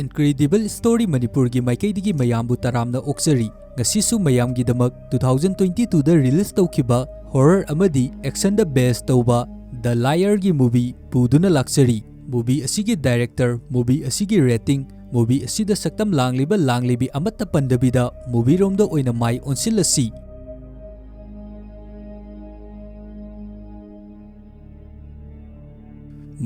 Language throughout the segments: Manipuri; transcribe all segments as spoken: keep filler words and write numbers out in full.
Incredible Story ꯃꯅꯤꯄꯨꯔꯒꯤ ꯃꯥꯏꯀꯩꯗꯒꯤ ꯃꯌꯥꯝꯕꯨ ꯇꯔꯥꯝꯅ ꯑꯣꯛꯆꯔꯤ꯫ ꯉꯁꯤꯁꯨ ꯃꯌꯥꯝꯒꯤꯗꯃꯛ two thousand twenty twoꯗ release ꯇꯧꯈꯤꯕ horror ꯑꯃꯗꯤ actionꯗ base ꯇꯧꯕ The Liarꯒꯤ movie ꯄꯨꯗꯨꯅ ꯂꯥꯛꯆꯔꯤ꯫ Movie ꯑꯁꯤꯒꯤ director, movie ꯑꯁꯤꯒꯤ rating, movie ꯑꯁꯤꯗ ꯁꯛꯇꯝ ꯂꯥꯡꯂꯤꯕ ꯂꯥꯡꯂꯤꯕꯤ ꯑꯃꯠꯇ ꯄꯟꯗꯕꯤꯗ movieꯔꯣꯝꯗ ꯑꯣꯏꯅ ꯃꯥꯏ ꯑꯣꯟꯁꯤꯜꯂꯁꯤ꯫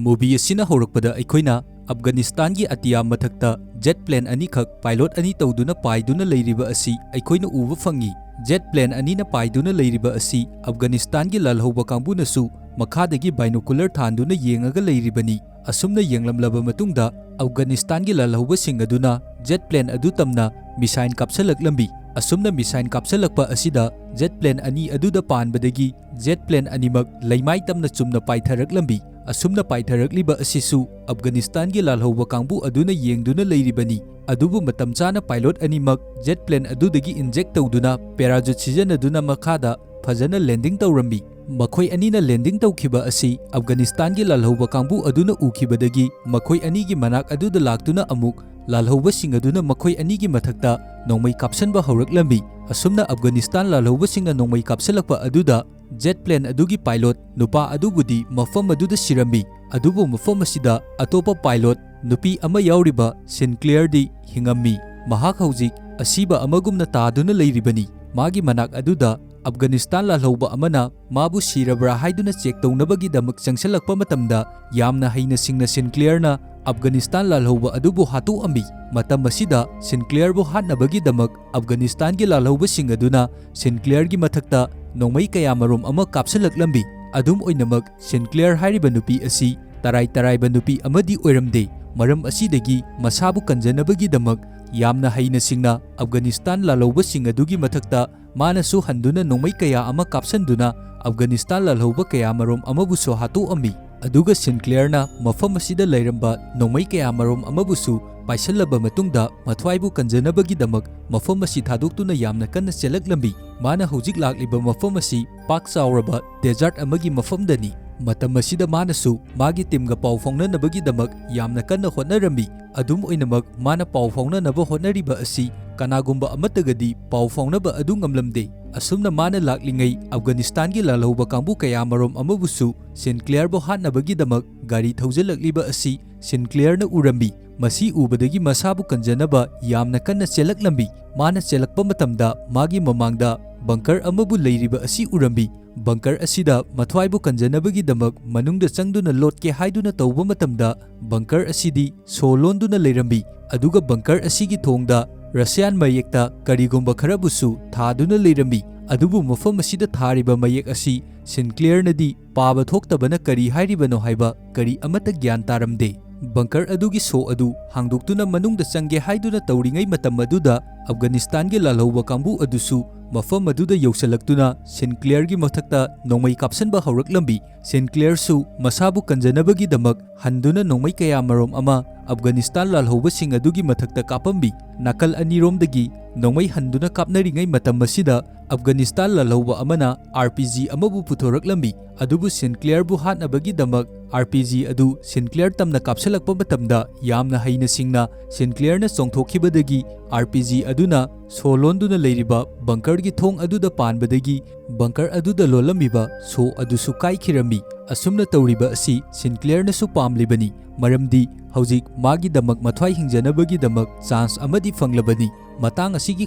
Movie ꯑꯁꯤꯅ ꯍꯧꯔꯛꯄꯗ ꯑꯩꯈꯣꯏꯅ ꯑꯐꯒꯥꯅꯤꯁꯇꯥꯟꯒꯤ ꯑꯇꯤꯌꯥ ꯃꯊꯛꯇ jet plane ꯑꯅꯤꯈꯛ pilot ꯑꯅꯤ ꯇꯧꯗꯨꯅ ꯄꯥꯏꯗꯨꯅ ꯂꯩꯔꯤꯕ ꯑꯁꯤ ꯑꯩꯈꯣꯏꯅ ꯎꯕ ꯐꯪꯏ꯫ Jet plane ꯑꯅꯤꯅ ꯄꯥꯏꯗꯨꯅ ꯂꯩꯔꯤꯕ ꯑꯁꯤ ꯑꯐꯒꯥꯅꯤꯁꯇꯥꯟꯒꯤ ꯂꯥꯜꯍꯧꯕ ꯀꯥꯡꯕꯨꯅꯁꯨ ꯃꯈꯥꯗꯒꯤ binocular ꯊꯥꯟꯗꯨꯅ ꯌꯦꯡꯉꯒ ꯂꯩꯔꯤꯕꯅꯤ꯫ ꯑꯁꯨꯝꯅ ꯌꯦꯡꯂꯝꯂꯕ ꯃꯇꯨꯡꯗ ꯑꯐꯒꯥꯅꯤꯁꯇꯥꯟꯒꯤ ꯂꯥꯜꯍꯧꯕꯁꯤꯡ ꯑꯗꯨꯅ jet plane ꯑꯗꯨ ꯇꯝꯅ missile ꯀꯥꯞꯁꯜꯂꯛꯂꯝꯃꯤ꯫ ꯑꯁꯨꯝꯅ missile ꯀꯥꯞꯁꯜꯂꯛꯄ ꯑꯁꯤꯗ jet plane ꯑꯅꯤ ꯑꯗꯨꯗ ꯄꯥꯟꯕꯗꯒꯤ jet plane ꯑꯅꯤꯃꯛ ꯂꯩꯃꯥꯏ ꯇꯝꯅ ꯆꯨꯝꯅ ꯄꯥꯏꯊꯔꯛꯂꯝꯃꯤ꯫ ꯑꯁꯨꯝꯅ ꯄꯥꯏꯊꯔꯛꯂꯤꯕ ꯑꯁꯤꯁꯨ ꯑꯐꯒꯥꯅꯤꯁꯇꯥꯟꯒꯤ ꯂꯥꯜꯍꯧꯕ ꯀꯥꯡꯕꯨ ꯑꯗꯨꯅ ꯌꯦꯡꯗꯨꯅ ꯂꯩꯔꯤꯕꯅꯤ꯫ ꯑꯗꯨꯕꯨ ꯃꯇꯝ ꯆꯥꯅ pilot ꯑꯅꯤꯃꯛ jet plane ꯑꯗꯨꯗꯒꯤ inject ꯇꯧꯗꯨꯅ parachute ꯁꯤꯖꯤꯟꯅꯗꯨꯅ ꯃꯈꯥꯗ ꯐꯖꯅ landing ꯇꯧꯔꯝꯃꯤ꯫ ꯃꯈꯣꯏ ꯑꯅꯤꯅ landing ꯇꯧꯈꯤꯕ ꯑꯁꯤ ꯑꯐꯒꯥꯅꯤꯁꯇꯥꯟꯒꯤ ꯂꯥꯜꯍꯧꯕ ꯀꯥꯡꯕꯨ ꯑꯗꯨꯅ ꯎꯈꯤꯕꯗꯒꯤ ꯃꯈꯣꯏ ꯑꯅꯤꯒꯤ ꯃꯅꯥꯛ ꯑꯗꯨꯗ ꯂꯥꯛꯇꯨꯅ ꯑꯃꯨꯛ ꯂꯥꯜꯍꯧꯕꯁꯤꯡ ꯑꯗꯨꯅ ꯃꯈꯣꯏ ꯑꯅꯤꯒꯤ ꯃꯊꯛꯇ ꯅꯣꯡꯃꯩ ꯀꯥꯞꯁꯟꯕ ꯍꯧꯔꯛꯂꯝꯃꯤ꯫ ꯑꯁꯨꯝꯅ ꯑꯐꯒꯥꯅꯤꯁꯇꯥꯟ ꯂꯥꯜꯍꯧꯕꯁꯤꯡꯅ ꯅꯣꯡꯃꯩ ꯀꯥꯞꯁꯜꯂꯛꯄ ꯑꯗꯨꯗ jet plane ꯑꯗꯨꯒꯤ pilot ꯅꯨꯄꯥ ꯑꯗꯨꯕꯨꯗꯤ ꯃꯐꯝ ꯑꯗꯨꯗ ꯁꯤꯔꯝꯃꯤ꯫ ꯑꯗꯨꯕꯨ ꯃꯐꯝ ꯑꯁꯤꯗ ꯑꯇꯣꯞꯄ pilot ꯅꯨꯄꯤ ꯑꯃ ꯌꯥꯎꯔꯤꯕ ꯁꯤꯟꯀ꯭ꯂꯤꯌꯔꯗꯤ ꯍꯤꯡꯉꯝꯃꯤ꯫ ꯃꯍꯥꯛ ꯍꯧꯖꯤꯛ ꯑꯁꯤꯕ ꯑꯃꯒꯨꯝꯅ ꯇꯥꯗꯨꯅ ꯂꯩꯔꯤꯕꯅꯤ꯫ ꯃꯥꯒꯤ ꯃꯅꯥꯛ ꯑꯗꯨꯗ ꯑꯐꯒꯥꯅꯤꯁꯇꯥꯟ ꯂꯥꯜꯍꯧꯕ ꯑꯃꯅ ꯃꯥꯕꯨ ꯁꯤꯔꯕ꯭ꯔꯥ ꯍꯥꯏꯗꯨꯅ check ꯇꯧꯅꯕꯒꯤꯗꯃꯛ ꯆꯪꯁꯤꯜꯂꯛꯄ ꯃꯇꯝꯗ ꯌꯥꯝꯅ ꯍꯩꯅ ꯁꯤꯡꯅ ꯁꯤꯟꯀ꯭ꯂꯤꯌꯔꯅ ꯑꯐꯒꯥꯅꯤꯁꯇꯥꯟ ꯂꯥꯜꯍꯧꯕ ꯑꯗꯨꯕꯨ ꯍꯥꯠꯇꯣꯛꯑꯝꯃꯤ꯫ ꯃꯇꯝ ꯑꯁꯤꯗ ꯁꯤꯟꯀ꯭ꯂꯤꯌꯔꯕꯨ ꯍꯥꯠꯅꯕꯒꯤꯗꯃꯛ ꯑꯐꯒꯥꯅꯤꯁꯇꯥꯟꯒꯤ ꯂꯥꯜꯍꯧꯕꯁꯤꯡ ꯑꯗꯨꯅ ꯁꯤꯟꯀ꯭ꯂꯤꯌꯔꯒꯤ ꯃꯊꯛꯇ ꯅꯣꯡꯃꯩ ꯀꯌꯥꯃꯔꯨꯝ ꯑꯃ ꯀꯥꯞꯁꯤꯜꯂꯛꯂꯝꯃꯤ꯫ ꯑꯗꯨꯝ ꯑꯣꯏꯅꯃꯛ ꯁꯤꯟꯀ꯭ꯂꯤꯌꯔ ꯍꯥꯏꯔꯤꯕ ꯅꯨꯄꯤ ꯑꯁꯤ ꯇꯔꯥꯏ ꯇꯔꯥꯏꯕ ꯅꯨꯄꯤ ꯑꯃꯗꯤ ꯑꯣꯏꯔꯝꯗꯦ꯫ ꯃꯔꯝ ꯑꯁꯤꯗꯒꯤ ꯃꯁꯥꯕꯨ ꯀꯟꯖꯅꯕꯒꯤꯗꯃꯛ ꯌꯥꯝꯅ ꯍꯩꯅ ꯁꯤꯡꯅ ꯑꯐꯒꯥꯅꯤꯁꯇꯥꯟ ꯂꯥꯜꯍꯧꯕꯁꯤꯡ ꯑꯗꯨꯒꯤ ꯃꯊꯛꯇ ꯃꯥꯅꯁꯨ ꯍꯟꯗꯨꯅ ꯅꯣꯡꯃꯩ ꯀꯌꯥ ꯑꯃ ꯀꯥꯞꯁꯟꯗꯨꯅ ꯑꯐꯒꯥꯅꯤꯁꯇꯥꯟ ꯂꯥꯜꯍꯧꯕ ꯀꯌꯥꯃꯔꯨꯝ ꯑꯃꯕꯨꯁꯨ ꯍꯥꯠꯇꯣꯛꯑꯝꯃꯤ꯫ ꯑꯗꯨꯒ ꯁꯤꯟꯀ꯭ꯂꯤꯌꯔꯅ ꯃꯐꯝ ꯑꯁꯤꯗ ꯂꯩꯔꯝꯕ ꯅꯣꯡꯃꯩ ꯀꯌꯥꯃꯔꯨꯝ ꯑꯃꯕꯨꯁꯨ ꯄꯥꯏꯁꯜꯂꯕ ꯃꯇꯨꯡꯗ ꯃꯊ꯭ꯋꯥꯏꯕꯨ ꯀꯟꯖꯅꯕꯒꯤꯗꯃꯛ ꯃꯐꯝ ꯑꯁꯤ ꯊꯥꯗꯣꯛꯇꯨꯅ ꯌꯥꯝꯅ ꯀꯟꯅ ꯆꯦꯜꯂꯛꯂꯝꯃꯤ꯫ ꯃꯥꯅ ꯍꯧꯖꯤꯛ ꯂꯥꯛꯂꯤꯕ ꯃꯐꯝ ꯑꯁꯤ ꯄꯥꯛ ꯆꯥꯎꯔꯕ desert ꯑꯃꯒꯤ ꯃꯐꯝꯗꯅꯤ꯫ ꯃꯇꯝ ꯑꯁꯤꯗ ꯃꯥꯅꯁꯨ ꯃꯥꯒꯤ ꯇꯤꯝꯒ ꯄꯥꯎ ꯐꯥꯎꯅꯅꯕꯒꯤꯗꯃꯛ ꯌꯥꯝꯅ ꯀꯟꯅ ꯍꯣꯠꯅꯔꯝꯃꯤ꯫ ꯑꯗꯨꯝ ꯑꯣꯏꯅꯃꯛ, ꯃꯥꯅ ꯄꯥꯎ ꯐꯥꯎꯅꯅꯕ ꯍꯣꯠꯅꯔꯤꯕ ꯑꯁꯤ ꯀꯅꯥꯒꯨꯝꯕ ꯑꯃꯠꯇꯒꯗꯤ ꯄꯥꯎ ꯐꯥꯎꯅꯕ ꯑꯗꯨ ꯉꯝꯂꯝꯗꯦ꯫ ꯑꯁꯨꯝꯅ ꯃꯥꯅ ꯂꯥꯛꯂꯤꯉꯩ, ꯑꯐꯒꯥꯅꯤꯁꯇꯥꯟꯒꯤ ꯂꯥꯜꯍꯧꯕ ꯀꯥꯡꯕꯨ ꯀꯌꯥꯃꯔꯣꯝ ꯑꯃꯕꯨꯁꯨ ꯁꯤꯟꯀ꯭ꯂꯤꯌꯔꯕꯨ ꯍꯥꯠꯅꯕꯒꯤꯗꯃꯛ ꯒꯥꯔꯤ ꯊꯧꯖꯤꯜꯂꯛꯂꯤꯕ ꯑꯁꯤ ꯁꯤꯟꯀ꯭ꯂꯤꯌꯔꯅ ꯎꯔꯝꯃꯤ꯫ ꯃꯁꯤ ꯎꯕꯗꯒꯤ ꯃꯁꯥꯕꯨ ꯀꯟꯖꯅꯕ ꯌꯥꯝꯅ ꯀꯟꯅ ꯆꯦꯜꯂꯛꯂꯝꯃꯤ꯫ ꯃꯥꯅ ꯆꯦꯜꯂꯛꯄ ꯃꯇꯝꯗ ꯃꯥꯒꯤ ꯃꯃꯥꯡꯗ ꯕꯪꯀꯔ ꯑꯃꯕꯨ ꯂꯩꯔꯤꯕ ꯑꯁꯤ ꯎꯔꯝꯃꯤ꯫ ꯕꯪꯀꯔ ꯑꯁꯤꯗ ꯃꯊ꯭ꯋꯥꯏꯕꯨ ꯀꯟꯖꯅꯕꯒꯤꯗꯃꯛ ꯃꯅꯨꯡꯗ ꯆꯪꯗꯨꯅ ꯂꯣꯠꯀꯦ ꯍꯥꯏꯗꯨꯅ ꯇꯧꯕ ꯃꯇꯝꯗ, ꯕꯪꯀꯔ ꯑꯁꯤꯗꯤ ꯁꯣ ꯂꯣꯟꯗꯨꯅ ꯂꯩꯔꯝꯃꯤ꯫ ꯑꯗꯨꯒ ꯕꯪꯀꯔ ꯑꯁꯤꯒꯤ ꯊꯣꯡꯗ ꯔꯁꯤꯌꯥꯟ ꯃꯌꯦꯛꯇ ꯀꯔꯤꯒꯨꯝꯕ ꯈꯔꯕꯨꯁꯨ ꯊꯥꯗꯨꯅ ꯂꯩꯔꯝꯃꯤ꯫ ꯑꯗꯨꯕꯨ ꯃꯐꯝ ꯑꯁꯤꯗ ꯊꯥꯔꯤꯕ ꯃꯌꯦꯛ ꯑꯁꯤ ꯁꯤꯟꯀ꯭ꯂꯤꯌꯔꯅꯗꯤ ꯄꯥꯕ ꯊꯣꯛꯇꯕꯅ ꯀꯔꯤ ꯍꯥꯏꯔꯤꯕꯅꯣ ꯍꯥꯏꯕ ꯀꯔꯤ ꯑꯃꯠꯇ ꯒ꯭ꯌꯥꯟ ꯇꯥꯔꯝꯗꯦ꯫ ꯕꯪꯀꯔ ꯑꯗꯨꯒꯤ ꯁꯣ ꯑꯗꯨ ꯍꯥꯡꯗꯣꯛꯇꯨꯅ ꯃꯅꯨꯡꯗ ꯆꯪꯒꯦ ꯍꯥꯏꯗꯨꯅ ꯇꯧꯔꯤꯉꯩ ꯃꯇꯝ ꯑꯗꯨꯗ, ꯑꯐꯒꯥꯅꯤꯁꯇꯥꯟꯒꯤ ꯂꯥꯜꯍꯧꯕ ꯀꯥꯡꯕꯨ ꯑꯗꯨꯁꯨ ꯃꯐꯝ ꯑꯗꯨꯗ ꯌꯧꯁꯤꯜꯂꯛꯇꯨꯅ ꯁꯤꯟꯀ꯭ꯂꯤꯌꯔꯒꯤ ꯃꯊꯛꯇ ꯅꯣꯡꯃꯩ ꯀꯥꯞꯁꯤꯟꯕ ꯍꯧꯔꯛꯂꯝꯃꯤ꯫ ꯁꯤꯟꯀ꯭ꯂꯤꯌꯔꯁꯨ ꯃꯁꯥꯕꯨ ꯀꯟꯖꯅꯕꯒꯤꯗꯃꯛ ꯍꯟꯗꯨꯅ ꯅꯣꯡꯃꯩ ꯀꯌꯥꯃꯔꯣꯝ ꯑꯃ ꯑꯐꯒꯥꯅꯤꯁꯇꯥꯟ ꯂꯥꯜꯍꯧꯕꯁꯤꯡ ꯑꯗꯨꯒꯤ ꯃꯊꯛꯇ ꯀꯥꯞꯄꯝꯃꯤ꯫ ꯅꯥꯀꯜ ꯑꯅꯤꯔꯣꯝꯗꯒꯤ ꯅꯣꯡꯃꯩ ꯍꯟꯗꯨꯅ ꯀꯥꯞꯅꯔꯤꯉꯩ ꯃꯇꯝ ꯑꯁꯤꯗ, ꯑꯐꯒꯥꯅꯤꯁꯇꯥꯟ ꯂꯥꯜꯍꯧꯕ ꯑꯃꯅ ꯑꯥꯔ ꯄꯤ ꯖꯤ ꯑꯃꯕꯨ ꯄꯨꯊꯣꯔꯛꯂꯝꯃꯤ꯫ ꯑꯗꯨꯕꯨ ꯁꯤꯟꯀ꯭ꯂꯤꯌꯔꯕꯨ ꯍꯥꯠꯅꯕꯒꯤꯗꯃꯛ ꯑꯥꯔ ꯄꯤ ꯖꯤ ꯑꯗꯨ ꯁꯤꯟꯀ꯭ꯂꯤꯌꯔ ꯇꯝꯅ ꯀꯥꯞꯁꯤꯜꯂꯛꯄ ꯃꯇꯝꯗ, ꯌꯥꯝꯅ ꯍꯩꯅ ꯁꯤꯡꯅ ꯁꯤꯟꯀ꯭ꯂꯤꯌꯔꯅ ꯆꯣꯡꯊꯣꯛꯈꯤꯕꯗꯒꯤ, ꯑꯥꯔ ꯄꯤ ꯖꯤ ꯑꯗꯨꯅ ꯁꯣ ꯂꯣꯟꯗꯨꯅ ꯂꯩꯔꯤꯕ ꯕꯪꯀꯔꯒꯤ ꯊꯣꯡ ꯑꯗꯨꯗ ꯄꯥꯟꯕꯗꯒꯤ, ꯕꯪꯀꯔ ꯑꯗꯨꯗ ꯂꯣꯜꯂꯝꯃꯤꯕ ꯁꯣ ꯑꯗꯨꯁꯨ ꯀꯥꯏꯈꯤꯔꯝꯃꯤ꯫ ꯑꯁꯨꯝꯅ ꯇꯧꯔꯤꯕ ꯑꯁꯤ ꯁꯤꯟꯀ꯭ꯂꯤꯌꯔꯅꯁꯨ ꯄꯥꯝꯂꯤꯕꯅꯤ, ꯃꯔꯝꯗꯤ ꯍꯧꯖꯤꯛ ꯃꯥꯒꯤꯗꯃꯛ ꯃꯊ꯭ꯋꯥꯏ ꯍꯤꯡꯖꯅꯕꯒꯤꯗꯃꯛ ꯆꯥꯟꯁ ꯑꯃꯗꯤ ꯐꯪꯂꯕꯅꯤ꯫ ꯃꯇꯥꯡ ꯑꯁꯤꯒꯤ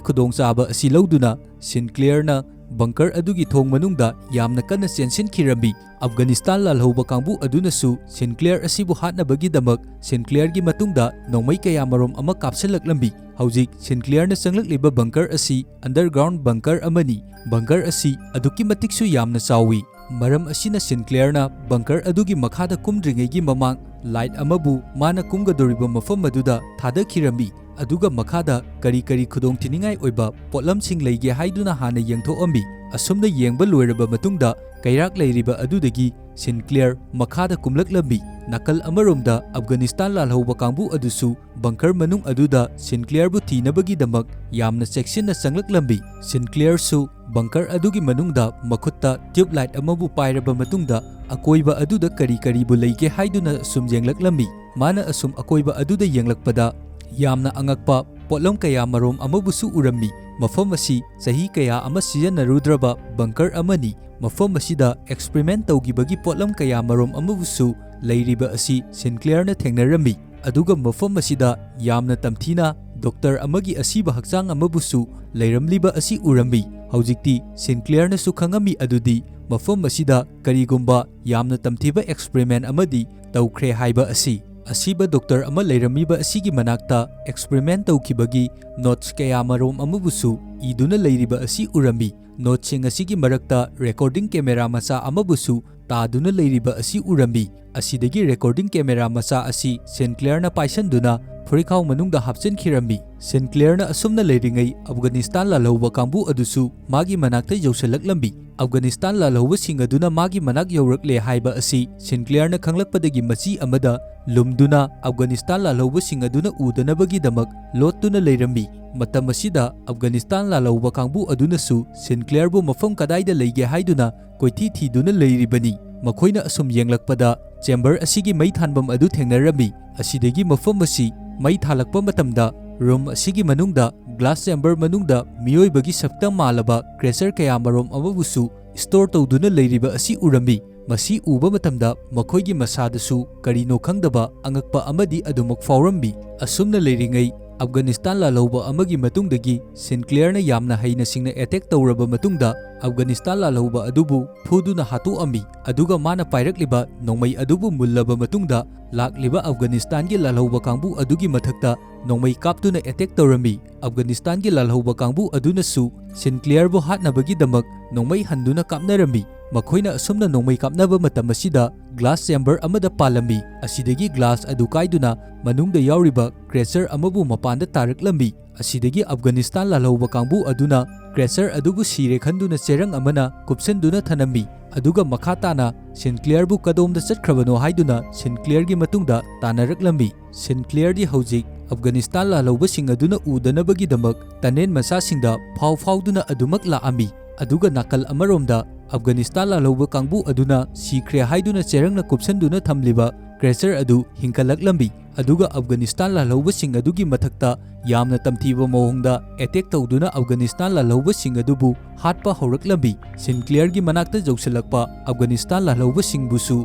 ꯈꯨꯗꯣꯡꯆꯥꯕ ꯑꯁꯤ ꯂꯧꯗꯨꯅ, ꯁꯤꯟꯀ꯭ꯂꯤꯌꯔꯅ ꯕꯪꯀꯔ ꯑꯗꯨꯒꯤ ꯊꯣꯡ ꯃꯅꯨꯡꯗ ꯌꯥꯝꯅ ꯀꯟꯅ ꯆꯦꯟꯁꯤꯟꯈꯤꯔꯝꯃꯤ꯫ ꯑꯐꯒꯥꯅꯤꯁꯇꯥꯟ ꯂꯥꯜꯍꯧꯕ ꯀꯥꯡꯕꯨ ꯑꯗꯨꯅꯁꯨ ꯁꯤꯟꯀ꯭ꯂꯤꯌꯔ ꯑꯁꯤꯕꯨ ꯍꯥꯠꯅꯕꯒꯤꯗꯃꯛ ꯁꯤꯟꯀ꯭ꯂꯤꯌꯔꯒꯤ ꯃꯇꯨꯡꯗ ꯅꯣꯡꯃꯩ ꯀꯌꯥꯃꯔꯣꯝ ꯑꯃ ꯀꯥꯞꯁꯤꯜꯂꯛꯂꯝꯃꯤ꯫ ꯍꯧꯖꯤꯛ ꯁꯤꯟꯀ꯭ꯂꯤꯌꯔꯅ ꯆꯪꯂꯛꯂꯤꯕ ꯕꯪꯀꯔ ꯑꯁꯤ ꯑꯟꯗꯔꯒ꯭ꯔꯥꯎꯟ ꯕꯪꯀꯔ ꯑꯃꯅꯤ꯫ ꯕꯪꯀꯔ ꯑꯁꯤ ꯑꯗꯨꯛꯀꯤ ꯃꯇꯤꯛꯁꯨ ꯌꯥꯝꯅ ꯆꯥꯎꯏ꯫ ꯃꯔꯝ ꯑꯁꯤꯅ ꯁꯤꯟꯀ꯭ꯂꯤꯌꯔꯅ ꯕꯪꯀꯔ ꯑꯗꯨꯒꯤ ꯃꯈꯥꯗ ꯀꯨꯝꯗ꯭ꯔꯤꯉꯩꯒꯤ ꯃꯃꯥꯡ, ꯂꯥꯏꯠ ꯑꯃꯕꯨ ꯃꯥꯅ ꯀꯨꯝꯒꯗꯧꯔꯤꯕ ꯃꯐꯝ ꯑꯗꯨꯗ ꯊꯥꯗꯈꯤꯔꯝꯃꯤ꯫ ꯑꯗꯨꯒ ꯃꯈꯥꯗ ꯀꯔꯤ ꯀꯔꯤ ꯈꯨꯗꯣꯡꯊꯤꯅꯤꯡꯉꯥꯏ ꯑꯣꯏꯕ ꯄꯣꯠꯂꯝꯁꯤꯡ ꯂꯩꯒꯦ ꯍꯥꯏꯗꯨꯅ ꯍꯥꯟꯅ ꯌꯦꯡꯊꯣꯛꯑꯝꯃꯤ꯫ ꯑꯁꯨꯝꯅ ꯌꯦꯡꯕ ꯂꯣꯏꯔꯕ ꯃꯇꯨꯡꯗ, ꯀꯩꯔꯥꯛ ꯂꯩꯔꯤꯕ ꯑꯗꯨꯗꯒꯤ ꯁꯤꯟꯀ꯭ꯂꯤꯌꯔ ꯃꯈꯥꯗ ꯀꯨꯝꯂꯛꯂꯝꯃꯤ꯫ ꯅꯥꯀꯜ ꯑꯃꯔꯣꯝꯗ ꯑꯐꯒꯥꯅꯤꯁꯇꯥꯟ ꯂꯥꯜꯍꯧꯕ ꯀꯥꯡꯕꯨ ꯑꯗꯨꯁꯨ ꯕꯪꯀꯔ ꯃꯅꯨꯡ ꯑꯗꯨꯗ ꯁꯤꯟꯀ꯭ꯂꯤꯌꯔꯕꯨ ꯊꯤꯅꯕꯒꯤꯗꯃꯛ ꯌꯥꯝꯅ ꯆꯦꯛꯁꯤꯟꯅ ꯆꯪꯂꯛꯂꯝꯃꯤ꯫ ꯁꯤꯟꯀ꯭ꯂꯤꯌꯔꯁꯨ ꯕꯪꯀꯔ ꯑꯗꯨꯒꯤ ꯃꯅꯨꯡꯗ ꯃꯈꯨꯠꯇ ꯇ꯭ꯌꯨꯕ ꯂꯥꯏꯠ ꯑꯃꯕꯨ ꯄꯥꯏꯔꯕ ꯃꯇꯨꯡꯗ ꯑꯀꯣꯏꯕ ꯑꯗꯨꯗ ꯀꯔꯤ ꯀꯔꯤꯕꯨ ꯂꯩꯒꯦ ꯍꯥꯏꯗꯨꯅ ꯁꯨꯝ ꯌꯦꯡꯂꯛꯂꯝꯃꯤ꯫ ꯃꯥꯅ ꯑꯁꯨꯝ ꯑꯀꯣꯏꯕ ꯑꯗꯨꯗ ꯌꯦꯡꯂꯛꯄꯗ ꯌꯥꯝꯅ ꯑꯉꯛꯄ ꯄꯣꯠꯂꯝ ꯀꯌꯥ ꯃꯔꯨꯝ ꯑꯃꯕꯨꯁꯨ ꯎꯔꯝꯃꯤ꯫ ꯃꯐꯝ ꯑꯁꯤ ꯆꯍꯤ ꯀꯌꯥ ꯑꯃ ꯁꯤꯖꯤꯟꯅꯔꯨꯗ꯭ꯔꯕ ꯕꯪꯀꯔ ꯑꯃꯅꯤ꯫ ꯃꯐꯝ ꯑꯁꯤꯗ ꯑꯦꯛꯁꯄꯔꯤꯃꯦꯟ ꯇꯧꯈꯤꯕꯒꯤ ꯄꯣꯠꯂꯝ ꯀꯌꯥ ꯃꯔꯨꯝ ꯑꯃꯕꯨꯁꯨ ꯂꯩꯔꯤꯕ ꯑꯁꯤ ꯁꯤꯟꯀ꯭ꯂꯤꯌꯔꯅ ꯊꯦꯡꯅꯔꯝꯃꯤ꯫ ꯑꯗꯨꯒ ꯃꯐꯝ ꯑꯁꯤꯗ ꯌꯥꯝꯅ ꯇꯝꯊꯤꯅ ꯗꯣꯛꯇꯔ ꯑꯃꯒꯤ ꯑꯁꯤꯕ ꯍꯛꯆꯥꯡ ꯑꯃꯕꯨꯁꯨ ꯂꯩꯔꯝꯂꯤꯕ ꯑꯁꯤ ꯎꯔꯝꯃꯤ꯫ ꯍꯧꯖꯤꯛꯇꯤ ꯁꯤꯟꯀ꯭ꯂꯤꯌꯔꯅꯁꯨ ꯈꯪꯉꯝꯃꯤ ꯑꯗꯨꯗꯤ ꯃꯐꯝ ꯑꯁꯤꯗ ꯀꯔꯤꯒꯨꯝꯕ ꯌꯥꯝꯅ ꯇꯝꯊꯤꯕ ꯑꯦꯛꯁꯄꯔꯤꯃꯦꯟ ꯑꯃꯗꯤ ꯇꯧꯈ꯭ꯔꯦ ꯍꯥꯏꯕ ꯑꯁꯤ꯫ ꯑꯁꯤꯕ ꯗꯣꯛꯇꯔ ꯑꯃ ꯂꯩꯔꯝꯃꯤꯕ ꯑꯁꯤꯒꯤ ꯃꯅꯥꯛꯇ ꯑꯦꯛꯁꯄꯔꯤꯃꯦꯟ ꯇꯧꯈꯤꯕꯒꯤ ꯅꯣꯠꯁ ꯀꯌꯥ ꯃꯔꯨꯝ ꯑꯃꯕꯨꯁꯨ ꯏꯗꯨꯅ ꯂꯩꯔꯤꯕ ꯑꯁꯤ ꯎꯔꯝꯃꯤ꯫ ꯅꯣꯠꯁꯤꯡ ꯑꯁꯤꯒꯤ ꯃꯔꯛꯇ ꯔꯦꯀꯣꯔꯗꯤꯡ ꯀꯦꯃꯦꯔꯥ ꯃꯆꯥ ꯑꯃꯕꯨꯁꯨ ꯇꯥꯗꯨꯅ ꯂꯩꯔꯤꯕ ꯑꯁꯤ ꯎꯔꯝꯃꯤ꯫ ꯑꯁꯤꯗꯒꯤ ꯔꯦꯀꯣꯔꯗꯤꯡ ꯀꯦꯃꯦꯔꯥ ꯃꯆꯥ ꯑꯁꯤ ꯁꯤꯟꯀ꯭ꯂꯤꯌꯔꯅ ꯄꯥꯏꯁꯟꯗꯨꯅ ꯐꯨꯔꯤꯠꯈꯥꯎ ꯃꯅꯨꯡꯗ ꯍꯥꯞꯆꯤꯟꯈꯤꯔꯝꯃꯤ꯫ ꯁꯤꯟꯀ꯭ꯂꯤꯌꯔꯅ ꯑꯁꯨꯝꯅ ꯂꯩꯔꯤꯉꯩ ꯑꯐꯒꯥꯅꯤꯁꯇꯥꯟ ꯂꯥꯜꯍꯧꯕ ꯀꯥꯡꯕꯨ ꯑꯗꯨꯁꯨ ꯃꯥꯒꯤ ꯃꯅꯥꯛꯇ ꯌꯧꯁꯤꯜꯂꯛꯂꯝꯃꯤ꯫ ꯑꯐꯒꯥꯅꯤꯁꯇꯥꯟ ꯂꯥꯜꯍꯧꯕꯁꯤꯡ ꯑꯗꯨꯅ ꯃꯥꯒꯤ ꯃꯅꯥꯛ ꯌꯧꯔꯛꯂꯦ ꯍꯥꯏꯕ ꯑꯁꯤ ꯁꯤꯟꯀ꯭ꯂꯤꯌꯔꯅ ꯈꯪꯂꯛꯄꯗꯒꯤ ꯃꯆꯤ ꯑꯃꯗ ꯂꯨꯝꯗꯨꯅ ꯑꯐꯒꯥꯅꯤꯁꯇꯥꯟ ꯂꯥꯜꯍꯧꯕꯁꯤꯡ ꯑꯗꯨꯅ ꯎꯗꯅꯕꯒꯤꯗꯃꯛ ꯂꯣꯠꯇꯨꯅ ꯂꯩꯔꯝꯃꯤ꯫ ꯃꯇꯝ ꯑꯁꯤꯗ ꯑꯐꯒꯥꯅꯤꯁꯇꯥꯟ ꯂꯥꯜꯍꯧꯕ ꯀꯥꯡꯕꯨ ꯑꯗꯨꯅꯁꯨ ꯁꯤꯟꯀ꯭ꯂꯤꯌꯔꯕꯨ ꯃꯐꯝ ꯀꯗꯥꯏꯗ ꯂꯩꯒꯦ ꯍꯥꯏꯗꯨꯅ ꯀꯣꯏꯊꯤ ꯊꯤꯗꯨꯅ ꯂꯩꯔꯤꯕꯅꯤ꯫ ꯃꯈꯣꯏꯅ ꯑꯁꯨꯝ ꯌꯦꯡꯂꯛꯄꯗ ꯆꯦꯝꯕꯔ ꯑꯁꯤꯒꯤ ꯃꯩ ꯊꯥꯟꯐꯝ ꯑꯗꯨ ꯊꯦꯡꯅꯔꯝꯃꯤ꯫ ꯑꯁꯤꯗꯒꯤ ꯃꯐꯝ ꯑꯁꯤ ꯃꯩ ꯊꯥꯜꯂꯛꯄ ꯃꯇꯝꯗ ꯔꯨꯝ ꯑꯁꯤꯒꯤ ꯃꯅꯨꯡꯗ ꯒ꯭ꯂꯥꯁ ꯆꯦꯝꯕꯔ ꯃꯅꯨꯡꯗ ꯃꯤꯑꯣꯏꯕꯒꯤ ꯁꯛꯇꯝ ꯃꯥꯜꯂꯕ ꯀ꯭ꯔꯦꯆꯔ ꯀꯌꯥ ꯃꯔꯨꯝ ꯑꯃꯕꯨꯁꯨ ꯁ꯭ꯇꯣꯔ ꯇꯧꯗꯨꯅ ꯂꯩꯔꯤꯕ ꯑꯁꯤ ꯎꯔꯝꯃꯤ꯫ ꯃꯁꯤ ꯎꯕ ꯃꯇꯝꯗ ꯃꯈꯣꯏꯒꯤ ꯃꯁꯥꯗꯁꯨ ꯀꯔꯤꯅꯣ ꯈꯪꯗꯕ ꯑꯉꯛꯄ ꯑꯃꯗꯤ ꯑꯗꯨꯃꯛ ꯐꯥꯎꯔꯝꯃꯤ꯫ ꯑꯁꯨꯝꯅ ꯂꯩꯔꯤꯉꯩ ꯑꯐꯒꯥꯅꯤꯁꯇꯥꯟ ꯂꯥꯜꯍꯧꯕ ꯑꯃꯒꯤ ꯃꯇꯨꯡꯗꯒꯤ ꯁꯤꯟꯀ꯭ꯂꯤꯌꯔꯅ ꯌꯥꯝꯅ ꯍꯩꯅ ꯁꯤꯡꯅ ꯑꯦꯇꯦꯛ ꯇꯧꯔꯕ ꯃꯇꯨꯡꯗ ꯑꯐꯒꯥꯅꯤꯁꯇꯥꯟ ꯂꯥꯜꯍꯧꯕ ꯑꯗꯨꯕꯨ ꯐꯨꯗꯨꯅ ꯍꯥꯠꯇꯣꯛꯑꯝꯃꯤ꯫ ꯑꯗꯨꯒ ꯃꯥꯅ ꯄꯥꯏꯔꯛꯂꯤꯕ ꯅꯣꯡꯃꯩ ꯑꯗꯨꯕꯨ ꯃꯨꯜꯂꯕ ꯃꯇꯨꯡꯗ ꯂꯥꯛꯂꯤꯕ ꯑꯐꯒꯥꯅꯤꯁꯇꯥꯟꯒꯤ ꯂꯥꯜꯍꯧꯕ ꯀꯥꯡꯕꯨ ꯑꯗꯨꯒꯤ ꯃꯊꯛꯇ ꯅꯣꯡꯃꯩ ꯀꯥꯞꯇꯨꯅ ꯑꯦꯇꯦꯛ ꯇꯧꯔꯝꯃꯤ꯫ ꯑꯐꯒꯥꯅꯤꯁꯇꯥꯟꯒꯤ ꯂꯥꯜꯍꯧꯕ ꯀꯥꯡꯕꯨ ꯑꯗꯨꯅꯁꯨ ꯁꯤꯟꯀ꯭ꯂꯤꯌꯔꯕꯨ ꯍꯥꯠꯅꯕꯒꯤꯗꯃꯛ ꯅꯣꯡꯃꯩ ꯍꯟꯗꯨꯅ ꯀꯥꯞꯅꯔꯝꯃꯤ꯫ ꯃꯈꯣꯏꯅ ꯑꯁꯨꯝꯅ ꯅꯣꯡꯃꯩ ꯀꯥꯞꯅꯕ ꯃꯇꯝ ꯑꯁꯤꯗ ꯒ꯭ꯂꯥꯁ ꯆꯦꯝꯕꯔ ꯑꯃꯗ ꯄꯥꯜꯂꯝꯃꯤ꯫ ꯑꯁꯤꯗꯒꯤ ꯒ꯭ꯂꯥꯁ ꯑꯗꯨ ꯀꯥꯏꯗꯨꯅ ꯃꯅꯨꯡꯗ ꯌꯥꯎꯔꯤꯕ ꯀ꯭ꯔꯦꯁꯔ ꯑꯃꯕꯨ ꯃꯄꯥꯟꯗ ꯇꯥꯔꯛꯂꯝꯃꯤ꯫ ꯑꯁꯤꯗꯒꯤ ꯑꯐꯒꯥꯅꯤꯁꯇꯥꯟ ꯂꯥꯜꯍꯧꯕ ꯀꯥꯡꯕꯨ ꯑꯗꯨꯅ ꯀ꯭ꯔꯦꯁꯔ ꯑꯗꯨꯕꯨ ꯁꯤꯔꯦ ꯈꯟꯗꯨꯅ ꯆꯦꯔꯪ ꯑꯃꯅ ꯀꯨꯞꯁꯟꯗꯨꯅ ꯊꯅꯝꯃꯤ꯫ ꯑꯗꯨꯒ ꯃꯈꯥ ꯇꯥꯅ ꯁꯤꯟꯀ꯭ꯂꯤꯌꯔꯕꯨ ꯀꯗꯣꯝꯗ ꯆꯠꯈ꯭ꯔꯕꯅꯣ ꯍꯥꯏꯗꯨꯅ ꯁꯤꯟꯀ꯭ꯂꯤꯌꯔꯒꯤ ꯃꯇꯨꯡꯗ ꯇꯥꯟꯅꯔꯛꯂꯝꯃꯤ꯫ ꯁꯤꯟꯀ꯭ꯂꯤꯌꯔꯗꯤ ꯍꯧꯖꯤꯛ ꯑꯐꯒꯥꯅꯤꯁꯇꯥꯟ ꯂꯥꯜꯍꯧꯕꯁꯤꯡ ꯑꯗꯨꯅ ꯎꯗꯅꯕꯒꯤꯗꯃꯛ ꯇꯅꯦꯜ ꯃꯆꯥꯁꯤꯡꯗ ꯐꯥꯎ ꯐꯥꯎꯗꯨꯅ ꯑꯗꯨꯃꯛ ꯂꯥꯛꯑꯝꯃꯤ꯫ ꯑꯗꯨꯒ ꯅꯥꯀꯜ ꯑꯃꯔꯣꯝꯗ ꯑꯐꯒꯥꯅꯤꯁꯇꯥꯟ ꯂꯥꯜꯍꯧꯕ ꯀꯥꯡꯕꯨ ꯑꯗꯨꯅ ꯁꯤꯈ꯭ꯔꯦ ꯍꯥꯏꯗꯨꯅ ꯆꯦꯔꯪꯅ ꯀꯨꯞꯁꯟꯗꯨꯅ ꯊꯝꯂꯤꯕ ꯀ꯭ꯔꯦꯁꯔ ꯑꯗꯨ ꯍꯤꯡꯒꯠꯂꯛꯂꯝꯃꯤ꯫ ꯑꯗꯨꯒ ꯑꯐꯒꯥꯅꯤꯁꯇꯥꯟ ꯂꯥꯜꯍꯧꯕꯁꯤꯡ ꯑꯗꯨꯒꯤ ꯃꯊꯛꯇ ꯌꯥꯝꯅ ꯇꯝꯊꯤꯕ ꯃꯑꯣꯡꯗ ꯑꯦꯇꯦꯛ ꯇꯧꯗꯨꯅ ꯑꯐꯒꯥꯅꯤꯁꯇꯥꯟ ꯂꯥꯜꯍꯧꯕꯁꯤꯡ ꯑꯗꯨꯕꯨ ꯍꯥꯠꯄ ꯍꯧꯔꯛꯂꯝꯃꯤ꯫ ꯁꯤꯟꯀ꯭ꯂꯤꯌꯔꯒꯤ ꯃꯅꯥꯛꯇ ꯌꯧꯁꯤꯜꯂꯛꯄ ꯑꯐꯒꯥꯅꯤꯁꯇꯥꯟ ꯂꯥꯜꯍꯧꯕꯁꯤꯡꯕꯨꯁꯨ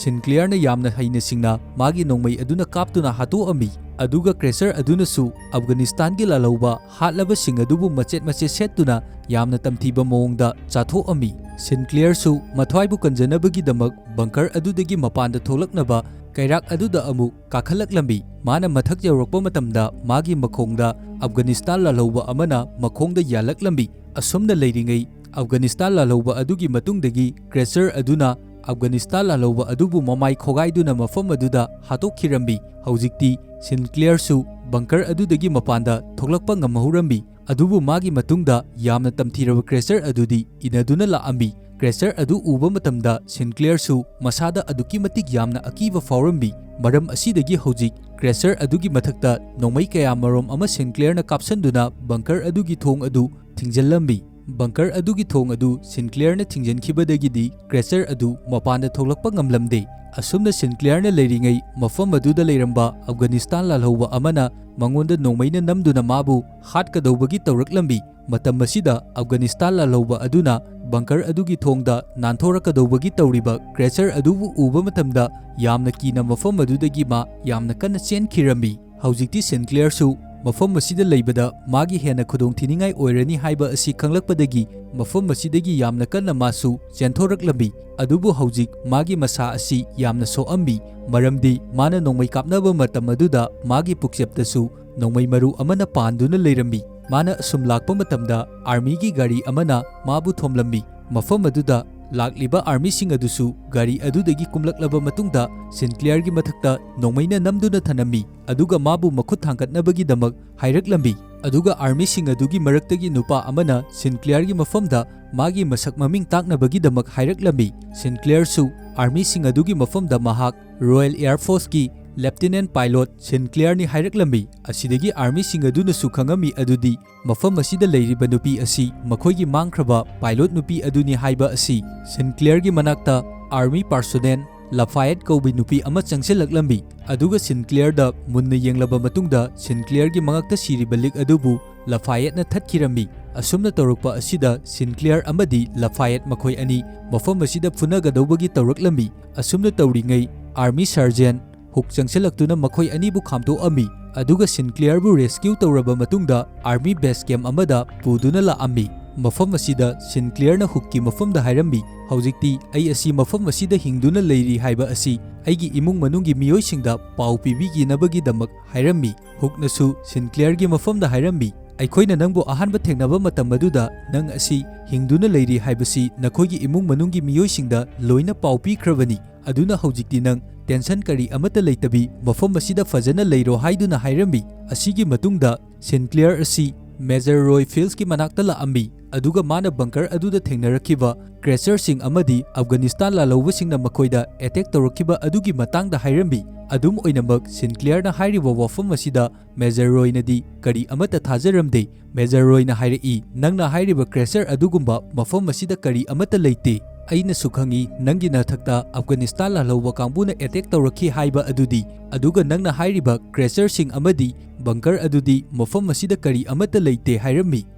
ꯁꯤꯟꯀ꯭ꯂꯤꯌꯔꯅ ꯌꯥꯝꯅ ꯍꯩꯅ ꯁꯤꯡꯅ ꯃꯥꯒꯤ ꯅꯣꯡꯃꯩ ꯑꯗꯨꯅ ꯀꯥꯞꯇꯨꯅ ꯍꯥꯠꯇꯣꯛꯑꯝꯃꯤ꯫ ꯑꯗꯨꯒ ꯀ꯭ꯔꯦꯁꯔ ꯑꯗꯨꯅꯁꯨ ꯑꯐꯒꯥꯅꯤꯁꯇꯥꯟꯒꯤ ꯂꯥꯜꯍꯧꯕ ꯍꯥꯠꯂꯕꯁꯤꯡ ꯑꯗꯨꯕꯨ ꯃꯆꯦꯠ ꯃꯆꯦꯠ ꯁꯦꯠꯇꯨꯅ ꯌꯥꯝꯅ ꯇꯝꯊꯤꯕ ꯃꯑꯣꯡꯗ ꯆꯥꯊꯣꯛꯑꯝꯃꯤ꯫ ꯁꯤꯟꯀ꯭ꯂꯤꯌꯔꯁꯨ ꯃꯊ꯭ꯋꯥꯏꯕꯨ ꯀꯟꯖꯅꯕꯒꯤꯗꯃꯛ ꯕꯪꯀꯔ ꯑꯗꯨꯗꯒꯤ ꯃꯄꯥꯟꯗ ꯊꯣꯛꯂꯛꯅꯕ ꯀꯩꯔꯥꯛ ꯑꯗꯨꯗ ꯑꯃꯨꯛ ꯀꯥꯈꯠꯂꯛꯂꯝꯃꯤ꯫ ꯃꯥꯅ ꯃꯊꯛ ꯌꯧꯔꯛꯄ ꯃꯇꯝꯗ ꯃꯥꯒꯤ ꯃꯈꯣꯡꯗ ꯑꯐꯒꯥꯅꯤꯁꯇꯥꯟ ꯂꯥꯜꯍꯧꯕ ꯑꯃꯅ ꯃꯈꯣꯡꯗ ꯌꯥꯜꯂꯛꯂꯝꯃꯤ꯫ ꯑꯁꯨꯝꯅ ꯂꯩꯔꯤꯉꯩ, ꯑꯐꯒꯥꯅꯤꯁꯇꯥꯟ ꯂꯥꯜꯍꯧꯕ ꯑꯗꯨꯒꯤ ꯃꯇꯨꯡꯗꯒꯤ ꯀ꯭ꯔꯦꯁꯔ ꯑꯗꯨꯅ ꯑꯐꯒꯥꯅꯤꯁꯇꯥꯟ ꯂꯥꯜꯍꯧꯕ ꯑꯗꯨꯕꯨ ꯃꯃꯥꯏ ꯈꯣꯒꯥꯏꯗꯨꯅ ꯃꯐꯝ ꯑꯗꯨꯗ ꯍꯥꯠꯇꯣꯛꯈꯤꯔꯝꯃꯤ꯫ ꯍꯧꯖꯤꯛꯇꯤ ꯁꯤꯟꯀ꯭ꯂꯤꯌꯔꯁꯨ ꯕꯪꯀꯔ ꯑꯗꯨꯗꯒꯤ ꯃꯄꯥꯟꯗ ꯊꯣꯛꯂꯛꯄ ꯉꯝꯍꯧꯔꯝꯃꯤ꯫ ꯑꯗꯨꯕꯨ ꯃꯥꯒꯤ ꯃꯇꯨꯡꯗ ꯌꯥꯝꯅ ꯇꯝꯊꯤꯔꯕ ꯀ꯭ꯔꯦꯁꯔ ꯑꯗꯨꯗꯤ ꯏꯟꯅꯗꯨꯅ ꯂꯥꯛꯑꯝꯃꯤ꯫ ꯀ꯭ꯔꯦꯁꯔ ꯑꯗꯨ ꯎꯕ ꯃꯇꯝꯗ ꯁꯤꯟꯀ꯭ꯂꯤꯌꯔꯁꯨ ꯃꯁꯥꯗ ꯑꯗꯨꯛꯀꯤ ꯃꯇꯤꯛ ꯌꯥꯝꯅ ꯑꯀꯤꯕ ꯐꯥꯎꯔꯝꯃꯤ꯫ ꯃꯔꯝ ꯑꯁꯤꯗꯒꯤ ꯍꯧꯖꯤꯛ ꯀ꯭ꯔꯦꯁꯔ ꯑꯗꯨꯒꯤ ꯃꯊꯛꯇ ꯅꯣꯡꯃꯩ ꯀꯌꯥꯃꯔꯣꯝ ꯑꯃ ꯁꯤꯟꯀ꯭ꯂꯤꯌꯔꯅ ꯀꯥꯞꯁꯟꯗꯨꯅ ꯕꯪꯀꯔ ꯑꯗꯨꯒꯤ ꯊꯣꯡ ꯑꯗꯨ ꯊꯤꯡꯖꯤꯜꯂꯝꯃꯤ꯫ ꯕꯪꯀꯔ ꯑꯗꯨꯒꯤ ꯊꯣꯡ ꯑꯗꯨ ꯁꯤꯟꯀ꯭ꯂꯤꯌꯔꯅ ꯊꯤꯡꯖꯤꯟꯈꯤꯕꯗꯒꯤꯗꯤ ꯀ꯭ꯔꯦꯁꯔ ꯑꯗꯨ ꯃꯄꯥꯟꯗ ꯊꯣꯛꯂꯛꯄ ꯉꯝꯂꯝꯗꯦ꯫ ꯑꯁꯨꯝꯅ ꯁꯤꯟꯀ꯭ꯂꯤꯌꯔꯅ ꯂꯩꯔꯤꯉꯩ ꯃꯐꯝ ꯑꯗꯨꯗ ꯂꯩꯔꯝꯕ ꯑꯐꯒꯥꯅꯤꯁꯇꯥꯟ ꯂꯥꯜꯍꯧꯕ ꯑꯃꯅ ꯃꯉꯣꯟꯗ ꯅꯣꯡꯃꯩꯅ ꯅꯝꯗꯨꯅ ꯃꯥꯕꯨ ꯍꯥꯠꯀꯗꯧꯕꯒꯤ ꯇꯧꯔꯛꯂꯝꯃꯤ꯫ ꯃꯇꯝ ꯑꯁꯤꯗ ꯑꯐꯒꯥꯅꯤꯁꯇꯥꯟ ꯂꯥꯜꯍꯧꯕ ꯑꯗꯨꯅ ꯕꯪꯀꯔ ꯑꯗꯨꯒꯤ ꯊꯣꯡꯗ ꯅꯥꯟꯊꯣꯔꯛꯀꯗꯧꯕꯒꯤ ꯇꯧꯔꯤꯕ ꯀ꯭ꯔꯦꯁꯔ ꯑꯗꯨꯕꯨ ꯎꯕ ꯃꯇꯝꯗ ꯌꯥꯝꯅ ꯀꯤꯅ ꯃꯐꯝ ꯑꯗꯨꯗꯒꯤ ꯃꯥ ꯌꯥꯝꯅ ꯀꯟꯅ ꯆꯦꯟꯈꯤꯔꯝꯃꯤ꯫ ꯍꯧꯖꯤꯛꯇꯤ ꯁꯤꯟꯀ꯭ꯂꯤꯌꯔꯁꯨ ꯃꯐꯝ ꯑꯁꯤꯗ ꯂꯩꯕꯗ ꯃꯥꯒꯤ ꯍꯦꯟꯅ ꯈꯨꯗꯣꯡꯊꯤꯅꯤꯡꯉꯥꯏ ꯑꯣꯏꯔꯅꯤ ꯍꯥꯏꯕ ꯑꯁꯤ ꯈꯪꯂꯛꯄꯗꯒꯤ ꯃꯐꯝ ꯑꯁꯤꯗꯒꯤ ꯌꯥꯝꯅ ꯀꯟꯅ ꯃꯥꯁꯨ ꯆꯦꯟꯊꯣꯔꯛꯂꯝꯃꯤ꯫ ꯑꯗꯨꯕꯨ ꯍꯧꯖꯤꯛ ꯃꯥꯒꯤ ꯃꯁꯥ ꯑꯁꯤ ꯌꯥꯝꯅ ꯁꯣꯛꯑꯝꯃꯤ, ꯃꯔꯝꯗꯤ ꯃꯥꯅ ꯅꯣꯡꯃꯩ ꯀꯥꯞꯅꯕ ꯃꯇꯝ ꯑꯗꯨꯗ ꯃꯥꯒꯤ ꯄꯨꯛꯆꯦꯞꯇꯁꯨ ꯅꯣꯡꯃꯩ ꯃꯔꯨ ꯑꯃꯅ ꯄꯥꯟꯗꯨꯅ ꯂꯩꯔꯝꯃꯤ꯫ ꯃꯥꯅ ꯑꯁꯨꯝ ꯂꯥꯛꯄ ꯃꯇꯝꯗ ꯑꯥꯔꯃꯤꯒꯤ ꯒꯥꯔꯤ ꯑꯃꯅ ꯃꯥꯕꯨ ꯊꯣꯝꯂꯝꯃꯤ꯫ ꯃꯐꯝ ꯑꯗꯨꯗ ꯂꯥꯛꯂꯤꯕ ꯑꯥꯔꯃꯤꯁꯤꯡ ꯑꯗꯨꯁꯨ ꯒꯥꯔꯤ ꯑꯗꯨꯗꯒꯤ ꯀꯨꯝꯂꯛꯂꯕ ꯃꯇꯨꯡꯗ ꯁꯤꯟꯀ꯭ꯂꯤꯌꯔꯒꯤ ꯃꯊꯛꯇ ꯅꯣꯡꯃꯩꯅ ꯅꯝꯗꯨꯅ ꯊꯅꯝꯃꯤ, ꯑꯗꯨꯒ ꯃꯥꯕꯨ ꯃꯈꯨꯠ ꯊꯥꯡꯒꯠꯅꯕꯒꯤꯗꯃꯛ ꯍꯥꯏꯔꯛꯂꯝꯃꯤ꯫ ꯑꯗꯨꯒ ꯑꯥꯔꯃꯤꯁꯤꯡ ꯑꯗꯨꯒꯤ ꯃꯔꯛꯇꯒꯤ ꯅꯨꯄꯥ ꯑꯃꯅ ꯁꯤꯟꯀ꯭ꯂꯤꯌꯔꯒꯤ ꯃꯐꯝꯗ ꯃꯥꯒꯤ ꯃꯁꯛ ꯃꯃꯤꯡ ꯇꯥꯛꯅꯕꯒꯤꯗꯃꯛ ꯍꯥꯏꯔꯛꯂꯝꯃꯤ꯫ ꯁꯤꯟꯀ꯭ꯂꯤꯌꯔꯁꯨ ꯑꯥꯔꯃꯤꯁꯤꯡ ꯑꯗꯨꯒꯤ ꯃꯐꯝꯗ ꯃꯍꯥꯛ ꯔꯣꯌꯦꯜ ꯑꯦꯌꯔ ꯐꯣꯔꯁꯀꯤ ꯂꯦꯐꯇꯤꯅꯦꯟ ꯄꯥꯏꯂꯣꯠ ꯁꯤꯟꯀ꯭ꯂꯤꯌꯔꯅꯤ ꯍꯥꯏꯔꯛꯂꯝꯃꯤ꯫ ꯑꯁꯤꯗꯒꯤ ꯑꯥꯔꯃꯤꯁꯤꯡ ꯑꯗꯨꯅꯁꯨ ꯈꯪꯉꯝꯃꯤ ꯑꯗꯨꯗꯤ ꯃꯐꯝ ꯑꯁꯤꯗ ꯂꯩꯔꯤꯕ ꯅꯨꯄꯤ ꯑꯁꯤ ꯃꯈꯣꯏꯒꯤ ꯃꯥꯡꯈ꯭ꯔꯕ ꯄꯥꯏꯂꯣꯠ ꯅꯨꯄꯤ ꯑꯗꯨꯅꯤ ꯍꯥꯏꯕ ꯑꯁꯤ꯫ ꯁꯤꯟꯀ꯭ꯂꯤꯌꯔꯒꯤ ꯃꯅꯥꯛꯇ ꯑꯥꯔꯃꯤ ꯄꯥꯔꯁꯣꯅꯦꯜ ꯂꯐꯥꯌꯦꯠ ꯀꯧꯕꯤ ꯅꯨꯄꯤ ꯑꯃ ꯆꯪꯁꯤꯜꯂꯛꯂꯝꯃꯤ, ꯑꯗꯨꯒ ꯁꯤꯟꯀ꯭ꯂꯤꯌꯔꯗ ꯃꯨꯟꯅ ꯌꯦꯡꯂꯕ ꯃꯇꯨꯡꯗ ꯁꯤꯟꯀ꯭ꯂꯤꯌꯔꯒꯤ ꯃꯉꯛꯇ ꯁꯤꯔꯤꯕ ꯂꯤꯛ ꯑꯗꯨꯕꯨ ꯂꯐꯥꯌꯦꯠꯅ ꯊꯠꯈꯤꯔꯝꯃꯤ꯫ ꯑꯁꯨꯝꯅ ꯇꯧꯔꯛꯄ ꯑꯁꯤꯗ ꯁꯤꯟꯀ꯭ꯂꯤꯌꯔ ꯑꯃꯗꯤ ꯂꯐꯥꯌꯦꯠ ꯃꯈꯣꯏ ꯑꯅꯤ ꯃꯐꯝ ꯑꯁꯤꯗ ꯐꯨꯅꯒꯗꯧꯕꯒꯤ ꯇꯧꯔꯛꯂꯝꯃꯤ꯫ ꯑꯁꯨꯝꯅ ꯇꯧꯔꯤꯉꯩ ꯑꯥꯔꯃꯤ ꯁꯥꯔꯖꯦꯟ ꯍꯨꯛ ꯆꯪꯁꯤꯜꯂꯛꯇꯨꯅ ꯃꯈꯣꯏ ꯑꯅꯤꯕꯨ ꯈꯥꯝꯗꯣꯛꯑꯝꯃꯤ, ꯑꯗꯨꯒ ꯁꯤꯟꯀ꯭ꯂꯤꯌꯔꯕꯨ ꯔꯦꯁꯀ꯭ꯌꯨ ꯇꯧꯔꯕ ꯃꯇꯨꯡꯗ ꯑꯥꯔꯃꯤ ꯕꯦꯁ ꯀꯦꯝ ꯑꯃꯗ ꯄꯨꯗꯨꯅ ꯂꯥꯛꯑꯝꯃꯤ꯫ ꯃꯐꯝ ꯑꯁꯤꯗ ꯁꯤꯟꯀ꯭ꯂꯤꯌꯔꯅ ꯍꯨꯛꯀꯤ ꯃꯐꯝꯗ ꯍꯥꯏꯔꯝꯃꯤ, "ꯍꯧꯖꯤꯛꯇꯤ ꯑꯩ ꯑꯁꯤ ꯃꯐꯝ ꯑꯁꯤꯗ ꯍꯤꯡꯗꯨꯅ ꯂꯩꯔꯤ ꯍꯥꯏꯕ ꯑꯁꯤ ꯑꯩꯒꯤ ꯏꯃꯨꯡ ꯃꯅꯨꯡꯒꯤ ꯃꯤꯑꯣꯏꯁꯤꯡꯗ ꯄꯥꯎ ꯄꯤꯕꯤꯈꯤꯅꯕꯒꯤꯗꯃꯛ ꯍꯥꯏꯔꯝꯃꯤ"꯫ ꯍꯨꯛꯅꯁꯨ ꯁꯤꯟꯀ꯭ꯂꯤꯌꯔꯒꯤ ꯃꯐꯝꯗ ꯍꯥꯏꯔꯝꯃꯤ, "ꯑꯩꯈꯣꯏꯅ ꯅꯪꯕꯨ ꯑꯍꯥꯟꯕ ꯊꯦꯡꯅꯕ ꯃꯇꯝ ꯑꯗꯨꯗ ꯅꯪ ꯑꯁꯤ ꯍꯤꯡꯗꯨꯅ ꯂꯩꯔꯤ ꯍꯥꯏꯕꯁꯤ ꯅꯈꯣꯏꯒꯤ ꯏꯃꯨꯡ ꯃꯅꯨꯡꯒꯤ ꯃꯤꯑꯣꯏꯁꯤꯡꯗ ꯂꯣꯏꯅ ꯄꯥꯎ ꯄꯤꯈ꯭ꯔꯕꯅꯤ꯫ ꯑꯗꯨꯅ ꯍꯧꯖꯤꯛꯇꯤ ꯅꯪ ꯇꯦꯟꯁꯟ ꯀꯔꯤ ꯑꯃꯠꯇ ꯂꯩꯇꯕꯤ ꯃꯐꯝ ꯑꯁꯤꯗ ꯐꯖꯅ ꯂꯩꯔꯣ" ꯍꯥꯏꯗꯨꯅ ꯍꯥꯏꯔꯝꯃꯤ꯫ ꯑꯁꯤꯒꯤ ꯃꯇꯨꯡꯗ ꯁꯤꯟꯀ꯭ꯂꯤꯌꯔ ꯑꯁꯤ ꯃꯦꯖꯔ ꯔꯣꯏ ꯐꯤꯜꯁꯀꯤ ꯃꯅꯥꯛꯇ ꯂꯥꯛꯑꯝꯃꯤ, ꯑꯗꯨꯒ ꯃꯥꯅ ꯕꯪꯀꯔ ꯑꯗꯨꯗ ꯊꯦꯡꯅꯔꯛꯈꯤꯕ ꯀ꯭ꯔꯦꯆꯔꯁꯤꯡ ꯑꯃꯗꯤ ꯑꯐꯒꯥꯅꯤꯁꯇꯥꯟ ꯂꯥꯜꯍꯧꯕꯁꯤꯡꯅ ꯃꯈꯣꯏꯗ ꯑꯦꯇꯦꯛ ꯇꯧꯔꯛꯈꯤꯕ ꯑꯗꯨꯒꯤ ꯃꯇꯥꯡꯗ ꯍꯥꯏꯔꯝꯃꯤ꯫ ꯑꯗꯨꯝ ꯑꯣꯏꯅꯃꯛ, ꯁꯤꯟꯀ꯭ꯂꯤꯌꯔꯅ ꯍꯥꯏꯔꯤꯕ ꯋꯥꯐꯝ ꯑꯁꯤꯗ ꯃꯦꯖꯔ ꯔꯣꯏꯅꯗꯤ ꯀꯔꯤ ꯑꯃꯠꯇ ꯊꯥꯖꯔꯝꯗꯦ꯫ ꯃꯦꯖꯔ ꯔꯣꯏꯅ ꯍꯥꯏꯔꯛꯏ, "ꯅꯪꯅ ꯍꯥꯏꯔꯤꯕ ꯀ꯭ꯔꯦꯆꯔ ꯑꯗꯨꯒꯨꯝꯕ ꯃꯐꯝ ꯑꯁꯤꯗ ꯀꯔꯤ ꯑꯃꯠꯇ ꯂꯩꯇꯦ꯫ ꯑꯩꯅꯁꯨ ꯈꯪꯏ, ꯅꯪꯒꯤ ꯅꯊꯛꯇ ꯑꯐꯒꯥꯅꯤꯁꯇꯥꯟ ꯂꯥꯜꯍꯧꯕ ꯀꯥꯡꯕꯨꯅ ꯑꯦꯇꯦꯛ ꯇꯧꯔꯛꯈꯤ ꯍꯥꯏꯕ ꯑꯗꯨꯗꯤ, ꯑꯗꯨꯒ ꯅꯪꯅ ꯍꯥꯏꯔꯤꯕ ꯀ꯭ꯔꯦꯆꯔꯁꯤꯡ ꯑꯃꯗꯤ ꯕꯪꯀꯔ ꯑꯗꯨꯗꯤ ꯃꯐꯝ ꯑꯁꯤꯗ ꯀꯔꯤ ꯑꯃꯠꯇ ꯂꯩꯇꯦ" ꯍꯥꯏꯔꯝꯃꯤ꯫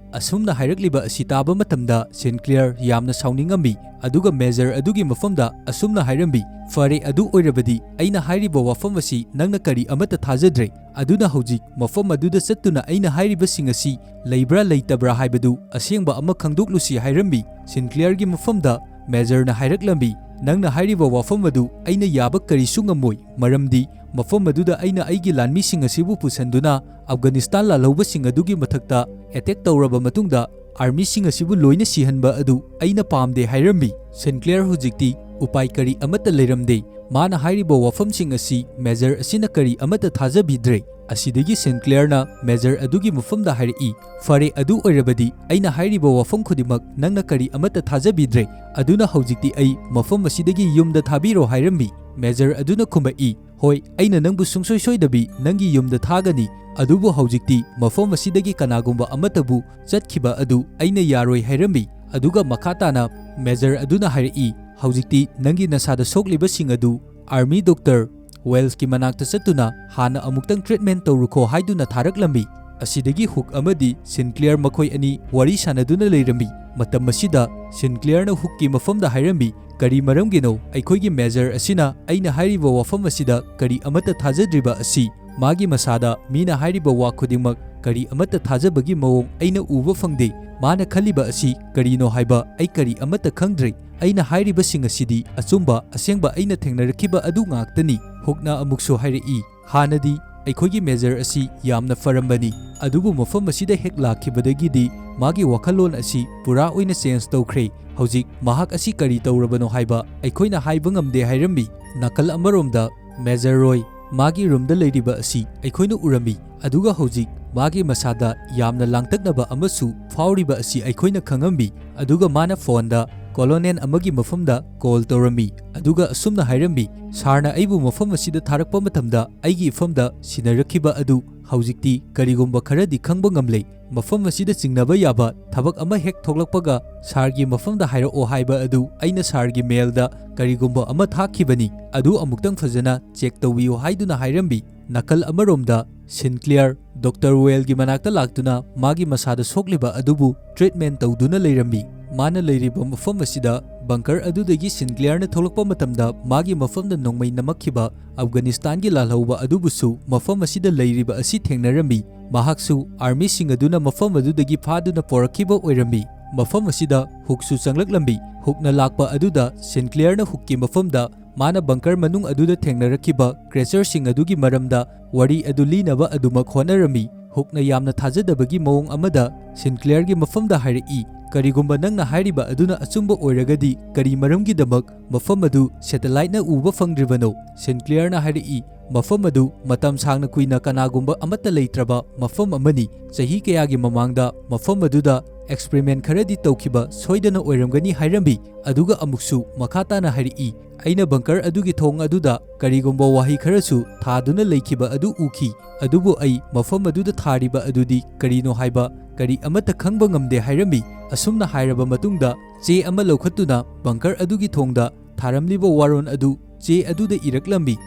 ꯑꯁꯨꯝꯅ ꯍꯥꯏꯔꯛꯂꯤꯕ ꯑꯁꯤ ꯇꯥꯕ ꯃꯇꯝꯗ ꯁꯤꯟꯀ꯭ꯂꯤꯌꯔ ꯌꯥꯝꯅ ꯁꯥꯎꯅꯤꯡꯉꯝꯃꯤ, ꯑꯗꯨꯒ ꯃꯦꯖꯔ ꯑꯗꯨꯒꯤ ꯃꯐꯝꯗ ꯑꯁꯨꯝꯅ ꯍꯥꯏꯔꯝꯃꯤ, "ꯐꯔꯦ, ꯑꯗꯨ ꯑꯣꯏꯔꯕꯗꯤ ꯑꯩꯅ ꯍꯥꯏꯔꯤꯕ ꯋꯥꯐꯝ ꯑꯁꯤ ꯅꯪꯅ ꯀꯔꯤ ꯑꯃꯠꯇ ꯊꯥꯖꯗ꯭ꯔꯦ꯫ ꯑꯗꯨꯅ ꯍꯧꯖꯤꯛ ꯃꯐꯝ ꯑꯗꯨꯗ ꯆꯠꯇꯨꯅ ꯑꯩꯅ ꯍꯥꯏꯔꯤꯕꯁꯤꯡ ꯑꯁꯤ ꯂꯩꯕ꯭ꯔꯥ ꯂꯩꯇꯕ꯭ꯔꯥ ꯍꯥꯏꯕꯗꯨ ꯑꯁꯦꯡꯕ ꯑꯃ ꯈꯪꯗꯣꯛꯂꯨꯁꯤ" ꯍꯥꯏꯔꯝꯃꯤ꯫ ꯁꯤꯟꯀ꯭ꯂꯤꯌꯔꯒꯤ ꯃꯐꯝꯗ ꯃꯦꯖꯔꯅ ꯍꯥꯏꯔꯛꯂꯝꯃꯤ, "ꯅꯪꯅ ꯍꯥꯏꯔꯤꯕ ꯋꯥꯐꯝ ꯑꯗꯨ ꯑꯩꯅ ꯌꯥꯕ ꯀꯔꯤꯁꯨ ꯉꯝꯃꯣꯏ, ꯃꯔꯝꯗꯤ ꯃꯐꯝ ꯑꯗꯨꯗ ꯑꯩꯅ ꯑꯩꯒꯤ ꯂꯥꯟꯃꯤꯁꯤꯡ ꯑꯁꯤꯕꯨ ꯄꯨꯁꯟꯗꯨꯅ ꯑꯐꯒꯥꯅꯤꯁꯇꯥꯟ ꯂꯥꯜꯍꯧꯕꯁꯤꯡ ꯑꯗꯨꯒꯤ ꯃꯊꯛꯇ ꯑꯦꯇꯦꯛ ꯇꯧꯔꯕ ꯃꯇꯨꯡꯗ, ꯑꯥꯔꯃꯤꯁꯤꯡ ꯑꯁꯤꯕꯨ ꯂꯣꯏꯅ ꯁꯤꯍꯟꯕ ꯑꯗꯨ ꯑꯩꯅ ꯄꯥꯝꯗꯦ" ꯍꯥꯏꯔꯝꯃꯤ꯫ ꯁꯦꯟꯀ꯭ꯂꯤꯌꯔ ꯍꯧꯖꯤꯛꯇꯤ ꯎꯄꯥꯏ ꯀꯔꯤ ꯑꯃꯠꯇ ꯂꯩꯔꯝꯗꯦ꯫ ꯃꯥꯅ ꯍꯥꯏꯔꯤꯕ ꯋꯥꯐꯝꯁꯤꯡ ꯑꯁꯤ ꯃꯦꯖꯔ ꯑꯁꯤꯅ ꯀꯔꯤ ꯑꯃꯠꯇ ꯊꯥꯖꯕꯤꯗ꯭ꯔꯦ꯫ ꯑꯁꯤꯗꯒꯤ ꯁꯦꯟꯀ꯭ꯂꯤꯌꯔꯅ ꯃꯦꯖꯔ ꯑꯗꯨꯒꯤ ꯃꯐꯝꯗ ꯍꯥꯏꯔꯛꯏ, "ꯐꯔꯦ, ꯑꯗꯨ ꯑꯣꯏꯔꯕꯗꯤ ꯑꯩꯅ ꯍꯥꯏꯔꯤꯕ ꯋꯥꯐꯝ ꯈꯨꯗꯤꯡꯃꯛ ꯅꯪꯅ ꯀꯔꯤ ꯑꯃꯠꯇ ꯊꯥꯖꯕꯤꯗ꯭ꯔꯦ꯫ ꯑꯗꯨꯅ ꯍꯧꯖꯤꯛꯇꯤ ꯑꯩ ꯃꯐꯝ ꯑꯁꯤꯗꯒꯤ ꯌꯨꯝꯗ ꯊꯥꯕꯤꯔꯣ" ꯍꯥꯏꯔꯝꯃꯤ꯫ ꯃꯦꯖꯔ ꯑꯗꯨꯅ ꯈꯨꯝꯃꯛꯏ, "ꯍꯣꯏ, ꯑꯩꯅ ꯅꯪꯕꯨ ꯁꯨꯡꯁꯣꯏ ꯁꯣꯏꯗꯕꯤ ꯅꯪꯒꯤ ꯌꯨꯝꯗ ꯊꯥꯒꯅꯤ, ꯑꯗꯨꯕꯨ ꯍꯧꯖꯤꯛꯇꯤ ꯃꯐꯝ ꯑꯁꯤꯗꯒꯤ ꯀꯅꯥꯒꯨꯝꯕ ꯑꯃꯠꯇꯕꯨ ꯆꯠꯈꯤꯕ ꯑꯗꯨ ꯑꯩꯅ ꯌꯥꯔꯣꯏ" ꯍꯥꯏꯔꯝꯃꯤ꯫ ꯑꯗꯨꯒ ꯃꯈꯥ ꯇꯥꯅ ꯃꯦꯖꯔ ꯑꯗꯨꯅ ꯍꯥꯏꯔꯛꯏ, "ꯍꯧꯖꯤꯛꯇꯤ ꯅꯪꯒꯤ ꯅꯁꯥꯗ ꯁꯣꯛꯂꯤꯕꯁꯤꯡ ꯑꯗꯨ ꯑꯥꯔꯃꯤ ꯗꯣꯛꯇꯔ ꯋꯦꯜꯁꯀꯤ ꯃꯅꯥꯛꯇ ꯆꯠꯇꯨꯅ ꯍꯥꯟꯅ ꯑꯃꯨꯛꯇꯪ ꯇ꯭ꯔꯤꯠꯃꯦꯟ ꯇꯧꯔꯨꯈꯣ" ꯍꯥꯏꯗꯨꯅ ꯊꯥꯔꯛꯂꯝꯃꯤ꯫ ꯑꯁꯤꯗꯒꯤ ꯍꯨꯛ ꯑꯃꯗꯤ ꯁꯤꯟꯀ꯭ꯂꯤꯌꯔ ꯃꯈꯣꯏ ꯑꯅꯤ ꯋꯥꯔꯤ ꯁꯥꯟꯅꯗꯨꯅ ꯂꯩꯔꯝꯃꯤ꯫ ꯃꯇꯝ ꯑꯁꯤꯗ ꯁꯤꯟꯀ꯭ꯂꯤꯌꯔꯅ ꯍꯨꯛꯀꯤ ꯃꯐꯝꯗ ꯍꯥꯏꯔꯝꯃꯤ, "ꯀꯔꯤ ꯃꯔꯝꯒꯤꯅꯣ ꯑꯩꯈꯣꯏꯒꯤ ꯃꯦꯖꯔ ꯑꯁꯤꯅ ꯑꯩꯅ ꯍꯥꯏꯔꯤꯕ ꯋꯥꯐꯝ ꯑꯁꯤꯗ ꯀꯔꯤ ꯑꯃꯠꯇ ꯊꯥꯖꯗ꯭ꯔꯤꯕ ꯑꯁꯤ? ꯃꯥꯒꯤ ꯃꯁꯥꯗ ꯃꯤꯅ ꯍꯥꯏꯔꯤꯕ ꯋꯥ ꯈꯨꯗꯤꯡꯃꯛ ꯀꯔꯤ ꯑꯃꯠꯇ ꯊꯥꯖꯕꯒꯤ ꯃꯑꯣꯡ ꯑꯩꯅ ꯎꯕ ꯐꯪꯗꯦ꯫ ꯃꯥꯅ ꯈꯜꯂꯤꯕ ꯑꯁꯤ ꯀꯔꯤꯅꯣ ꯍꯥꯏꯕ ꯑꯩ ꯀꯔꯤ ꯑꯃꯠꯇ ꯈꯪꯗ꯭ꯔꯦ꯫ ꯑꯩꯅ ꯍꯥꯏꯔꯤꯕꯁꯤꯡ ꯑꯁꯤꯗꯤ ꯑꯆꯨꯝꯕ, ꯑꯁꯦꯡꯕ ꯑꯩꯅ ꯊꯦꯡꯅꯔꯛꯈꯤꯕ ꯑꯗꯨ ꯉꯥꯛꯇꯅꯤ"꯫ ꯍꯨꯛꯅ ꯑꯃꯨꯛꯁꯨ ꯍꯥꯏꯔꯛꯏ, "ꯍꯥꯟꯅꯗꯤ ꯑꯩꯈꯣꯏꯒꯤ ꯃꯦꯖꯔ ꯑꯁꯤ ꯌꯥꯝꯅ ꯐꯔꯝꯕꯅꯤ, ꯑꯗꯨꯕꯨ ꯃꯐꯝ ꯑꯁꯤꯗ ꯍꯦꯛ ꯂꯥꯛꯈꯤꯕꯗꯒꯤꯗꯤ ꯃꯥꯒꯤ ꯋꯥꯈꯜꯂꯣꯟ ꯑꯁꯤ ꯄꯨꯔꯥ ꯑꯣꯏꯅ ꯆꯦꯟꯖ ꯇꯧꯈ꯭ꯔꯦ꯫ ꯍꯧꯖꯤꯛ ꯃꯍꯥꯛ ꯑꯁꯤ ꯀꯔꯤ ꯇꯧꯔꯕꯅꯣ ꯍꯥꯏꯕ ꯑꯩꯈꯣꯏꯅ ꯍꯥꯏꯕ ꯉꯝꯗꯦ" ꯍꯥꯏꯔꯝꯃꯤ꯫ ꯅꯥꯀꯜ ꯑꯃꯔꯣꯝꯗ ꯃꯦꯖꯔ ꯔꯣꯏ ꯃꯥꯒꯤ ꯔꯨꯝꯗ ꯂꯩꯔꯤꯕ ꯑꯁꯤ ꯑꯩꯈꯣꯏꯅ ꯎꯔꯝꯃꯤ, ꯑꯗꯨꯒ ꯍꯧꯖꯤꯛ ꯃꯥꯒꯤ ꯃꯁꯥꯗ ꯌꯥꯝꯅ ꯂꯥꯡꯇꯛꯅꯕ ꯑꯃꯁꯨ ꯐꯥꯎꯔꯤꯕ ꯑꯁꯤ ꯑꯩꯈꯣꯏꯅ ꯈꯪꯉꯝꯃꯤ꯫ ꯑꯗꯨꯒ ꯃꯥꯅ ꯐꯣꯟꯗ ꯀꯣꯂꯣꯅꯦꯜ ꯑꯃꯒꯤ ꯃꯐꯝꯗ ꯀꯣꯜ ꯇꯧꯔꯝꯃꯤ, ꯑꯗꯨꯒ ꯑꯁꯨꯝꯅ ꯍꯥꯏꯔꯝꯃꯤ, "ꯁꯥꯔꯅ ꯑꯩꯕꯨ ꯃꯐꯝ ꯑꯁꯤꯗ ꯊꯥꯔꯛꯄ ꯃꯇꯝꯗ ꯑꯩꯒꯤ ꯏꯐꯝꯗ ꯁꯤꯟꯅꯔꯛꯈꯤꯕ ꯑꯗꯨ ꯍꯧꯖꯤꯛꯇꯤ ꯀꯔꯤꯒꯨꯝꯕ ꯈꯔꯗꯤ ꯈꯪꯕ ꯉꯝꯂꯦ꯫ ꯃꯐꯝ ꯑꯁꯤꯗ ꯆꯤꯡꯅꯕ ꯌꯥꯕ ꯊꯕꯛ ꯑꯃ ꯍꯦꯛ ꯊꯣꯛꯂꯛꯄꯒ ꯁꯥꯔꯒꯤ ꯃꯐꯝꯗ ꯍꯥꯏꯔꯛꯑꯣ ꯍꯥꯏꯕ ꯑꯗꯨ ꯑꯩꯅ ꯁꯥꯔꯒꯤ ꯃꯦꯜꯗ ꯀꯔꯤꯒꯨꯝꯕ ꯑꯃ ꯊꯥꯈꯤꯕꯅꯤ, ꯑꯗꯨ ꯑꯃꯨꯛꯇꯪ ꯐꯖꯅ ꯆꯦꯛ ꯇꯧꯕꯤꯌꯨ" ꯍꯥꯏꯗꯨꯅ ꯍꯥꯏꯔꯝꯃꯤ꯫ ꯅꯥꯀꯜ ꯑꯃꯔꯣꯝꯗ ꯁꯤꯟꯀ꯭ꯂꯤꯌꯔ ꯗꯣꯛꯇꯔ ꯋꯦꯜꯒꯤ ꯃꯅꯥꯛꯇ ꯂꯥꯛꯇꯨꯅ ꯃꯥꯒꯤ ꯃꯁꯥꯗ ꯁꯣꯛꯂꯤꯕ ꯑꯗꯨꯕꯨ ꯇ꯭ꯔꯤꯠꯃꯦꯟ ꯇꯧꯗꯨꯅ ꯂꯩꯔꯝꯃꯤ꯫ ꯃꯥꯅ ꯂꯩꯔꯤꯕ ꯃꯐꯝ ꯑꯁꯤꯗ ꯕꯪꯀꯔ ꯑꯗꯨꯗꯒꯤ ꯁꯤꯟꯀ꯭ꯂꯤꯌꯔꯅ ꯊꯣꯛꯂꯛꯄ ꯃꯇꯝꯗ ꯃꯥꯒꯤ ꯃꯐꯝꯗ ꯅꯣꯡꯃꯩ ꯅꯝꯃꯛꯈꯤꯕ ꯑꯐꯒꯥꯅꯤꯁꯇꯥꯟꯒꯤ ꯂꯥꯜꯍꯧꯕ ꯑꯗꯨꯕꯨꯁꯨ ꯃꯐꯝ ꯑꯁꯤꯗ ꯂꯩꯔꯤꯕ ꯑꯁꯤ ꯊꯦꯡꯅꯔꯝꯃꯤ꯫ ꯃꯍꯥꯛꯁꯨ ꯑꯥꯔꯃꯤꯁꯤꯡ ꯑꯗꯨꯅ ꯃꯐꯝ ꯑꯗꯨꯗꯒꯤ ꯐꯥꯗꯨꯅ ꯄꯣꯔꯛꯈꯤꯕ ꯑꯣꯏꯔꯝꯃꯤ꯫ ꯃꯐꯝ ꯑꯁꯤꯗ ꯍꯨꯛꯁꯨ ꯆꯪꯂꯛꯂꯝꯃꯤ꯫ ꯍꯨꯛꯅ ꯂꯥꯛꯄ ꯑꯗꯨꯗ ꯁꯤꯟꯀ꯭ꯂꯤꯌꯔꯅ ꯍꯨꯛꯀꯤ ꯃꯐꯝꯗ ꯃꯥꯅ ꯕꯪꯀꯔ ꯃꯅꯨꯡ ꯑꯗꯨꯗ ꯊꯦꯡꯅꯔꯛꯈꯤꯕ ꯀ꯭ꯔꯦꯆꯔꯁꯤꯡ ꯑꯗꯨꯒꯤ ꯃꯔꯝꯗ ꯋꯥꯔꯤ ꯑꯗꯨ ꯂꯤꯅꯕ ꯑꯗꯨꯃꯛ ꯍꯣꯠꯅꯔꯝꯃꯤ꯫ ꯍꯨꯛꯅ ꯌꯥꯝꯅ ꯊꯥꯖꯗꯕꯒꯤ ꯃꯑꯣꯡ ꯑꯃꯗ ꯁꯤꯟꯀ꯭ꯂꯤꯌꯔꯒꯤ ꯃꯐꯝꯗ ꯍꯥꯏꯔꯛꯏ, "ꯀꯔꯤꯒꯨꯝꯕ ꯅꯪꯅ ꯍꯥꯏꯔꯤꯕ ꯑꯗꯨꯅ ꯑꯆꯨꯝꯕ ꯑꯣꯏꯔꯒꯗꯤ, ꯀꯔꯤ ꯃꯔꯝꯒꯤꯗꯃꯛ ꯃꯐꯝ ꯑꯗꯨ ꯁꯦꯇꯦꯂꯥꯏꯠꯅ ꯎꯕ ꯐꯪꯗ꯭ꯔꯤꯕꯅꯣ?" ꯁꯤꯟꯀ꯭ꯂꯤꯌꯔꯅ ꯍꯥꯏꯔꯛꯏ, "ꯃꯐꯝ ꯑꯗꯨ ꯃꯇꯝ ꯁꯥꯡꯅ ꯀꯨꯏꯅ ꯀꯅꯥꯒꯨꯝꯕ ꯑꯃꯠꯇ ꯂꯩꯇ꯭ꯔꯕ ꯃꯐꯝ ꯑꯃꯅꯤ꯫ ꯆꯍꯤ ꯀꯌꯥꯒꯤ ꯃꯃꯥꯡꯗ ꯃꯐꯝ ꯑꯗꯨꯗ ꯑꯦꯛꯁꯄꯔꯤꯃꯦꯟ ꯈꯔꯗꯤ ꯇꯧꯈꯤꯕ ꯁꯣꯏꯗꯅ ꯑꯣꯏꯔꯝꯒꯅꯤ" ꯍꯥꯏꯔꯝꯃꯤ꯫ ꯑꯗꯨꯒ ꯑꯃꯨꯛꯁꯨ ꯃꯈꯥ ꯇꯥꯅ ꯍꯥꯏꯔꯛꯏ, "ꯑꯩꯅ ꯕꯪꯀꯔ ꯑꯗꯨꯒꯤ ꯊꯣꯡ ꯑꯗꯨꯗ ꯀꯔꯤꯒꯨꯝꯕ ꯋꯥꯍꯩ ꯈꯔꯁꯨ ꯊꯥꯗꯨꯅ ꯂꯩꯈꯤꯕ ꯑꯗꯨ ꯎꯈꯤ, ꯑꯗꯨꯕꯨ ꯑꯩ ꯃꯐꯝ ꯑꯗꯨꯗ ꯊꯥꯔꯤꯕ ꯑꯗꯨꯗꯤ ꯀꯔꯤꯅꯣ ꯍꯥꯏꯕ ꯀꯔꯤ ꯑꯃꯠꯇ ꯈꯪꯕ ꯉꯝꯗꯦ" ꯍꯥꯏꯔꯝꯃꯤ꯫ ꯑꯁꯨꯝꯅ ꯍꯥꯏꯔꯕ ꯃꯇꯨꯡꯗ, ꯆꯦ ꯑꯃ ꯂꯧꯈꯠꯇꯨꯅ ꯕꯪꯀꯔ ꯑꯗꯨꯒꯤ ꯊꯣꯡꯗ ꯊꯥꯔꯝꯂꯤꯕ ꯋꯥꯔꯣꯜ ꯑꯗꯨ ꯆꯦ ꯑꯗꯨꯗ ꯏꯔꯛꯂꯝꯃꯤ꯫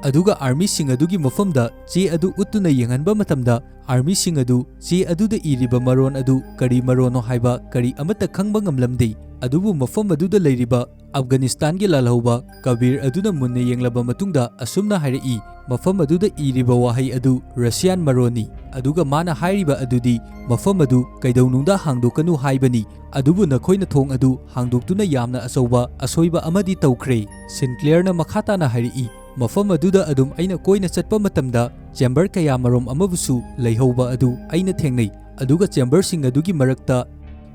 ꯑꯗꯨꯒ ꯑꯥꯔꯃꯤꯁꯤꯡ ꯑꯗꯨꯒꯤ ꯃꯐꯝꯗ ꯆꯦ ꯑꯗꯨ ꯎꯠꯇꯨꯅ ꯌꯦꯡꯍꯟꯕ ꯃꯇꯝꯗ, ꯑꯥꯔꯃꯤꯁꯤꯡ ꯑꯗꯨ ꯆꯦ ꯑꯗꯨꯗ ꯏꯔꯤꯕ ꯃꯔꯣꯜ ꯑꯗꯨ ꯀꯔꯤ ꯃꯔꯣꯜꯅꯣ ꯍꯥꯏꯕ ꯀꯔꯤ ꯑꯃꯠꯇ ꯈꯪꯕ ꯉꯝꯂꯝꯗꯦ꯫ ꯑꯗꯨꯕꯨ ꯃꯐꯝ ꯑꯗꯨꯗ ꯂꯩꯔꯤꯕ ꯑꯐꯒꯥꯅꯤꯁꯇꯥꯟꯒꯤ ꯂꯥꯜꯍꯧꯕ ꯀꯕꯤꯔ ꯑꯗꯨꯅ ꯃꯨꯟꯅ ꯌꯦꯡꯂꯕ ꯃꯇꯨꯡꯗ ꯑꯁꯨꯝꯅ ꯍꯥꯏꯔꯛꯏ, "ꯃꯐꯝ ꯑꯗꯨꯗ ꯏꯔꯤꯕ ꯋꯥꯍꯩ ꯑꯗꯨ ꯔꯁꯤꯌꯥꯟ ꯃꯔꯣꯟꯅꯤ, ꯑꯗꯨꯒ ꯃꯥꯅ ꯍꯥꯏꯔꯤꯕ ꯑꯗꯨꯗꯤ ꯃꯐꯝ ꯑꯗꯨ ꯀꯩꯗꯧꯅꯨꯡꯗ ꯍꯥꯡꯗꯣꯛꯀꯅꯨ ꯍꯥꯏꯕꯅꯤ, ꯑꯗꯨꯕꯨ ꯅꯈꯣꯏꯅ ꯊꯣꯡ ꯑꯗꯨ ꯍꯥꯡꯗꯣꯛꯇꯨꯅ ꯌꯥꯝꯅ ꯑꯆꯧꯕ ꯑꯁꯣꯏꯕ ꯑꯃꯗꯤ ꯇꯧꯈ꯭ꯔꯦ꯫" ꯁꯤꯟꯀ꯭ꯂꯤꯌꯔꯅ ꯃꯈꯥ ꯇꯥꯅ ꯍꯥꯏꯔꯛꯏ, "ꯃꯐꯝ ꯑꯗꯨꯗ ꯑꯗꯨꯝ ꯑꯩꯅ ꯀꯣꯏꯅ ꯆꯠꯄ ꯃꯇꯝꯗ ꯆꯦꯝꯕꯔ ꯀꯌꯥꯃꯔꯣꯝ ꯑꯃꯕꯨꯁꯨ ꯂꯩꯍꯧꯕ ꯑꯗꯨ ꯑꯩꯅ ꯊꯦꯡꯅꯩ, ꯑꯗꯨꯒ ꯆꯦꯝꯕꯔꯁꯤꯡ ꯑꯗꯨꯒꯤ ꯃꯔꯛꯇ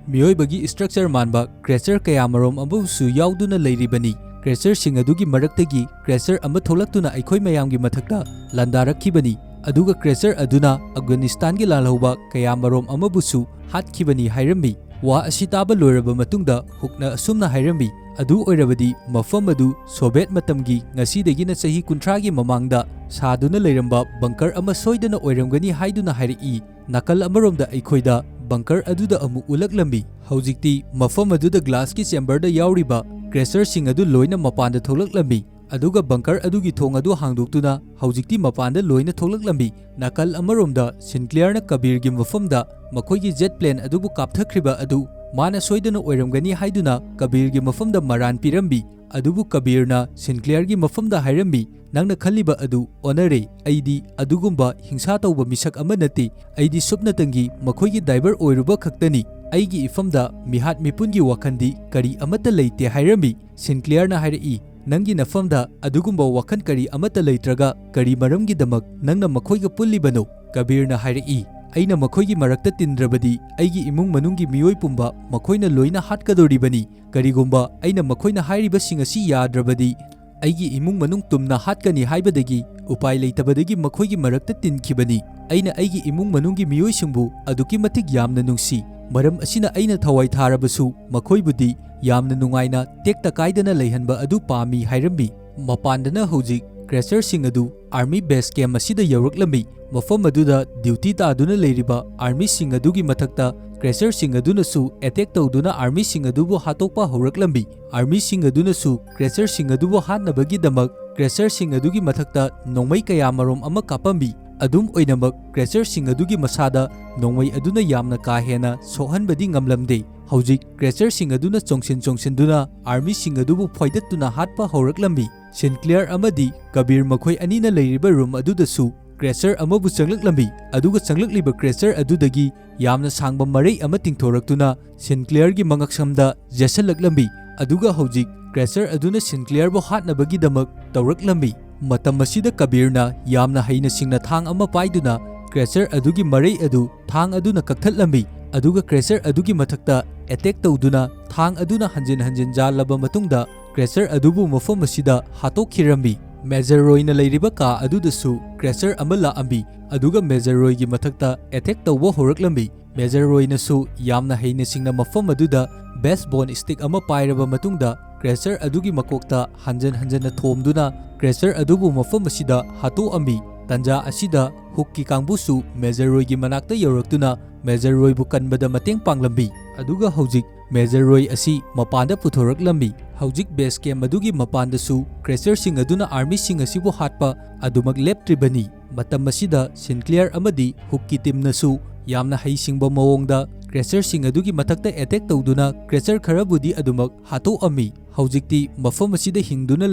ꯃꯤꯑꯣꯏꯕꯒꯤ ꯏꯁꯇ꯭ꯔꯛꯆꯔ ꯃꯥꯟꯕ ꯀ꯭ꯔꯦꯆꯔ ꯀꯌꯥꯃꯔꯣꯝ ꯑꯃꯕꯨꯁꯨ ꯌꯥꯎꯗꯨꯅ ꯂꯩꯔꯤꯕꯅꯤ꯫ ꯀ꯭ꯔꯦꯆꯔꯁꯤꯡ ꯑꯗꯨꯒꯤ ꯃꯔꯛꯇꯒꯤ ꯀ꯭ꯔꯦꯆꯔ ꯑꯃ ꯊꯣꯛꯂꯛꯇꯨꯅ ꯑꯩꯈꯣꯏ ꯃꯌꯥꯝꯒꯤ ꯃꯊꯛꯇ ꯂꯥꯟꯗꯥꯔꯛꯈꯤꯕꯅꯤ, ꯑꯗꯨꯒ ꯀ꯭ꯔꯦꯆꯔ ꯑꯗꯨꯅ ꯑꯐꯒꯥꯅꯤꯁꯇꯥꯟꯒꯤ ꯂꯥꯜꯍꯧꯕ ꯀꯌꯥꯃꯔꯣꯝ ꯑꯃꯕꯨꯁꯨ ꯍꯥꯠꯈꯤꯕꯅꯤ" ꯍꯥꯏꯔꯝꯃꯤ꯫ ꯋꯥ ꯑꯁꯤ ꯇꯥꯕ ꯂꯣꯏꯔꯕ ꯃꯇꯨꯡꯗ ꯍꯨꯛꯅ ꯑꯁꯨꯝꯅ ꯍꯥꯏꯔꯝꯃꯤ, "ꯑꯗꯨ ꯑꯣꯏꯔꯕꯗꯤ ꯃꯐꯝ ꯑꯗꯨ ꯁꯣꯚꯤꯌꯦꯠ ꯃꯇꯝꯒꯤ ꯉꯁꯤꯗꯒꯤꯅ ꯆꯍꯤ ꯀꯨꯟꯊ꯭ꯔꯥꯒꯤ ꯃꯃꯥꯡꯗ ꯁꯥꯗꯨꯅ ꯂꯩꯔꯝꯕ ꯕꯪꯀꯔ ꯑꯃ ꯁꯣꯏꯗꯅ ꯑꯣꯏꯔꯝꯒꯅꯤ" ꯍꯥꯏꯗꯨꯅ ꯍꯥꯏꯔꯛꯏ꯫ ꯅꯥꯀꯜ ꯑꯃꯔꯣꯝꯗ ꯑꯩꯈꯣꯏꯗ ꯕꯪꯀꯔ ꯑꯗꯨꯗ ꯑꯃꯨꯛ ꯎꯠꯂꯛꯂꯝꯃꯤ꯫ ꯍꯧꯖꯤꯛꯇꯤ ꯃꯐꯝ ꯑꯗꯨꯗ ꯒ꯭ꯂꯥꯁꯀꯤ ꯆꯦꯝꯕꯔꯗ ꯌꯥꯎꯔꯤꯕ ꯀ꯭ꯔꯦꯆꯔꯁꯤꯡ ꯑꯗꯨ ꯂꯣꯏꯅ ꯃꯄꯥꯟꯗ ꯊꯣꯛꯂꯛꯂꯝꯃꯤ, ꯑꯗꯨꯒ ꯕꯪꯀꯔ ꯑꯗꯨꯒꯤ ꯊꯣꯡ ꯑꯗꯨ ꯍꯥꯡꯗꯣꯛꯇꯨꯅ ꯍꯧꯖꯤꯛꯇꯤ ꯃꯄꯥꯟꯗ ꯂꯣꯏꯅ ꯊꯣꯛꯂꯛꯂꯝꯃꯤ꯫ ꯅꯥꯀꯜ ꯑꯃꯔꯣꯝꯗ ꯁꯤꯟꯀ꯭ꯂꯤꯌꯔꯅ ꯀꯕꯤꯔꯒꯤ ꯃꯐꯝꯗ ꯃꯈꯣꯏꯒꯤ ꯖꯦꯠ ꯄ꯭ꯂꯦꯟ ꯑꯗꯨꯕꯨ ꯀꯥꯞꯊꯈ꯭ꯔꯤꯕ ꯑꯗꯨ ꯃꯥꯅ ꯁꯣꯏꯗꯅ ꯑꯣꯏꯔꯝꯒꯅꯤ ꯍꯥꯏꯗꯨꯅ ꯀꯕꯤꯔꯒꯤ ꯃꯐꯝꯗ ꯃꯔꯥꯟ ꯄꯤꯔꯝꯃꯤ꯫ ꯑꯗꯨꯕꯨ ꯀꯕꯤꯔꯅ ꯁꯤꯟꯀ꯭ꯂꯤꯌꯔꯒꯤ ꯃꯐꯝꯗ ꯍꯥꯏꯔꯝꯃꯤ, "ꯅꯪꯅ ꯈꯜꯂꯤꯕ ꯑꯗꯨ ꯑꯣꯟꯅꯔꯦ꯫ ꯑꯩꯗꯤ ꯑꯗꯨꯒꯨꯝꯕ ꯍꯤꯡꯁꯥ ꯇꯧꯕ ꯃꯤꯁꯛ ꯑꯃ ꯅꯠꯇꯦ꯫ ꯑꯩꯗꯤ ꯁꯨꯞꯅꯇꯪꯒꯤ ꯃꯈꯣꯏꯒꯤ ꯗ꯭ꯔꯥꯏꯚꯔ ꯑꯣꯏꯔꯨꯕ ꯈꯛꯇꯅꯤ꯫ ꯑꯩꯒꯤ ꯏꯐꯝꯗ ꯃꯤꯍꯥꯠ ꯃꯤꯄꯨꯟꯒꯤ ꯋꯥꯈꯜꯗꯤ ꯀꯔꯤ ꯑꯃꯠꯇ ꯂꯩꯇꯦ" ꯍꯥꯏꯔꯝꯃꯤ꯫ ꯁꯤꯟꯀ꯭ꯂꯤꯌꯔꯅ ꯍꯥꯏꯔꯛꯏ, "ꯅꯪꯒꯤ ꯅꯐꯝꯗ ꯑꯗꯨꯒꯨꯝꯕ ꯋꯥꯈꯜ ꯀꯔꯤ ꯑꯃꯠꯇ ꯂꯩꯇ꯭ꯔꯒ ꯀꯔꯤ ꯃꯔꯝꯒꯤꯗꯃꯛ ꯅꯪꯅ ꯃꯈꯣꯏꯒ ꯄꯨꯜꯂꯤꯕꯅꯣ?" ꯀꯕꯤꯔꯅ ꯍꯥꯏꯔꯛꯏ, "ꯑꯩꯅ ꯃꯈꯣꯏꯒꯤ ꯃꯔꯛꯇ ꯇꯤꯟꯗ꯭ꯔꯕꯗꯤ ꯑꯩꯒꯤ ꯏꯃꯨꯡ ꯃꯅꯨꯡꯒꯤ ꯃꯤꯑꯣꯏ ꯄꯨꯝꯕ ꯃꯈꯣꯏꯅ ꯂꯣꯏꯅ ꯍꯥꯠꯀꯗꯧꯔꯤꯕꯅꯤ꯫ ꯀꯔꯤꯒꯨꯝꯕ ꯑꯩꯅ ꯃꯈꯣꯏꯅ ꯍꯥꯏꯔꯤꯕꯁꯤꯡ ꯑꯁꯤ ꯌꯥꯗ꯭ꯔꯕꯗꯤ ꯑꯩꯒꯤ ꯏꯃꯨꯡ ꯃꯅꯨꯡ ꯇꯨꯝꯅ ꯍꯥꯠꯀꯅꯤ ꯍꯥꯏꯕꯗꯒꯤ ꯎꯄꯥꯏ ꯂꯩꯇꯕꯗꯒꯤ ꯃꯈꯣꯏꯒꯤ ꯃꯔꯛꯇ ꯇꯤꯟꯈꯤꯕꯅꯤ꯫ ꯑꯩꯅ ꯑꯩꯒꯤ ꯏꯃꯨꯡ ꯃꯅꯨꯡꯒꯤ ꯃꯤꯑꯣꯏꯁꯤꯡꯕꯨ ꯑꯗꯨꯛꯀꯤ ꯃꯇꯤꯛ ꯌꯥꯝꯅ ꯅꯨꯡꯁꯤ꯫ ꯃꯔꯝ ꯑꯁꯤꯅ ꯑꯩꯅ ꯊꯋꯥꯏ ꯊꯥꯔꯕꯁꯨ ꯃꯈꯣꯏꯕꯨꯗꯤ ꯌꯥꯝꯅ ꯅꯨꯡꯉꯥꯏꯅ ꯇꯦꯛꯇ ꯀꯥꯏꯗꯅ ꯂꯩꯍꯟꯕ ꯑꯗꯨ ꯄꯥꯝꯃꯤ" ꯍꯥꯏꯔꯝꯃꯤ꯫ ꯃꯄꯥꯟꯗꯅ ꯍꯧꯖꯤꯛ ꯀ꯭ꯔꯦꯁꯔꯁꯤꯡ ꯑꯗꯨ ꯑꯥꯔꯃꯤ ꯕꯦꯁ ꯀꯦꯝ ꯑꯁꯤꯗ ꯌꯧꯔꯛꯂꯝꯃꯤ꯫ ꯃꯐꯝ ꯑꯗꯨꯗ ꯗ꯭ꯌꯨꯇꯤ ꯇꯥꯗꯨꯅ ꯂꯩꯔꯤꯕ ꯑꯥꯔꯃꯤꯁꯤꯡ ꯑꯗꯨꯒꯤ ꯃꯊꯛꯇ ꯀ꯭ꯔꯦꯁꯔꯁꯤꯡ ꯑꯗꯨꯅꯁꯨ ꯑꯦꯇꯦꯛ ꯇꯧꯗꯨꯅ ꯑꯥꯔꯃꯤꯁꯤꯡ ꯑꯗꯨꯕꯨ ꯍꯥꯠꯇꯣꯛꯄ ꯍꯧꯔꯛꯂꯝꯃꯤ꯫ ꯑꯥꯔꯃꯤꯁꯤꯡ ꯑꯗꯨꯅꯁꯨ ꯀ꯭ꯔꯦꯁꯔꯁꯤꯡ ꯑꯗꯨꯕꯨ ꯍꯥꯠꯅꯕꯒꯤꯗꯃꯛ ꯀ꯭ꯔꯦꯁꯔꯁꯤꯡ ꯑꯗꯨꯒꯤ ꯃꯊꯛꯇ ꯅꯣꯡꯃꯩ ꯀꯌꯥ ꯃꯔꯨꯝ ꯑꯃ ꯀꯥꯞꯄꯝꯃꯤ꯫ ꯑꯗꯨꯝ ꯑꯣꯏꯅꯃꯛ, ꯀ꯭ꯔꯦꯁꯔꯁꯤꯡ ꯑꯗꯨꯒꯤ ꯃꯁꯥꯗ ꯅꯣꯡꯃꯩ ꯑꯗꯨꯅ ꯌꯥꯝꯅ ꯀꯥ ꯍꯦꯟꯅ ꯁꯣꯛꯍꯟꯕꯗꯤ ꯉꯝꯂꯝꯗꯦ꯫ ꯍꯧꯖꯤꯛ ꯀ꯭ꯔꯦꯁꯔꯁꯤꯡ ꯑꯗꯨꯅ ꯆꯣꯡꯁꯤꯟ ꯆꯣꯡꯁꯤꯟꯗꯨꯅ ꯑꯥꯔꯃꯤꯁꯤꯡ ꯑꯗꯨꯕꯨ ꯐꯣꯏꯗꯠꯇꯨꯅ ꯍꯥꯠꯄ ꯍꯧꯔꯛꯂꯝꯃꯤ꯫ ꯁꯤꯟꯀ꯭ꯂꯤꯌꯔ ꯑꯃꯗꯤ ꯀꯕꯤꯔ ꯃꯈꯣꯏ ꯑꯅꯤꯅ ꯂꯩꯔꯤꯕ ꯔꯨꯝ ꯑꯗꯨꯗꯁꯨ ꯀ꯭ꯔꯦꯁꯔ ꯑꯃꯕꯨ ꯆꯪꯂꯛꯂꯝꯃꯤ, ꯑꯗꯨꯒ ꯆꯪꯂꯛꯂꯤꯕ ꯀ꯭ꯔꯦꯁꯔ ꯑꯗꯨꯗꯒꯤ ꯌꯥꯝꯅ ꯁꯥꯡꯕ ꯃꯔꯩ ꯑꯃ ꯇꯤꯡꯊꯣꯔꯛꯇꯨꯅ ꯁꯤꯟꯀ꯭ꯂꯤꯌꯔꯒꯤ ꯃꯉꯛꯁꯝꯗ ꯌꯦꯠꯁꯜꯂꯛꯂꯝꯃꯤ, ꯑꯗꯨꯒ ꯍꯧꯖꯤꯛ ꯀ꯭ꯔꯦꯁꯔ ꯑꯗꯨꯅ ꯁꯤꯟꯀ꯭ꯂꯤꯌꯔꯕꯨ ꯍꯥꯠꯅꯕꯒꯤꯗꯃꯛ ꯇꯧꯔꯛꯂꯝꯃꯤ꯫ ꯃꯇꯝ ꯑꯁꯤꯗ ꯀꯕꯤꯔꯅ ꯌꯥꯝꯅ ꯍꯩꯅ ꯁꯤꯡꯅ ꯊꯥꯡ ꯑꯃ ꯄꯥꯏꯗꯨꯅ ꯀ꯭ꯔꯦꯁꯔ ꯑꯗꯨꯒꯤ ꯃꯔꯩ ꯑꯗꯨ ꯊꯥꯡ ꯑꯗꯨꯅ ꯀꯛꯊꯠꯂꯝꯃꯤ, ꯑꯗꯨꯒ ꯀ꯭ꯔꯦꯁꯔ ꯑꯗꯨꯒꯤ ꯃꯊꯛꯇ ꯑꯦꯇꯦꯛ ꯇꯧꯗꯨꯅ ꯊꯥꯡ ꯑꯗꯨꯅ ꯍꯟꯖꯤꯟ ꯍꯟꯖꯤꯟ ꯌꯥꯜꯂꯕ ꯃꯇꯨꯡꯗ ꯀ꯭ꯔꯦꯁꯔ ꯑꯗꯨꯕꯨ ꯃꯐꯝ ꯑꯁꯤꯗ ꯍꯥꯠꯇꯣꯛꯈꯤꯔꯝꯃꯤ꯫ ꯃꯦꯖꯔ ꯔꯣꯏꯅ ꯂꯩꯔꯤꯕ ꯀꯥ ꯑꯗꯨꯗꯁꯨ ꯀ꯭ꯔꯦꯁꯔ ꯑꯃ ꯂꯥꯛꯑꯝꯃꯤ, ꯑꯗꯨꯒ ꯃꯦꯖꯔ ꯔꯣꯏꯒꯤ ꯃꯊꯛꯇ ꯑꯦꯇꯦꯛ ꯇꯧꯕ ꯍꯧꯔꯛꯂꯝꯃꯤ꯫ ꯃꯦꯖꯔ ꯔꯣꯏꯅꯁꯨ ꯌꯥꯝꯅ ꯍꯩꯅ ꯁꯤꯡꯅ ꯃꯐꯝ ꯑꯗꯨꯗ ꯕꯦꯁꯕꯣꯜ ꯁ꯭ꯇꯤꯛ ꯑꯃ ꯄꯥꯏꯔꯕ ꯃꯇꯨꯡꯗ ꯀ꯭ꯔꯦꯁꯔ ꯑꯗꯨꯒꯤ ꯃꯀꯣꯛꯇ ꯍꯟꯖꯟ ꯍꯟꯖꯟꯅ ꯊꯣꯝꯗꯨꯅ ꯀ꯭ꯔꯦꯁꯔ ꯑꯗꯨꯕꯨ ꯃꯐꯝ ꯑꯁꯤꯗ ꯍꯥꯠꯇꯣꯛꯑꯝꯃꯤ꯫ ꯇꯟꯖꯥ ꯑꯁꯤꯗ ꯍꯨꯛꯀꯤ ꯀꯥꯡꯕꯨꯁꯨ ꯃꯦꯖꯔ ꯔꯣꯏꯒꯤ ꯃꯅꯥꯛꯇ ꯌꯧꯔꯛꯇꯨꯅ ꯃꯦꯖꯔ ꯔꯣꯏꯕꯨ ꯀꯟꯕꯗ ꯃꯇꯦꯡ ꯄꯥꯡꯂꯝꯃꯤ꯫ ꯑꯗꯨꯒ ꯍꯧꯖꯤꯛ ꯃꯦꯖꯔ ꯔꯣꯏ ꯑꯁꯤ ꯃꯄꯥꯟꯗ ꯄꯨꯊꯣꯔꯛꯂꯝꯃꯤ꯫ ꯍꯧꯖꯤꯛ ꯕꯦꯁ ꯀꯦꯝ ꯑꯗꯨꯒꯤ ꯃꯄꯥꯟꯗꯁꯨ ꯀ꯭ꯔꯦꯁꯔꯁꯤꯡ ꯑꯗꯨꯅ ꯑꯥꯔꯃꯤꯁꯤꯡ ꯑꯁꯤꯕꯨ ꯍꯥꯠꯄ ꯑꯗꯨꯃꯛ ꯂꯦꯞꯇ꯭ꯔꯤꯕꯅꯤ꯫ ꯃꯇꯝ ꯑꯁꯤꯗ ꯁꯤꯟꯀ꯭ꯂꯤꯌꯔ ꯑꯃꯗꯤ ꯍꯨꯛꯀꯤ ꯇꯤꯝꯅꯁꯨ ꯌꯥꯝꯅ ꯍꯩꯁꯤꯡꯕ ꯃꯑꯣꯡꯗ ꯀ꯭ꯔꯦꯁꯔꯁꯤꯡ ꯑꯗꯨꯒꯤ ꯃꯊꯛꯇ ꯑꯦꯇꯦꯛ ꯇꯧꯗꯨꯅ ꯀ꯭ꯔꯦꯁꯔ ꯈꯔꯕꯨꯗꯤ ꯑꯗꯨꯃꯛ ꯍꯥꯠꯇꯣꯛꯑꯝꯃꯤ꯫ ꯍꯧꯖꯤꯛꯇꯤ ꯃꯐꯝ ꯑꯁꯤꯗ ꯍꯤꯡꯗꯨꯅ